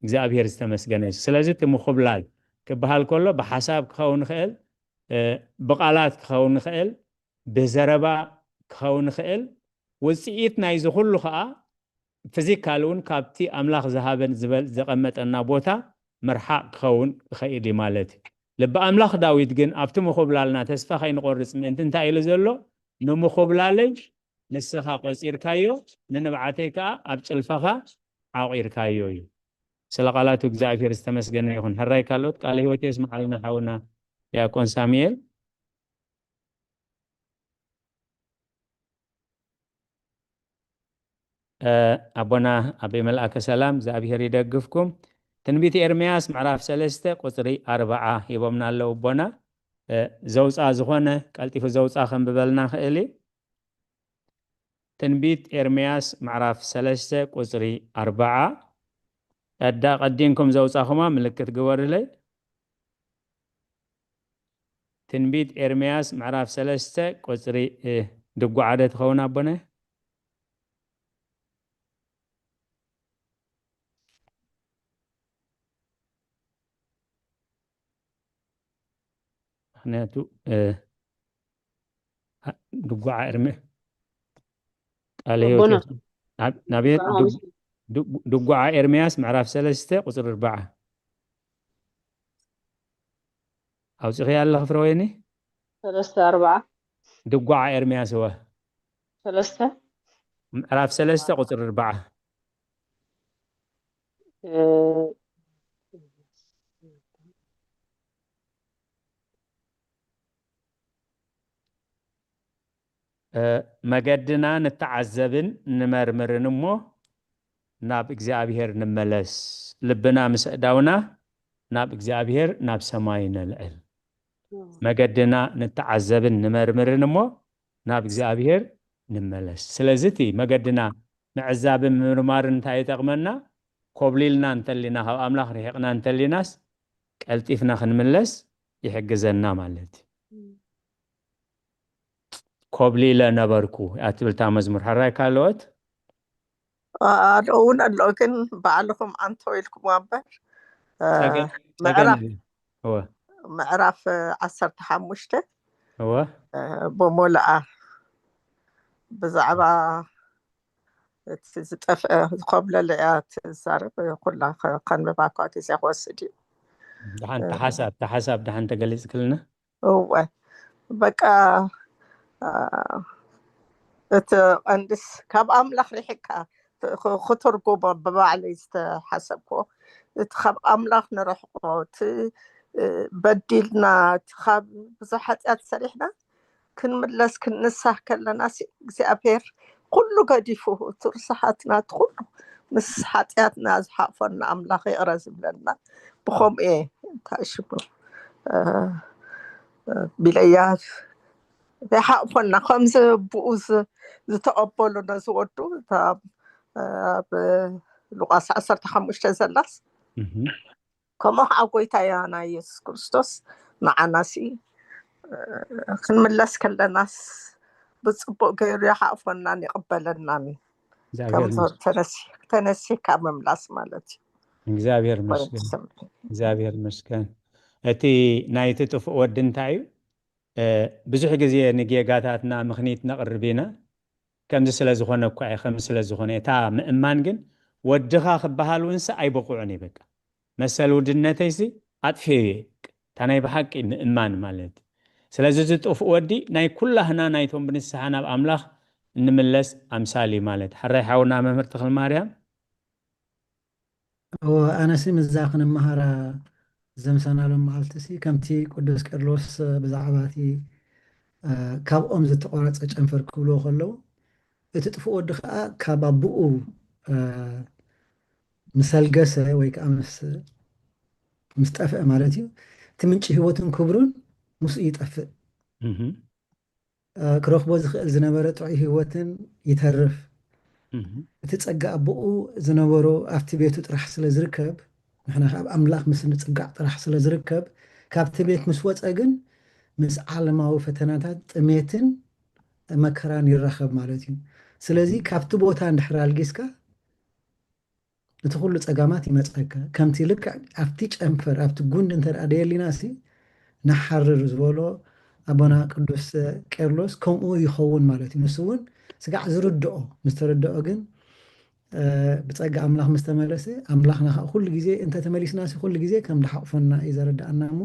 እግዚኣብሔር ዝተመስገነ እዩ። ስለዚ እቲ ምኹብላል ክበሃል ከሎ ብሓሳብ ክኸውን ይኽእል፣ እ፣ ብቓላት ክኸውን ይኽእል፣ ብዘረባ ክኸውን ይኽእል። ውጽኢት ናይዚ ኩሉ ኸኣ ፊዚካል እውን ካብቲ ኣምላኽ ዝሃበን ዝበል-፣ ዘቐመጠና ቦታ ምርሓቕ ክኸውን ይኽእል እዩ ማለት እዩ። ልቢ ኣምላኽ ዳዊት ግን ኣብቲ ምኹብላልና ተስፋ ከይንቆርጽ ምእንቲ እንታይ ኢሉ ዘሎ? "ንምኹብላለይ ንስኻ ቆጺርካዮ፣ ንንብዓተይ ከኣ ኣብ ጭልፋኻ ዓቑርካዮ" እዩ። ስለ ቃላቱ እግዚኣብሔር ዝተመስገነ ይኹን። ሕራይ ካልኦት ቃለ ህይወት የስምዓልና ሓውና ዲያቆን ሳሙኤል። እ፣ ኣቦና ኣቤ መልኣከ ሰላም፣ እግዚኣብሔር ይደግፍኩም። ትንቢት ኤርምያስ ምዕራፍ ሰለስተ ቁጽሪ ኣርብዓ ሂቦምና ኣለዉ ኣቦና። እ፣ ዘውፃ ዝኾነ ቀልጢፉ ዘውፃ ከንብበልና ክእል እዩ። ትንቢት ኤርምያስ ምዕራፍ ሰለስተ ቁጽሪ ኣርብዓ። ቀዳ ቀዲምኩም ዘውጻኹማ ምልክት ግበሩለይ። ትንቢት ኤርምያስ ምዕራፍ ሰለስተ ቁጽሪ፣ እ፣ ድጓዓደ ትኸውን ኣቦነ። ምኽንያቱ፣ እ፣ አ-፣ ድጓዓ ኤርሚ-፣ ቃለ ሕይወት ኣቦና። የስ-፣ ኣብ-፣ ናብየት ድጓዓ ድግ-፣ ድግ-፣ ድጓዓ ኤርምያስ ምዕራፍ ሰለስተ ቁጽሪ ኣርብዓ። ኣውጺኽያ ኣለኺ ፍረወይኒ? ሰለስተ ኣርብዓ። ድጓዓ ኤርምያስ እወ። ሰለስተ? ምዕራፍ ሰለስተ ቁጽሪ ኣርብዓ። እ፣ እ፣ መገድና ንተዓዘብን ንመርምርን እሞ ናብ እግዚኣብሔር ንመለስ። ልብና ምስ ኣእዳውና ናብ እግዚኣብሔር ናብ ሰማይ ነልዕል። መገድና ንተዓዘብን ንመርምርን እሞ ናብ እግዚኣብሔር ንመለስ። ስለዚ እቲ መገድና ምዕዛብን ምምርማርን እንታይ ይጠቕመና? ኮብሊልና እንተሊና፣ ካብ ኣምላኽ ርሒቕና እንተሊናስ ቀልጢፍና ክንምለስ ይሕግዘና ማለት እዩ። ኮብሊለ ነበርኩ እያ ትብል እታ መዝሙር። ሕራይ ካልኦት? ኣድኦ እውን ኣሎ፣ ግን ባዕልኹም ኣንቶ ኢልኩምዋ እምበር፣ እ፣ ጸገም፣ ጸገም ምዕራፍ፣ የለን። እወ። ምዕራፍ፣ እ፣ ዓሰርተ ሓሙሽተ፣ እወ። እ፣ ብሞልኣ ብዛዕባ እቲ ዝጠፍአ፣ ዝኮብለለ እያ ትዛረብ። ኩላ ከ-፣ ከንብባ እኳ ግዜ ክወስድ እዩ። ደሓን፣ እ፣ እቲ ሓሳብ፣ እቲ ሓሳብ ደሓን ተገሊጽክልና? እወ፣ በቃ፣ አ፣ እቲ ቀንድስ ካብ ኣምላኽ ርሒቕካ ክ-፣ ክትርጉሞ ብባዕለይ ዝተሓሰብክዎ፣ እቲ ካብ ኣምላኽ ንርሕቆ፣ እቲ፣ እ፣ በዲልና፣ እቲ ካብ ብዙሕ ሓጢኣት ሰሪሕና ክንምለስ ክንንሳህ ከለና ሲ እግዚኣብሔር ኩሉ ገዲፉ፣ እቲ ርስሓትና፣ እቲ ኩሉ ምስ ሓጢኣትና ዝሓቕፈና ኣምላኽ ይቕረ ዝብለና። ብኸምኡ እየ፣ እንታይ ሽሙ፣ እ፣ እ፣ ቢለያ ይሓቕፈና። ከምዚ ብኡ ዝ-፣ ዝተቐበሉ ነዚ ወዱ፣ እታ፣ እ፣ ኣብ ሉቃስ ዓሰርተ ሓሙሽተ ዘላስ፣ እህ። ከምኡ ከዓ ጎይታ ያና ኢየሱስ ክርስቶስ ንዓናሲ፣ እ፣ ክንምለስ ከለናስ ብጽቡቕ ገይሩ ይሓቕፈናን ይቕበለናን። እግዚኣብሔር ከምዞ ይመስገን። ተነሲ-፣ ተነሲካ ምምላስ ማለት እዩ። እግዚኣብሔር ወይ ይመስገን። ስም-፣ እግዚኣብሔር ይመስገን። እቲ ናይቲ ጥፉእ ወዲ እንታይ እዩ? እ፣ ብዙሕ ግዜ ንጌጋታትና ምኽኒት ነቕርብ ኢና። ከምዚ ስለ ዝኾነ እኳ እየ፣ ከምዚ ስለ ዝኾነ እየ። እታ ምእማን ግን ወድኻ ክበሃል እውንስ ኣይብቑዕን እዩ። በቃ መሰል ውድነተይሲ ኣጥፍኤ እየ። እታ ናይ ብሓቂ ምእማን ማለት። ስለዚ እዚ ጥፉእ ወዲ ናይ ኩላህና ናይቶም ብንስሓ ናብ ኣምላኽ እንምለስ ኣምሳል እዩ ማለት። ሕራይ ሓውና መምህር ተኽለ ማርያም። እወ፣ ኣነሲ ምስዛ ክንመሃራ ዘምሰናሎም መዓልቲሲ ከምቲ ቅዱስ ቄርሎስ ብዛዕባ እቲ፣ እ፣ ካብ ኦም ዝተቖረጸ ጨንፈር ክብልዎ ከለዉ፣ እቲ ጥፉእ ወዲ ከኣ ካብ ኣቦኡ፣ እ፣ ምስ ኣልገሰ ወይ ከኣ ምስ፣ ምስ ጠፍአ ማለት እዩ፣ እቲ ምንጪ ህይወትን ክብሩን ምስኡ ይጠፍእ። እህ። እ፣ ክረኽቦ ዝኽእል ዝነበረ ጥዑይ ህይወትን ይተርፍ። እህ። እቲ ጸጋ ኣቦኡ ዝነበሮ ኣብቲ ቤቱ ጥራሕ ስለ ዝርከብ፣ ንሕና ከኣ ኣብ ኣምላኽ ምስ ንጽጋዕ ጥራሕ ስለ ዝርከብ፣ ካብቲ ቤት ምስ ወጸ ግን ምስ ዓለማዊ ፈተናታት፣ ጥሜትን መከራን ይራኸብ ማለት እዩ። ስለዚ ካብቲ ቦታ እንድሕር ኣልጊስካ፣ እቲ ኩሉ ጸጋማት ይመጸካ። ከምቲ ልክዕ ኣብቲ ጨንፈር፣ ኣብቲ ጉንዲ እንተ ደኣ ደየሊናሲ፣ ንሓርር ዝበሎ ኣቦና ቅዱስ ቄርሎስ ከምኡ ይኸውን ማለት እዩ። ንሱ እውን ስጋዕ ዝርድኦ፣ ምስ ተረድኦ ግን፣ እ፣ ብጸጋ ኣምላኽ ምስ ተመለሰ፣ ኣምላኽና ኸኣ ኩሉ ግዜ፣ እንተ ተመሊስናሲ ኩሉ ግዜ ከም ድሓቑፈና እዩ ዘረድኣና እሞ፣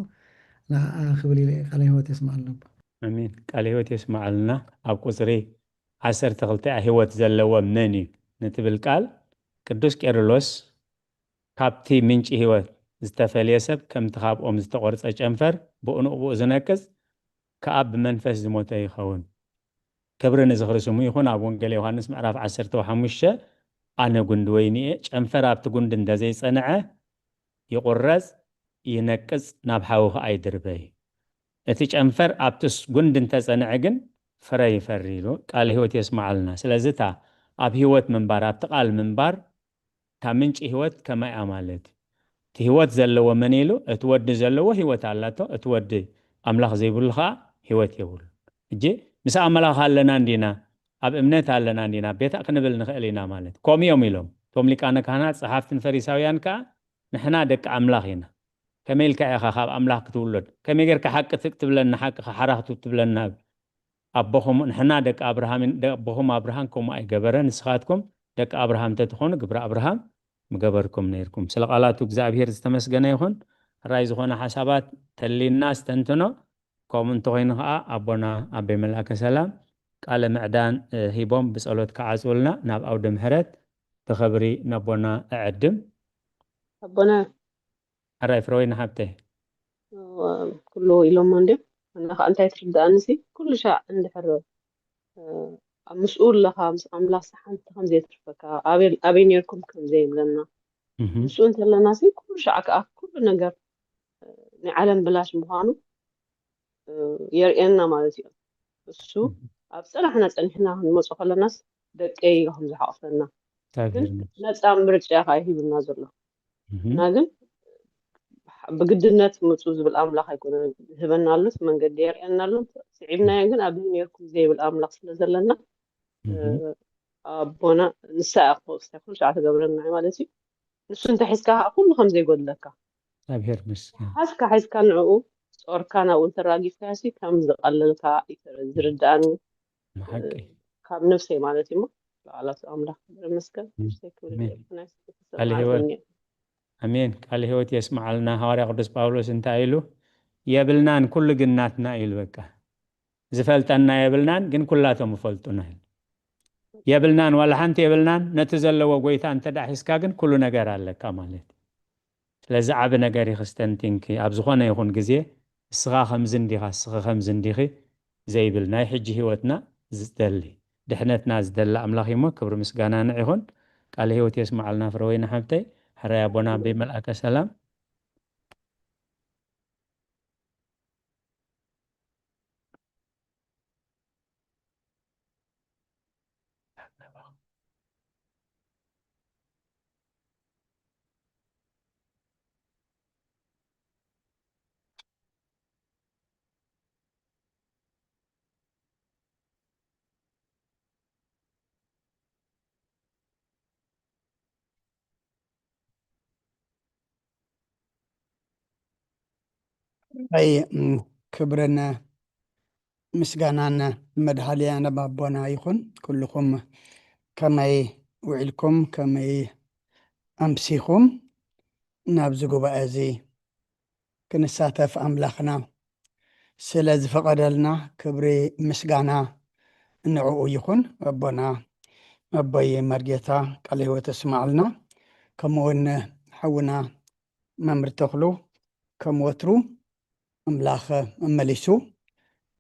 ንዓኣ ክብል ኢለ እየ። ቃለ ህይወት የስምዓልና ኣቦ። ኣሜን። ቃለ ህይወት የስምዓልና። ኣብ ቁጽሪ ዓሰርተ ክልተ ህይወት ዘለዎ መን እዩ ንትብል ቃል፣ ቅዱስ ቄርሎስ፣ ካብቲ ምንጪ ህይወት ዝተፈልየ ሰብ ከምቲ ካብ ኦም ዝተቖርጸ ጨንፈር ብኡ ንብኡ ዝነቅጽ ከኣ ብመንፈስ ዝሞተ ይኸውን። ክብሪ ንዝኽሪ ስሙ ይኹን። ኣብ ወንጌል ዮሃንስ ምዕራፍ ዓሰርተ ሓሙሽተ፣ ኣነ ጉንዲ ወይኒ እየ፣ ጨንፈር ኣብቲ ጉንዲ እንተ ዘይጸንዐ ይቑረጽ፣ ይነቅጽ፣ ናብ ሓዊ ከኣ ይድርበ እዩ። እቲ ጨንፈር ኣብቲ ስ-፣ ጉንዲ እንተ ጸንዐ ግን ፍረ ይፈሪ ኢሉ ቃል ህይወት የስምዓልና። ስለዚ እታ ኣብ ህይወት ምንባር፣ ኣብቲ ቃል ምንባር፣ እታ ምንጪ ህይወት ከማይ እያ ማለት እዩ። እቲ ህይወት ዘለዎ መን ኢሉ? እቲ ወዲ ዘለዎ ህይወት ኣላቶ፣ እቲ ወዲ ኣምላኽ ዘይብሉ ኸዓ ህይወት የብሉ። እጂ ምስ ኣምላኽ ኣለና እንዲና፣ ኣብ እምነት ኣለና እንዲና፣ ቤታ ክንብል ንኽእል ኢና ማለት እዩ። ከምኡ እዮም ኢሎም እቶም ሊቃነ ካህናት፣ ጸሓፍትን ፈሪሳውያን ከኣ፣ ንሕና ደቂ ኣምላኽ ኢና። ከመይ ኢልካ ኢኻ ካብ ኣምላኽ ክትውለድ? ከመይ ጌርካ ሓቂ ትብለና፣ ሓቂ ሓራ ክትብለና? ኣቦኹም፣ ንሕና ደቂ ኣብርሃም ኢና፣ ኣቦኹም ኣብርሃም ከምኡ ኣይገበረ፣ ንስኻትኩም ደቂ ኣብርሃም እንተትኾኑ ግብሪ ኣብርሃም ምገበርኩም ነይርኩም። ስለ ቃላቱ እግዚኣብሔር ዝተመስገነ ይኹን። ሕራይ ዝኾነ ሓሳባት ተሊና ስተንትኖ። ከምኡ እንተኾይኑ ኸዓ ኣቦና ኣቤ መልኣከ ሰላም ቃለ ምዕዳን፣ እ፣ ሂቦም ብጸሎት ክዓጽውልና ናብ ኣውደ ምሕረት ብኸብሪ ነቦና እዕድም። ኣቦና ሕራይ ፍረወይኒ ሓብተይ። እወ፣ ኩሉ ኢሎሞ እንድዮም። ኣነ ኸዓ እንታይ ትርድኣኒ ሲ፣ ኩሉ ሻዕ እንድሕር፣ እ፣ ኣብ ምስኡ ኣለኻ፣ ምስ ኣምላኽ ሲ ሓንቲ ከም ዘይትርፈካ፣ ኣበይ፣ ኣበይ ኔርኩም ከም ዘይብለና። እህ። ምስኡ እንተለና ሲ ኩሉ ሻዕ ከኣ ኩሉ ነገር፣ እ፣ ናይ ዓለም ብላሽ ምዃኑ፣ እ፣ የርእየና ማለት እዩ። እሱ እህ። ኣብ ጸናሕና ጸኒሕና ክንመጾ ከለናስ ደቀይ ኢሉ ከም ዝሓቑፈና። ግን እግዚኣብሔር ይመስገን። ነጻ ምርጫ ኢኻ ሂብና ዘሎ። እህ። እና ግን ብግድነት ምጹ ዝብል ኣምላኽ ኣይኮነን። ዝህበና ኣሎ፣ እቲ መንገዲ የርእየና ኣሎ። ስዒብናዮ ግን ኣብዚ ኔርኩም ዘይብል ኣምላኽ ስለ ዘለና፣ እህ። ኣቦና ንሳ እያ ክትወቅሳ፣ ኩሉ ሻዕ ትገብረና እያ ማለት እዩ። ንሱ እንተ ሒዝካ ከዓ ኩሉ ከም ዘይጎድለካ። እግዚኣብሔር ይመስገን። ሓዝካ፣ ሓዝካ ንዕኡ ጾርካ ናብኡ እንተራጊፍካዮ ሲ ከም ዝቐለልካ እዩ ዝርድኣኒ። ንሓቂ። ካብ ነፍሰይ ማለት እዩ። እሞ ቃላት ኣምላኽ ክብሪ ይመስገን። ኣሜን። ነፍሰይ ክብሪ ኣሜን። ይመስገን። ናይ ስደት ቃለ ህይወት። ሰማዕተኛ። ኣሜን። ቃለ ህይወት የስምዓልና። ሃዋርያ ቅዱስ ጳውሎስ እንታይ ኢሉ? የብልናን፣ ኩሉ ግን ናትና ኢሉ። በቃ ዝፈልጠና የብልናን፣ ግን ኩላቶም ይፈልጡና ኢሉ። የብልናን፣ ዋላ ሓንቲ የብልናን። ነቲ ዘለዎ ጎይታ እንተ ደኣ ሒዝካ ግን ኩሉ ነገር ኣለካ ማለት እዩ። ስለዚ ዓቢ ነገር እዩ ክስተንቲንኪ። ኣብ ዝኾነ ይኹን ግዜ እስኻ ከምዚ እንዲኻ፣ እስኺ ከምዚ እንዲኺ ዘይብል፣ ናይ ሕጂ ህይወትና ዝደሊ፣ ድሕነትና ዝደሊ ኣምላኽ እዩ እሞ፣ ክብሪ ምስጋና ንዕ ይኹን። ቃለ ህይወት የስምዓልና ፍረወይኒ ሓብተይ። ሕራይ ኣቦና ኣቤ መልኣከ ሰላም። ኣይ፣ እም፣ ክብርን ምስጋናን መድሃልያ ናብ ኣቦና ይኹን። ኩልኹም ከመይ ውዒልኩም፣ ከመይ ኣምሲኹም? ናብዚ ጉባኤ እዚ ክንሳተፍ ኣምላኽና ስለ ዝፈቐደልና ክብሪ ምስጋና ንዕኡ ይኹን። ኣቦና ኣቦይ መርጌታ ቃለ ህይወት እስማዕልና፣ ከምኡውን ሓውና መምህር ተኽሉ ከም ወትሩ ኣምላኽ መመሊሱ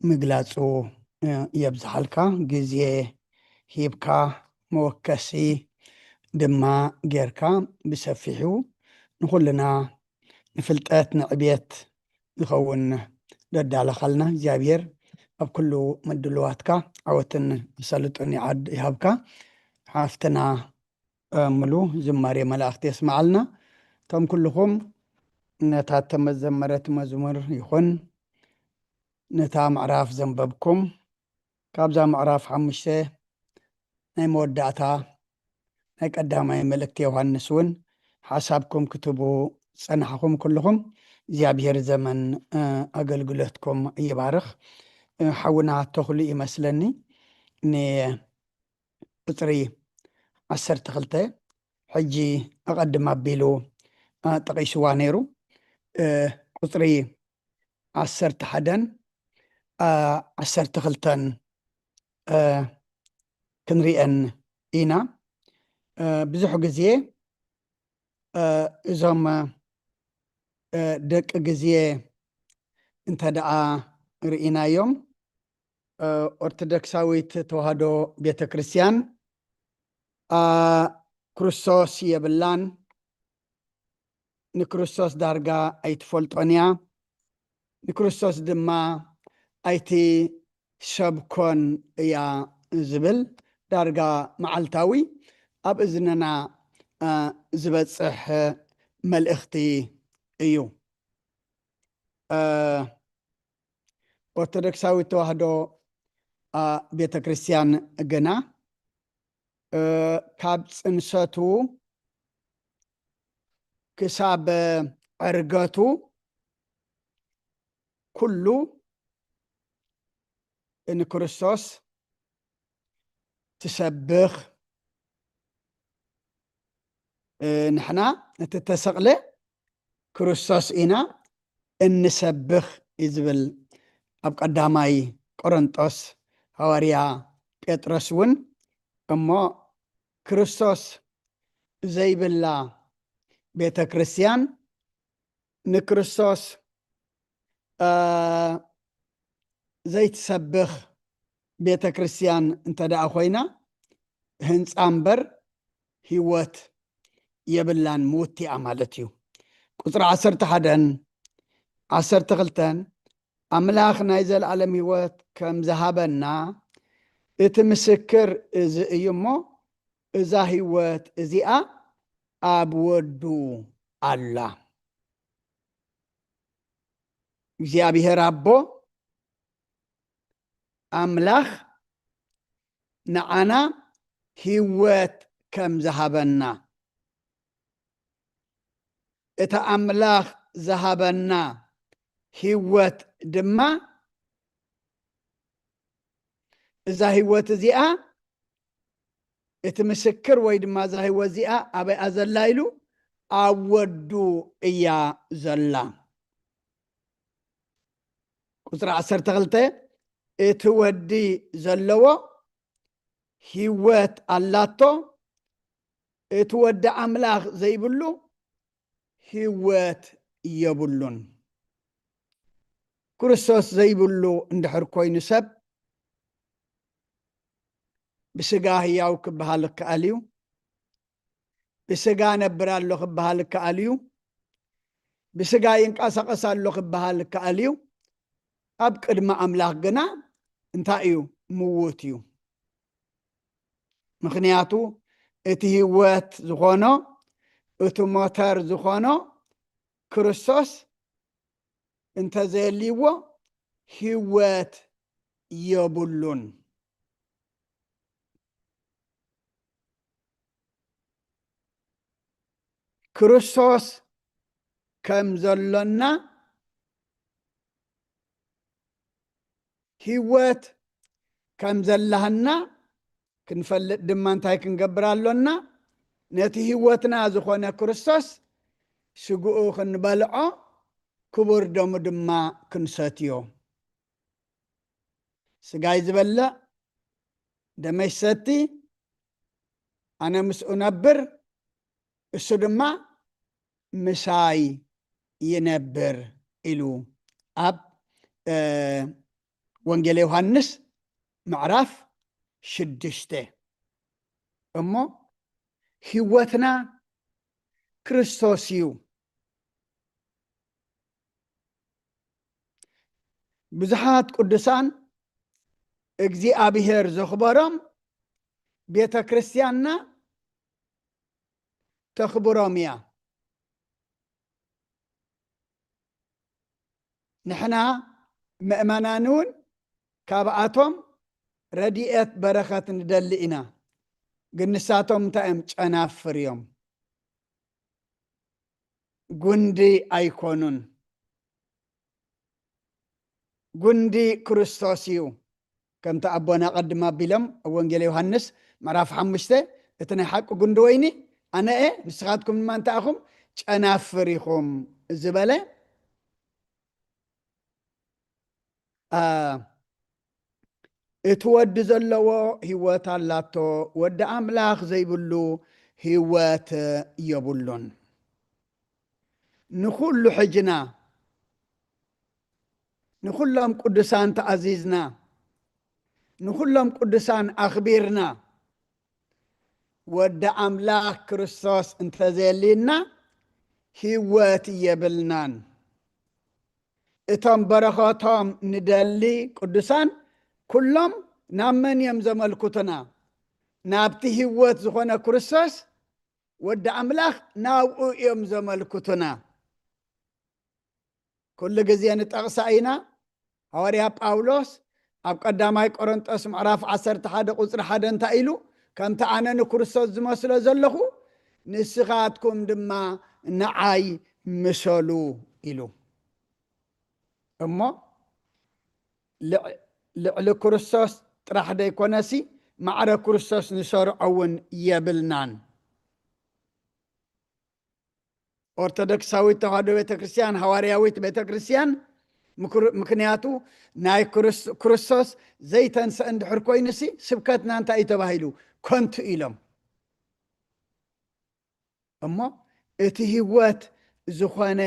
ምግላጹ፣ እ፣ የብዝሓልካ። ግዜ ሂብካ መወከሲ ድማ ጌርካ ብሰፊሑ ንኹልና ንፍልጠት ንዕብየት ዝኸውን ደዳለኻልና እግዚኣብሔር ኣብ ኩሉ ምድልዋትካ ዓወትን ኣሳልጦን ይዓድ-፣ ይሃብካ። ሓፍትና እ፣ ምሉ ዝማሬ መላእኽቲ የስምዓልና። እቶም ኩልኹም ነታ ተመዘመረት መዝሙር ይኹን ነታ ምዕራፍ ዘንበብኩም፣ ካብዛ ምዕራፍ ሓሙሽተ ናይ መወዳእታ ናይ ቀዳማይ መልእክቲ ዮሃንስ እውን ሓሳብኩም ክትህቡ ዝጸናሕኹም ኩልኹም፣ እግዚኣብሔር ዘመን፣ እ፣ ኣገልግሎትኩም ይባርኽ። እ፣ ሓውና ተኽሉ ይመስለኒ ን-፣ ቁጽሪ ዓሰርተ ክልተ ሕጂ ኣቐድም ኣቢሉ፣ እ፣ ጠቒስዋ ነይሩ። እ፣ ቁጽሪ ዓሰርተ ሓደን፣ እ፣ ዓሰርተ ክልተን፣ እ፣ ክንሪአን ኢና። እ፣ ብዙሕ ግዜ፣ እ፣ እዞም፣ እ፣ ደቂ ግዜ እንተ ደኣ ርኢናዮም፣ እ፣ ኦርቶዶክሳዊት ተዋህዶ ቤተ ክርስቲያን፣ እ፣ ክርስቶስ የብላን፣ ንክርስቶስ ዳርጋ ኣይትፈልጦን እያ፣ ንክርስቶስ ድማ ኣይቲ-፣ ሰብኮን እያ ዝብል ዳርጋ መዓልታዊ ኣብ እዝንና፣ እ፣ ዝበጽሕ መልእኽቲ እዩ። እ፣ ኦርቶዶክሳዊት ተዋህዶ፣ እ፣ ቤተ ክርስቲያን ግና፣ እ፣ ካብ ጽንሰቱ ክሳብ ዕርገቱ ኩሉ ንክርስቶስ ትሰብኽ። እ፣ ንሕና እቲ ተሰቕለ ክርስቶስ ኢና እንሰብኽ እዩ ዝብል ኣብ ቀዳማይ ቆሮንጦስ ሃዋርያ ጴጥሮስ እውን። እሞ ክርስቶስ ዘይብላ ቤተ ክርስቲያን ንክርስቶስ፣ እ፣ ዘይትሰብኽ ቤተ ክርስቲያን እንተ ደኣ ኮይና፣ ህንጻ እምበር ህይወት የብላን፣ ምውት እያ ማለት እዩ። ቁጽሪ ዓሰርተ ሓደን ዓሰርተ ክልተን ኣምላኽ ናይ ዘለኣለም ህይወት ከም ዝሃበና እቲ ምስክር እዚ እዩ እሞ፣ እዛ ህይወት እዚኣ ኣብ ወዱ ኣላ። እግዚኣብሔር ኣቦ ኣምላኽ ንዓና ህይወት ከም ዝሃበና፣ እቲ ኣምላኽ ዝሃበና ህይወት ድማ፣ እዛ ህይወት እዚኣ፣ እቲ ምስክር ወይ ድማ እዛ ህይወት እዚኣ ኣበይኣ ዘላ ኢሉ፣ ኣብ ወዱ እያ ዘላ። ቁጽሪ ዓሰርተ ክልተ፣ እቲ ወዲ ዘለዎ ህይወት ኣላቶ፣ እቲ ወዲ ኣምላኽ ዘይብሉ ህይወት የብሉን። ክርስቶስ ዘይብሉ እንድሕር ኮይኑ ሰብ ብስጋ ህያው ክበሃል ይከኣል እዩ፣ ብስጋ ነብር ኣሎ ክበሃል ይከኣል እዩ፣ ብስጋ ይንቀሳቐስ ኣሎ ክበሃል ይከኣል እዩ። ኣብ ቅድሚ ኣምላኽ ግና እንታይ እዩ? ምዉት እዩ። ምኽንያቱ እቲ ህይወት ዝኾኖ፣ እቲ ሞተር ዝኾኖ ክርስቶስ እንተዘየልይዎ ህይወት የብሉን። ክርስቶስ ከም ዘሎና፣ ህይወት ከም ዘላህና ክንፈልጥ ድማ እንታይ ክንገብር ኣሎና? ነቲ ህይወትና ዝኾነ ክርስቶስ ስግኡ ክንበልዖ፣ ክቡር ደሙ ድማ ክንሰትዮ። ስጋይ ዝበልዕ፣ ደመይ ዝሰቲ፣ ኣነ ምስኡ ነብር፣ እሱ ድማ ምሳይ ይነብር ኢሉ ኣብ፣ እ፣ ወንጌል ዮሃንስ ምዕራፍ ሽዱሽተ። እሞ ህይወትና ክርስቶስ እዩ። ብዙሓት ቅዱሳን እግዚኣብሔር ዘኽበሮም ቤተ ክርስቲያንና ተኽብሮም እያ። ንሕና ምእመናን እውን ካብኣቶም ረድኤት በረኸት ንደሊ ኢና። ግን ንሳቶም እንታይ እዮም? ጨናፍር እዮም። ጉንዲ ኣይኮኑን። ጉንዲ ክርስቶስ እዩ። ከምቲ ኣቦና ቀድም ኣቢሎም ኣብ ወንጌል ዮሃንስ ምዕራፍ ሓሙሽተ፣ እቲ ናይ ሓቂ ጉንዲ ወይኒ ኣነ እየ፣ ንስኻትኩም ድማ እንታይ ኢኹም? ጨናፍር ኢኹም ዝበለ፣ አ፣ እቲ ወዲ ዘለዎ ህይወት ኣላቶ፣ ወዲ ኣምላኽ ዘይብሉ ህይወት የብሉን። ንኹሉ ሕጅና፣ ንኹሎም ቅዱሳን ተኣዚዝና፣ ንኹሎም ቅዱሳን ኣኽቢርና፣ ወዲ ኣምላኽ ክርስቶስ እንተዘየልዩና ህይወት የብልናን። እቶም በረኸቶም ንደሊ ቅዱሳን ኩሎም ናብ መን እዮም ዘመልክቱና? ናብቲ ህይወት ዝኾነ ክርስቶስ ወዲ ኣምላኽ ናብኡ እዮም ዘመልክቱና። ኩሉ ግዜ ንጠቕሳ ኢና። ሃዋርያ ጳውሎስ ኣብ ቀዳማይ ቆሮንጦስ ምዕራፍ ዓሰርተ ሓደ ቁጽሪ ሓደ እንታይ ኢሉ? ከምቲ ኣነ ንክርስቶስ ዝመስሎ ዘለኹ፣ ንስኻትኩም ድማ ንዓይ ምሰሉ ኢሉ። እሞ ልዕ- ልዕሊ ክርስቶስ ጥራሕ ደይኮነሲ፣ ማዕረ ክርስቶስ ንሰርዖ እውን የብልናን። ኦርቶዶክሳዊት ተዋህዶ ቤተክርስትያን፣ ሃዋርያዊት ቤተክርስትያን፣ ምክር- ምክንያቱ ናይ ክርስ- ክርስቶስ ዘይተንስአ እንድሕር ኮይኑሲ፣ ስብከትና እንታይ እዩ ተባሂሉ? ከንቱ ኢሎም። እሞ እቲ ህይወት ዝኾነ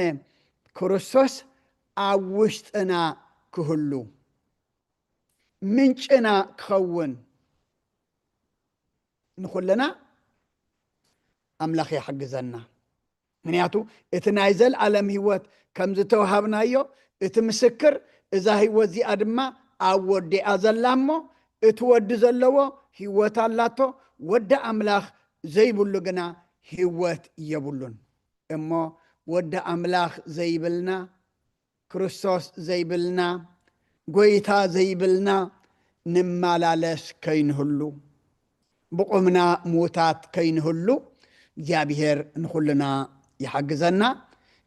ክርስቶስ ኣብ ውሽጥና ክህሉ፣ ምንጭና ክኸውን፣ ንኹልና ኣምላኽ ይሕግዘና። ምክንያቱ እቲ ናይ ዘልኣለም ህይወት ከም ዝተዋሃብናዮ፣ እቲ ምስክር፣ እዛ ህይወት እዚኣ ድማ ኣብ ወዲኣ ዘላ እሞ፣ እቲ ወዲ ዘለዎ ህይወት ኣላቶ። ወዲ ኣምላኽ ዘይብሉ ግና ህይወት የብሉን። እሞ ወዲ ኣምላኽ ዘይብልና፣ ክርስቶስ ዘይብልና፣ ጎይታ ዘይብልና ንመላለስ ከይንህሉ፣ ብቑምና ምዉታት ከይንህሉ እግዚኣብሔር ንኹልና ይሓግዘና።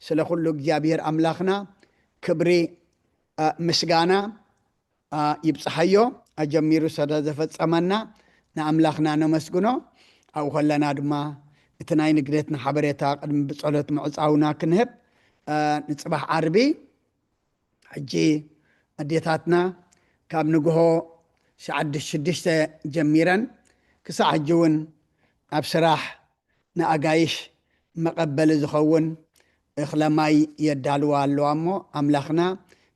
ስለ ኩሉ እግዚኣብሔር ኣምላኽና ክብሪ፣ እ፣ ምስጋና፣ እ፣ ይብጽሓዮ። ኣጀሚሩ ስለ ዘፈጸመና ንኣምላኽና ነመስግኖ። ኣብኡ ከለና ድማ እቲ ናይ ንግደትና ሓበሬታ ቅድሚ ብጸሎት ምዕጻውና ክንህብ፣ እ፣ ንጽባሕ ዓርቢ ሕጂ ኣዴታትና ካብ ንግሆ ሰዓት ሽዱሽተ ጀሚረን ክሳዕ ሕጂ እውን ኣብ ስራሕ ንኣጋይሽ መቐበሊ ዝኸውን እኽለ ማይ የዳልዋ ኣለዋ እሞ፣ ኣምላኽና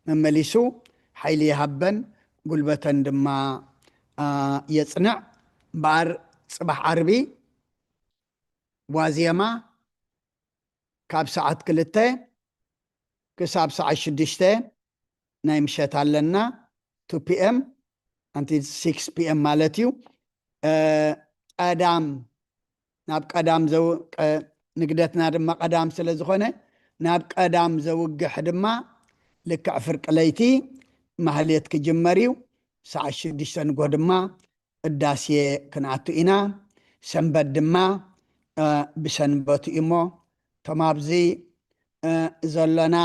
መመሊሱ ሓይሊ ይሃበን፣ ጉልበተን ድማ፣ አ፣ የጽንዕ። እምበኣር ጽባሕ ዓርቢ ዋዜማ ካብ ሰዓት ክልተ ክሳብ ሰዓት ሽዱሽተ ናይ ምሸት ኣለና። ቱ ፒ ኤም ኣንቲ ሲክስ ፒ ኤም ማለት እዩ። እ፣ ቀዳም፣ ናብ ቀዳም ዘው-፣ ቀ-፣ ንግደትና ድማ ቀዳም ስለ ዝኾነ፣ ናብ ቀዳም ዘውግሕ ድማ ልክዕ ፍርቂ ለይቲ ማህሌት ክጅመር እዩ። ሰዓት ሽዱሽተ ንግሆ ድማ ቅዳሴ ክንኣቱ ኢና። ሰንበት ድማ፣ እ፣ ብሰንበቱ እዩ እሞ፣ እቶም ኣብዚ፣ እ፣ ዘሎና፣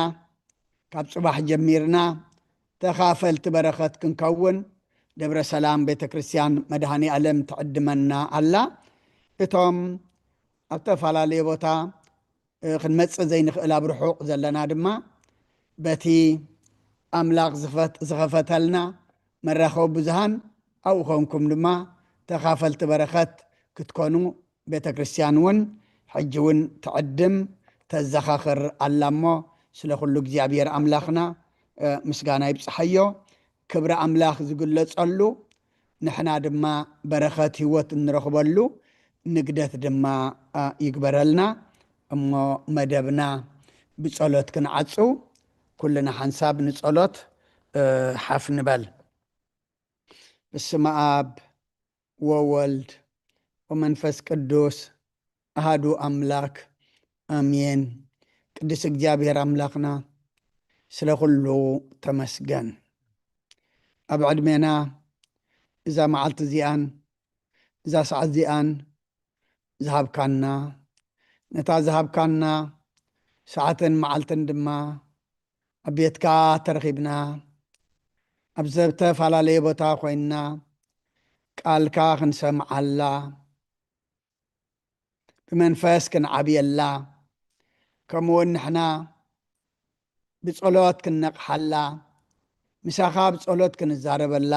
ካብ ጽባሕ ጀሚርና ተኻፈልቲ በረኸት ክንከውን ደብረ ሰላም ቤተ ክርስቲያን መድኃኔ ዓለም ትዕድመና ኣላ። እቶም ኣብ ተፈላለየ ቦታ፣ እ፣ ክንመጽእ ዘይንኽእል ኣብ ርሑቕ ዘለና ድማ በቲ ኣምላኽ ዝፈት-፣ ዝኸፈተልና መራኸቢ ብዙሃን ኣብኡ ኾንኩም ድማ ተኻፈልቲ በረኸት ክትኮኑ ቤተ ክርስቲያን እውን ሕጂ እውን ትዕድም፣ ተዘኻኽር ኣላ እሞ፣ ስለ ኩሉ እግዚኣብሔር ኣምላኽና፣ እ፣ ምስጋና ይብጽሓዮ። ክብሪ ኣምላኽ ዝግለጸሉ፣ ንሕና ድማ በረኸት ህይወት እንረኽበሉ ንግደት ድማ፣ እ፣ ይግበረልና። እሞ መደብና ብጸሎት ክንዓጹ፣ ኩልና ሓንሳብ ንጸሎት፣ እ፣ ሓፍ ንበል። በስመ ኣብ ወወልድ ወመንፈስ ቅዱስ ኣሃዱ ኣምላክ ኣሜን። ቅዱስ እግዚኣብሔር ኣምላክና፣ ስለ ኩሉ ተመስገን። ኣብ ዕድሜና እዛ መዓልቲ እዚኣን እዛ ሰዓት እዚኣን ዝሃብካና፣ ነታ ዝሃብካና ሰዓትን መዓልትን ድማ ኣብ ቤትካ ተረኺብና፣ ኣብ ዝተፈላለየ ቦታ ኮይንና ቃልካ ክንሰምዓላ፣ ብመንፈስ ክንዓብየላ፣ ከምኡውን ንሕና ብጸሎት ክንነቕሓላ፣ ምሳኻ ብጸሎት ክንዛረበላ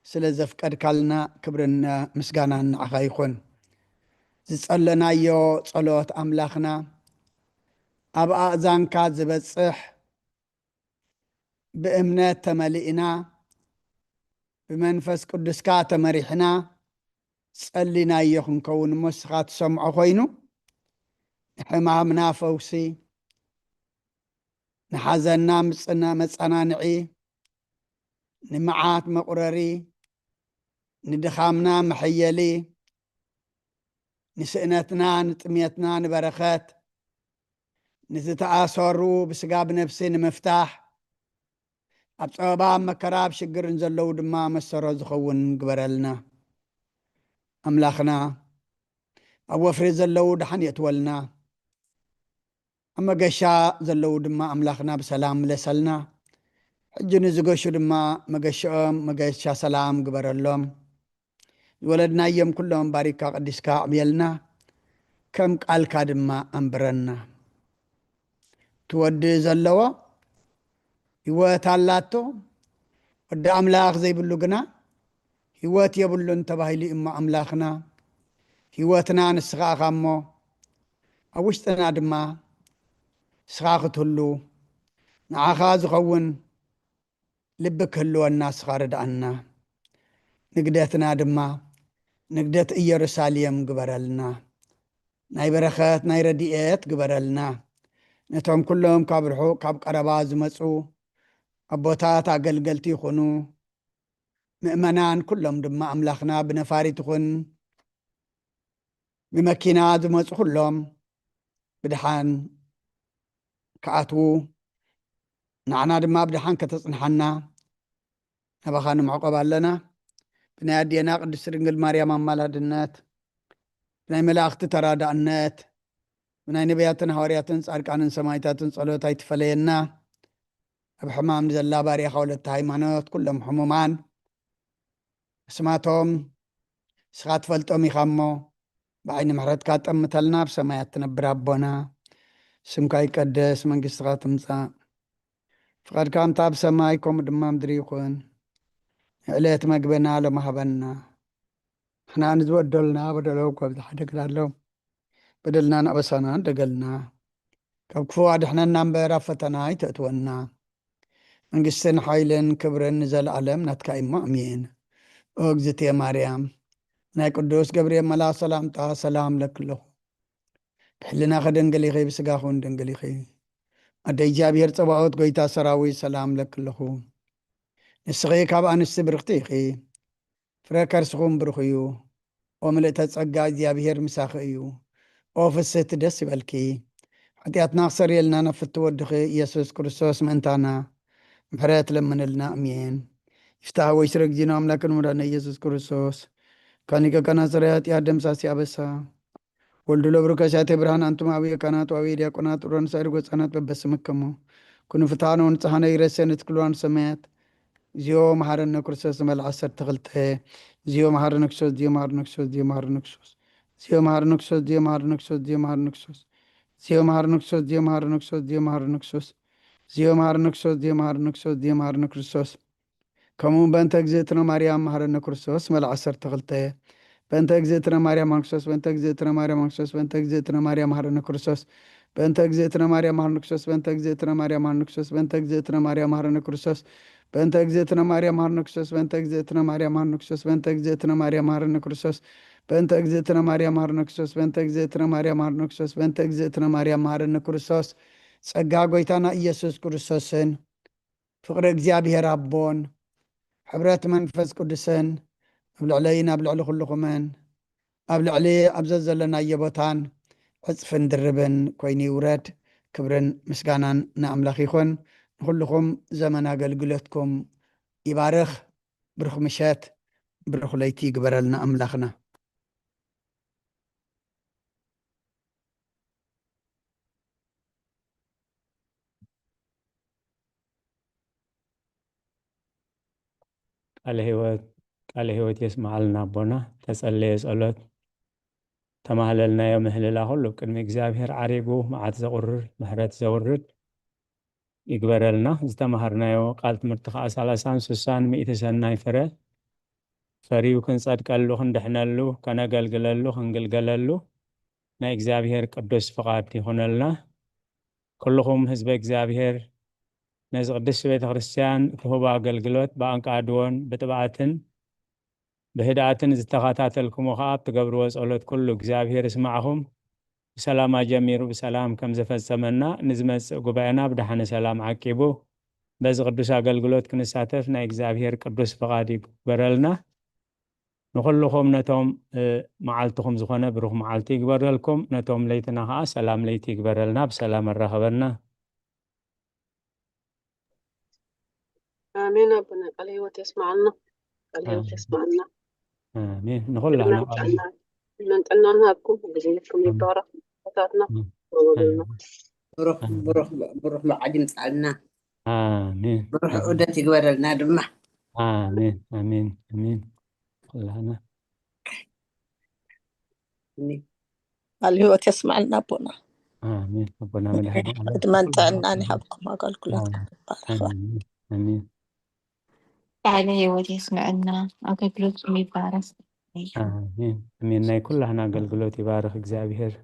ስለ ዘፍቀድካልና ክብርን ምስጋናን ንዓኻ ይኹን። ዝጸለናዮ ጸሎት ኣምላኽና ኣብ ኣእዛንካ ዝበጽሕ፣ ብእምነት ተመሊእና፣ ብመንፈስ ቅዱስካ ተመሪሕና፣ ጸሊናዮ ክንከውን እሞ፣ ንስኻ ትሰምዖ ኮይኑ፣ ንሕማምና ፈውሲ፣ ንሓዘንና ምጽና-፣ መጸናንዒ፣ ንመዓት መቑረሪ፣ ንድኻምና መሐየሊ፣ ንስእነትና ንጥሜትና ንበረኸት፣ ንዝተኣሰሩ ብስጋ ብነፍሲ ንምፍታሕ፣ ኣብ ጸበባ ኣብ መከራ ኣብ ሽግርን ዘለዉ ድማ መሰሮ ዝኸውን ግበረልና። ኣምላኽና፣ ኣብ ወፍሪ ዘለዉ ደሓን የእትወልና። ኣብ መገሻ ዘለዉ ድማ ኣምላኽና ብሰላም ምለሰልና። ሕጂ ንዝገሹ ድማ መገሽኦም መገሻ ሰላም ግበረሎም። ዝወለድናዮም ኩሎም ባሪካ ቀዲስካ ኣዕብየልና፣ ከም ቃልካ ድማ ኣንብረና። እቲ ወዲ ዘለዎ ህይወት ኣላቶ፣ ወዲ ኣምላኽ ዘይብሉ ግና ህይወት የብሉን ተባሂሉ እሞ ኣምላኽና፣ ህይወትና ንስኻ ኢኻ እሞ፣ ኣብ ውሽጥና ድማ ንስኻ ክትህሉ፣ ንዓኻ ዝኸውን ልቢ ክህልወና ንስኻ ርድኣና። ንግደትና ድማ ንግደት ኢየሩሳሌም ግበረልና። ናይ በረኸት ናይ ረድኤት ግበረልና። ነቶም ኩሎም ካብ ርሑቕ ካብ ቀረባ ዝመጹ ኣቦታት ኣገልገልቲ ይኹኑ፣ ምእመናን ኩሎም ድማ ኣምላኽና ብነፋሪት ይኹን ብመኪና ዝመጹ ኩሎም ብድሓን ክኣትዉ፣ ንዓና ድማ ብድሓን ከተጽንሓና ናባኻ ንምዕቆብ ኣለና። ብናይ ኣዴና ቅድስቲ ድንግል ማርያም ኣማላድነት፣ ብናይ መላእኽቲ ተራዳእነት፣ ብናይ ነቢያትን ሃዋርያትን ጻድቃንን ሰማዕታትን ጸሎት ኣይትፈለየና። ኣብ ሕማም ዘላ ባርያኻ ወለተ ሃይማኖት፣ ኩሎም ሕሙማን ኣስማቶም ንስኻ ትፈልጦም ኢኻ እሞ፣ ብዓይኒ ምሕረትካ ጠምተልና። ኣብ ሰማያት ትነብር ኣቦና፣ ስምካ ይቀደስ፣ መንግስትኻ ትምጻእ፣ ፍቓድካ ከምታ ኣብ ሰማይ ከምኡ ድማ ምድሪ ይኹን። ንዕለት መግብና ሎሚ ሃበና። ንሕና ንዝበደሉና በደሎም ካብ ዝሓደግናሎም፣ በደልናን ኣበሳናን ደገልና። ካብ ክፉ ኣድሕነና እምበር ኣብ ፈተና ኣይተእትወና። መንግስትን ሓይልን ክብርን ንዘለኣለም ናትካ እሞ ኣሜን። ኦ እግዝእትየ ማርያም፣ ናይ ቅዱስ ገብርኤል መልኣኽ ሰላምታ ሰላም ለኪ ኣለኹ። ብሕልናኺ ድንግል ኢኺ፣ ብስጋኺ እውን ድንግል ኢኺ። ኣደ እግዚኣብሔር ጸባኦት፣ ጎይታ ሰራዊት፣ ሰላም ለኪ ኣለኹ። ንስኺ ካብ ኣንስቲ ብርኽቲ ኢኺ፣ ፍረ ከርስኹም ብሩኽ እዩ። ኦ ምልእተ ጸጋ፣ እግዚኣብሔር ምሳኺ እዩ። ኦ ፍስህቲ፣ ደስ ይበልኪ። ሓጢኣትና ክሰርየልና ናብ ፍትው ወድኺ ኢየሱስ ክርስቶስ ምእንታና ምሕረት ለምንልና። ኣሜን። ይፍታህ ወይ ስረ እግዚእነ ኣምላክን መድኃኒነ ኢየሱስ ክርስቶስ፣ ካን ሊቀ ካህናት ሠራየ ኃጢአት ደምሳሲ ኣበሳ፣ ወልዱ ለብሩክ ከሲያተ ብርሃን፣ ኣንቱም አብየ ካህናት ወአብየ ዲያቆናት፣ ኡራን ሳይር ጎጻናት በበስምክሙ ኩኑ ፍትሐነ ወንጽሐነ ይረሴ ንትክልዋን ሰማያት። እግዚኦ መሐረነ ክርስቶስ ንበል ዓሰርተ ክልተ። እግዚኦ መሐረነ ክርስቶስ፣ እግዚኦ መሐረነ ክርስቶስ፣ እግዚኦ መሐረነ ክርስቶስ። እግዚኦ መሐረነ ክርስቶስ፣ እግዚኦ መሐረነ ክርስቶስ፣ እግዚኦ መሐረነ ክርስቶስ። እግዚኦ መሐረነ ክርስቶስ፣ እግዚኦ መሐረነ ክርስቶስ፣ እግዚኦ መሐረነ ክርስቶስ። እግዚኦ መሐረነ ክርስቶስ፣ እግዚኦ መሐረነ ክርስቶስ፣ እግዚኦ መሐረነ ክርስቶስ። ከምኡ በእንተ እግዝእትነ ማርያም መሐረነ ክርስቶስ ንበል ዓሰርተ ክልተ። በእንተ እግዝእትነ ማርያም መሐረነ ክርስቶስ፣ በእንተ እግዝእትነ ማርያም መሐረነ ክርስቶስ፣ በእንተ እግዝእትነ ማርያም መሐረነ ክርስቶስ፣ በእንተ እግዝእትነ ማርያም መሐረነ ክርስቶስ፣ በእንተ እግዝእትነ ማርያም መሐረነ ክርስቶስ፣ በእንተ እግዝእትነ ማርያም መሐረነ ክርስቶስ፣ በእንተ እግዝእትነ ማርያም መሐረነ ክርስቶስ፣ በእንተ እግዝእትነ ማርያም መሐረነ ክርስቶስ፣ በእንተ እግዝእትነ ማርያም መሐረነ ክርስቶስ፣ በእንተ እግዝእትነ ማርያም መሐረነ ክርስቶስ። ጸጋ ጎይታና ኢየሱስ ክርስቶስን ፍቕሪ እግዚኣብሔር ኣቦን ሕብረት መንፈስ ቅዱስን ኣብ ልዕለይን ኣብ ልዕሊ ኩልኹምን ኣብ ልዕሊ ኣብ ዘዘለናዮ ቦታን ዕጽፍን ድርብን ኮይኑ ይውረድ። ክብርን ምስጋናን ንኣምላኽ ይኹን። ንኹልኹም ዘመን ኣገልግሎትኩም ይባርኽ። ብሩኽ ምሸት፣ ብሩኽ ለይቲ ይግበረልና ኣምላኽና። ቃለ ህይወት፣ ቃለ ህይወት የስምዓልና ኣቦና። ተጸለየ ጸሎት፣ ተማህለልናዮ ምህልላ ኩሉ ቅድሚ እግዚኣብሔር ዓሪጉ መዓት ዘቑርር፣ ምሕረት ዘውርድ ይግበረልና። ዝተማሃርናዮ ቃል ትምህርቲ ከኣ ሰላሳን ስሳን ሚእቲ ሰናይ ፍረ ፈርዩ ክንጸድቀሉ፣ ክንድሕነሉ፣ ከነገልግለሉ፣ ክንግልገለሉ ናይ እግዚኣብሔር ቅዱስ ፍቓድ ይኹነልና። ኩልኹም ህዝበ እግዚኣብሔር ነዚ ቅድስቲ ቤተ ክርስቲያን ትህቦ ኣገልግሎት ብኣንቃድዎን ብጥብዓትን ብህድኣትን ዝተኸታተልኩሞ ኸኣ ኣብ ትገብርዎ ጸሎት ኩሉ እግዚኣብሔር ይስማዕኹም። ብሰላም ኣጀሚሩ ብሰላም ከም ዘፈጸመና ንዝመጽእ ጉባኤና ብደሓነ ሰላም ዓቂቡ በዚ ቅዱስ ኣገልግሎት ክንሳተፍ ናይ እግዚኣብሔር ቅዱስ ፍቓድ ይግበረልና። ንኹልኹም ነቶም መዓልትኹም ዝኾነ ብሩኽ መዓልቲ ይግበረልኩም። ነቶም ለይትና ከዓ ሰላም ለይቲ ይግበረልና፣ ብሰላም ኣራኸበና። ኣሜን። ኣቦና ቃለ ህይወት የስማዓልና፣ ቃለ ህይወት የስማዓልና። ኣሜን። ንኹላና ዕድመን ጥዕናን ንሃብኩም፣ ግዜኩም ይባረክ። ቦታትና ወወሉልና። ብሩኽ ብሩኽ ብሩኽ መዓድ ይምፃልና። ኣሜን። ብሩኽ ዑደት ይግበረልና ድማ። ኣሜን። ኣሜን። ኣሜን። ኩላና ቃል ህይወት የስማዕልና ኣቦና። ኣሜን። ኣቦና መድኃኔዓለም ዕድመን ጥዕናን ይሃብኩም። ኣገልግሎት ይባረክ። ኣሜን። ኣሜን። ቃለ ህይወት የስምዐና። ኣገልግሎትኩም ይባረክ። ኣሜን። ኣሜን። ናይ ኩላህና ኣገልግሎት ይባርክ እግዚኣብሔር።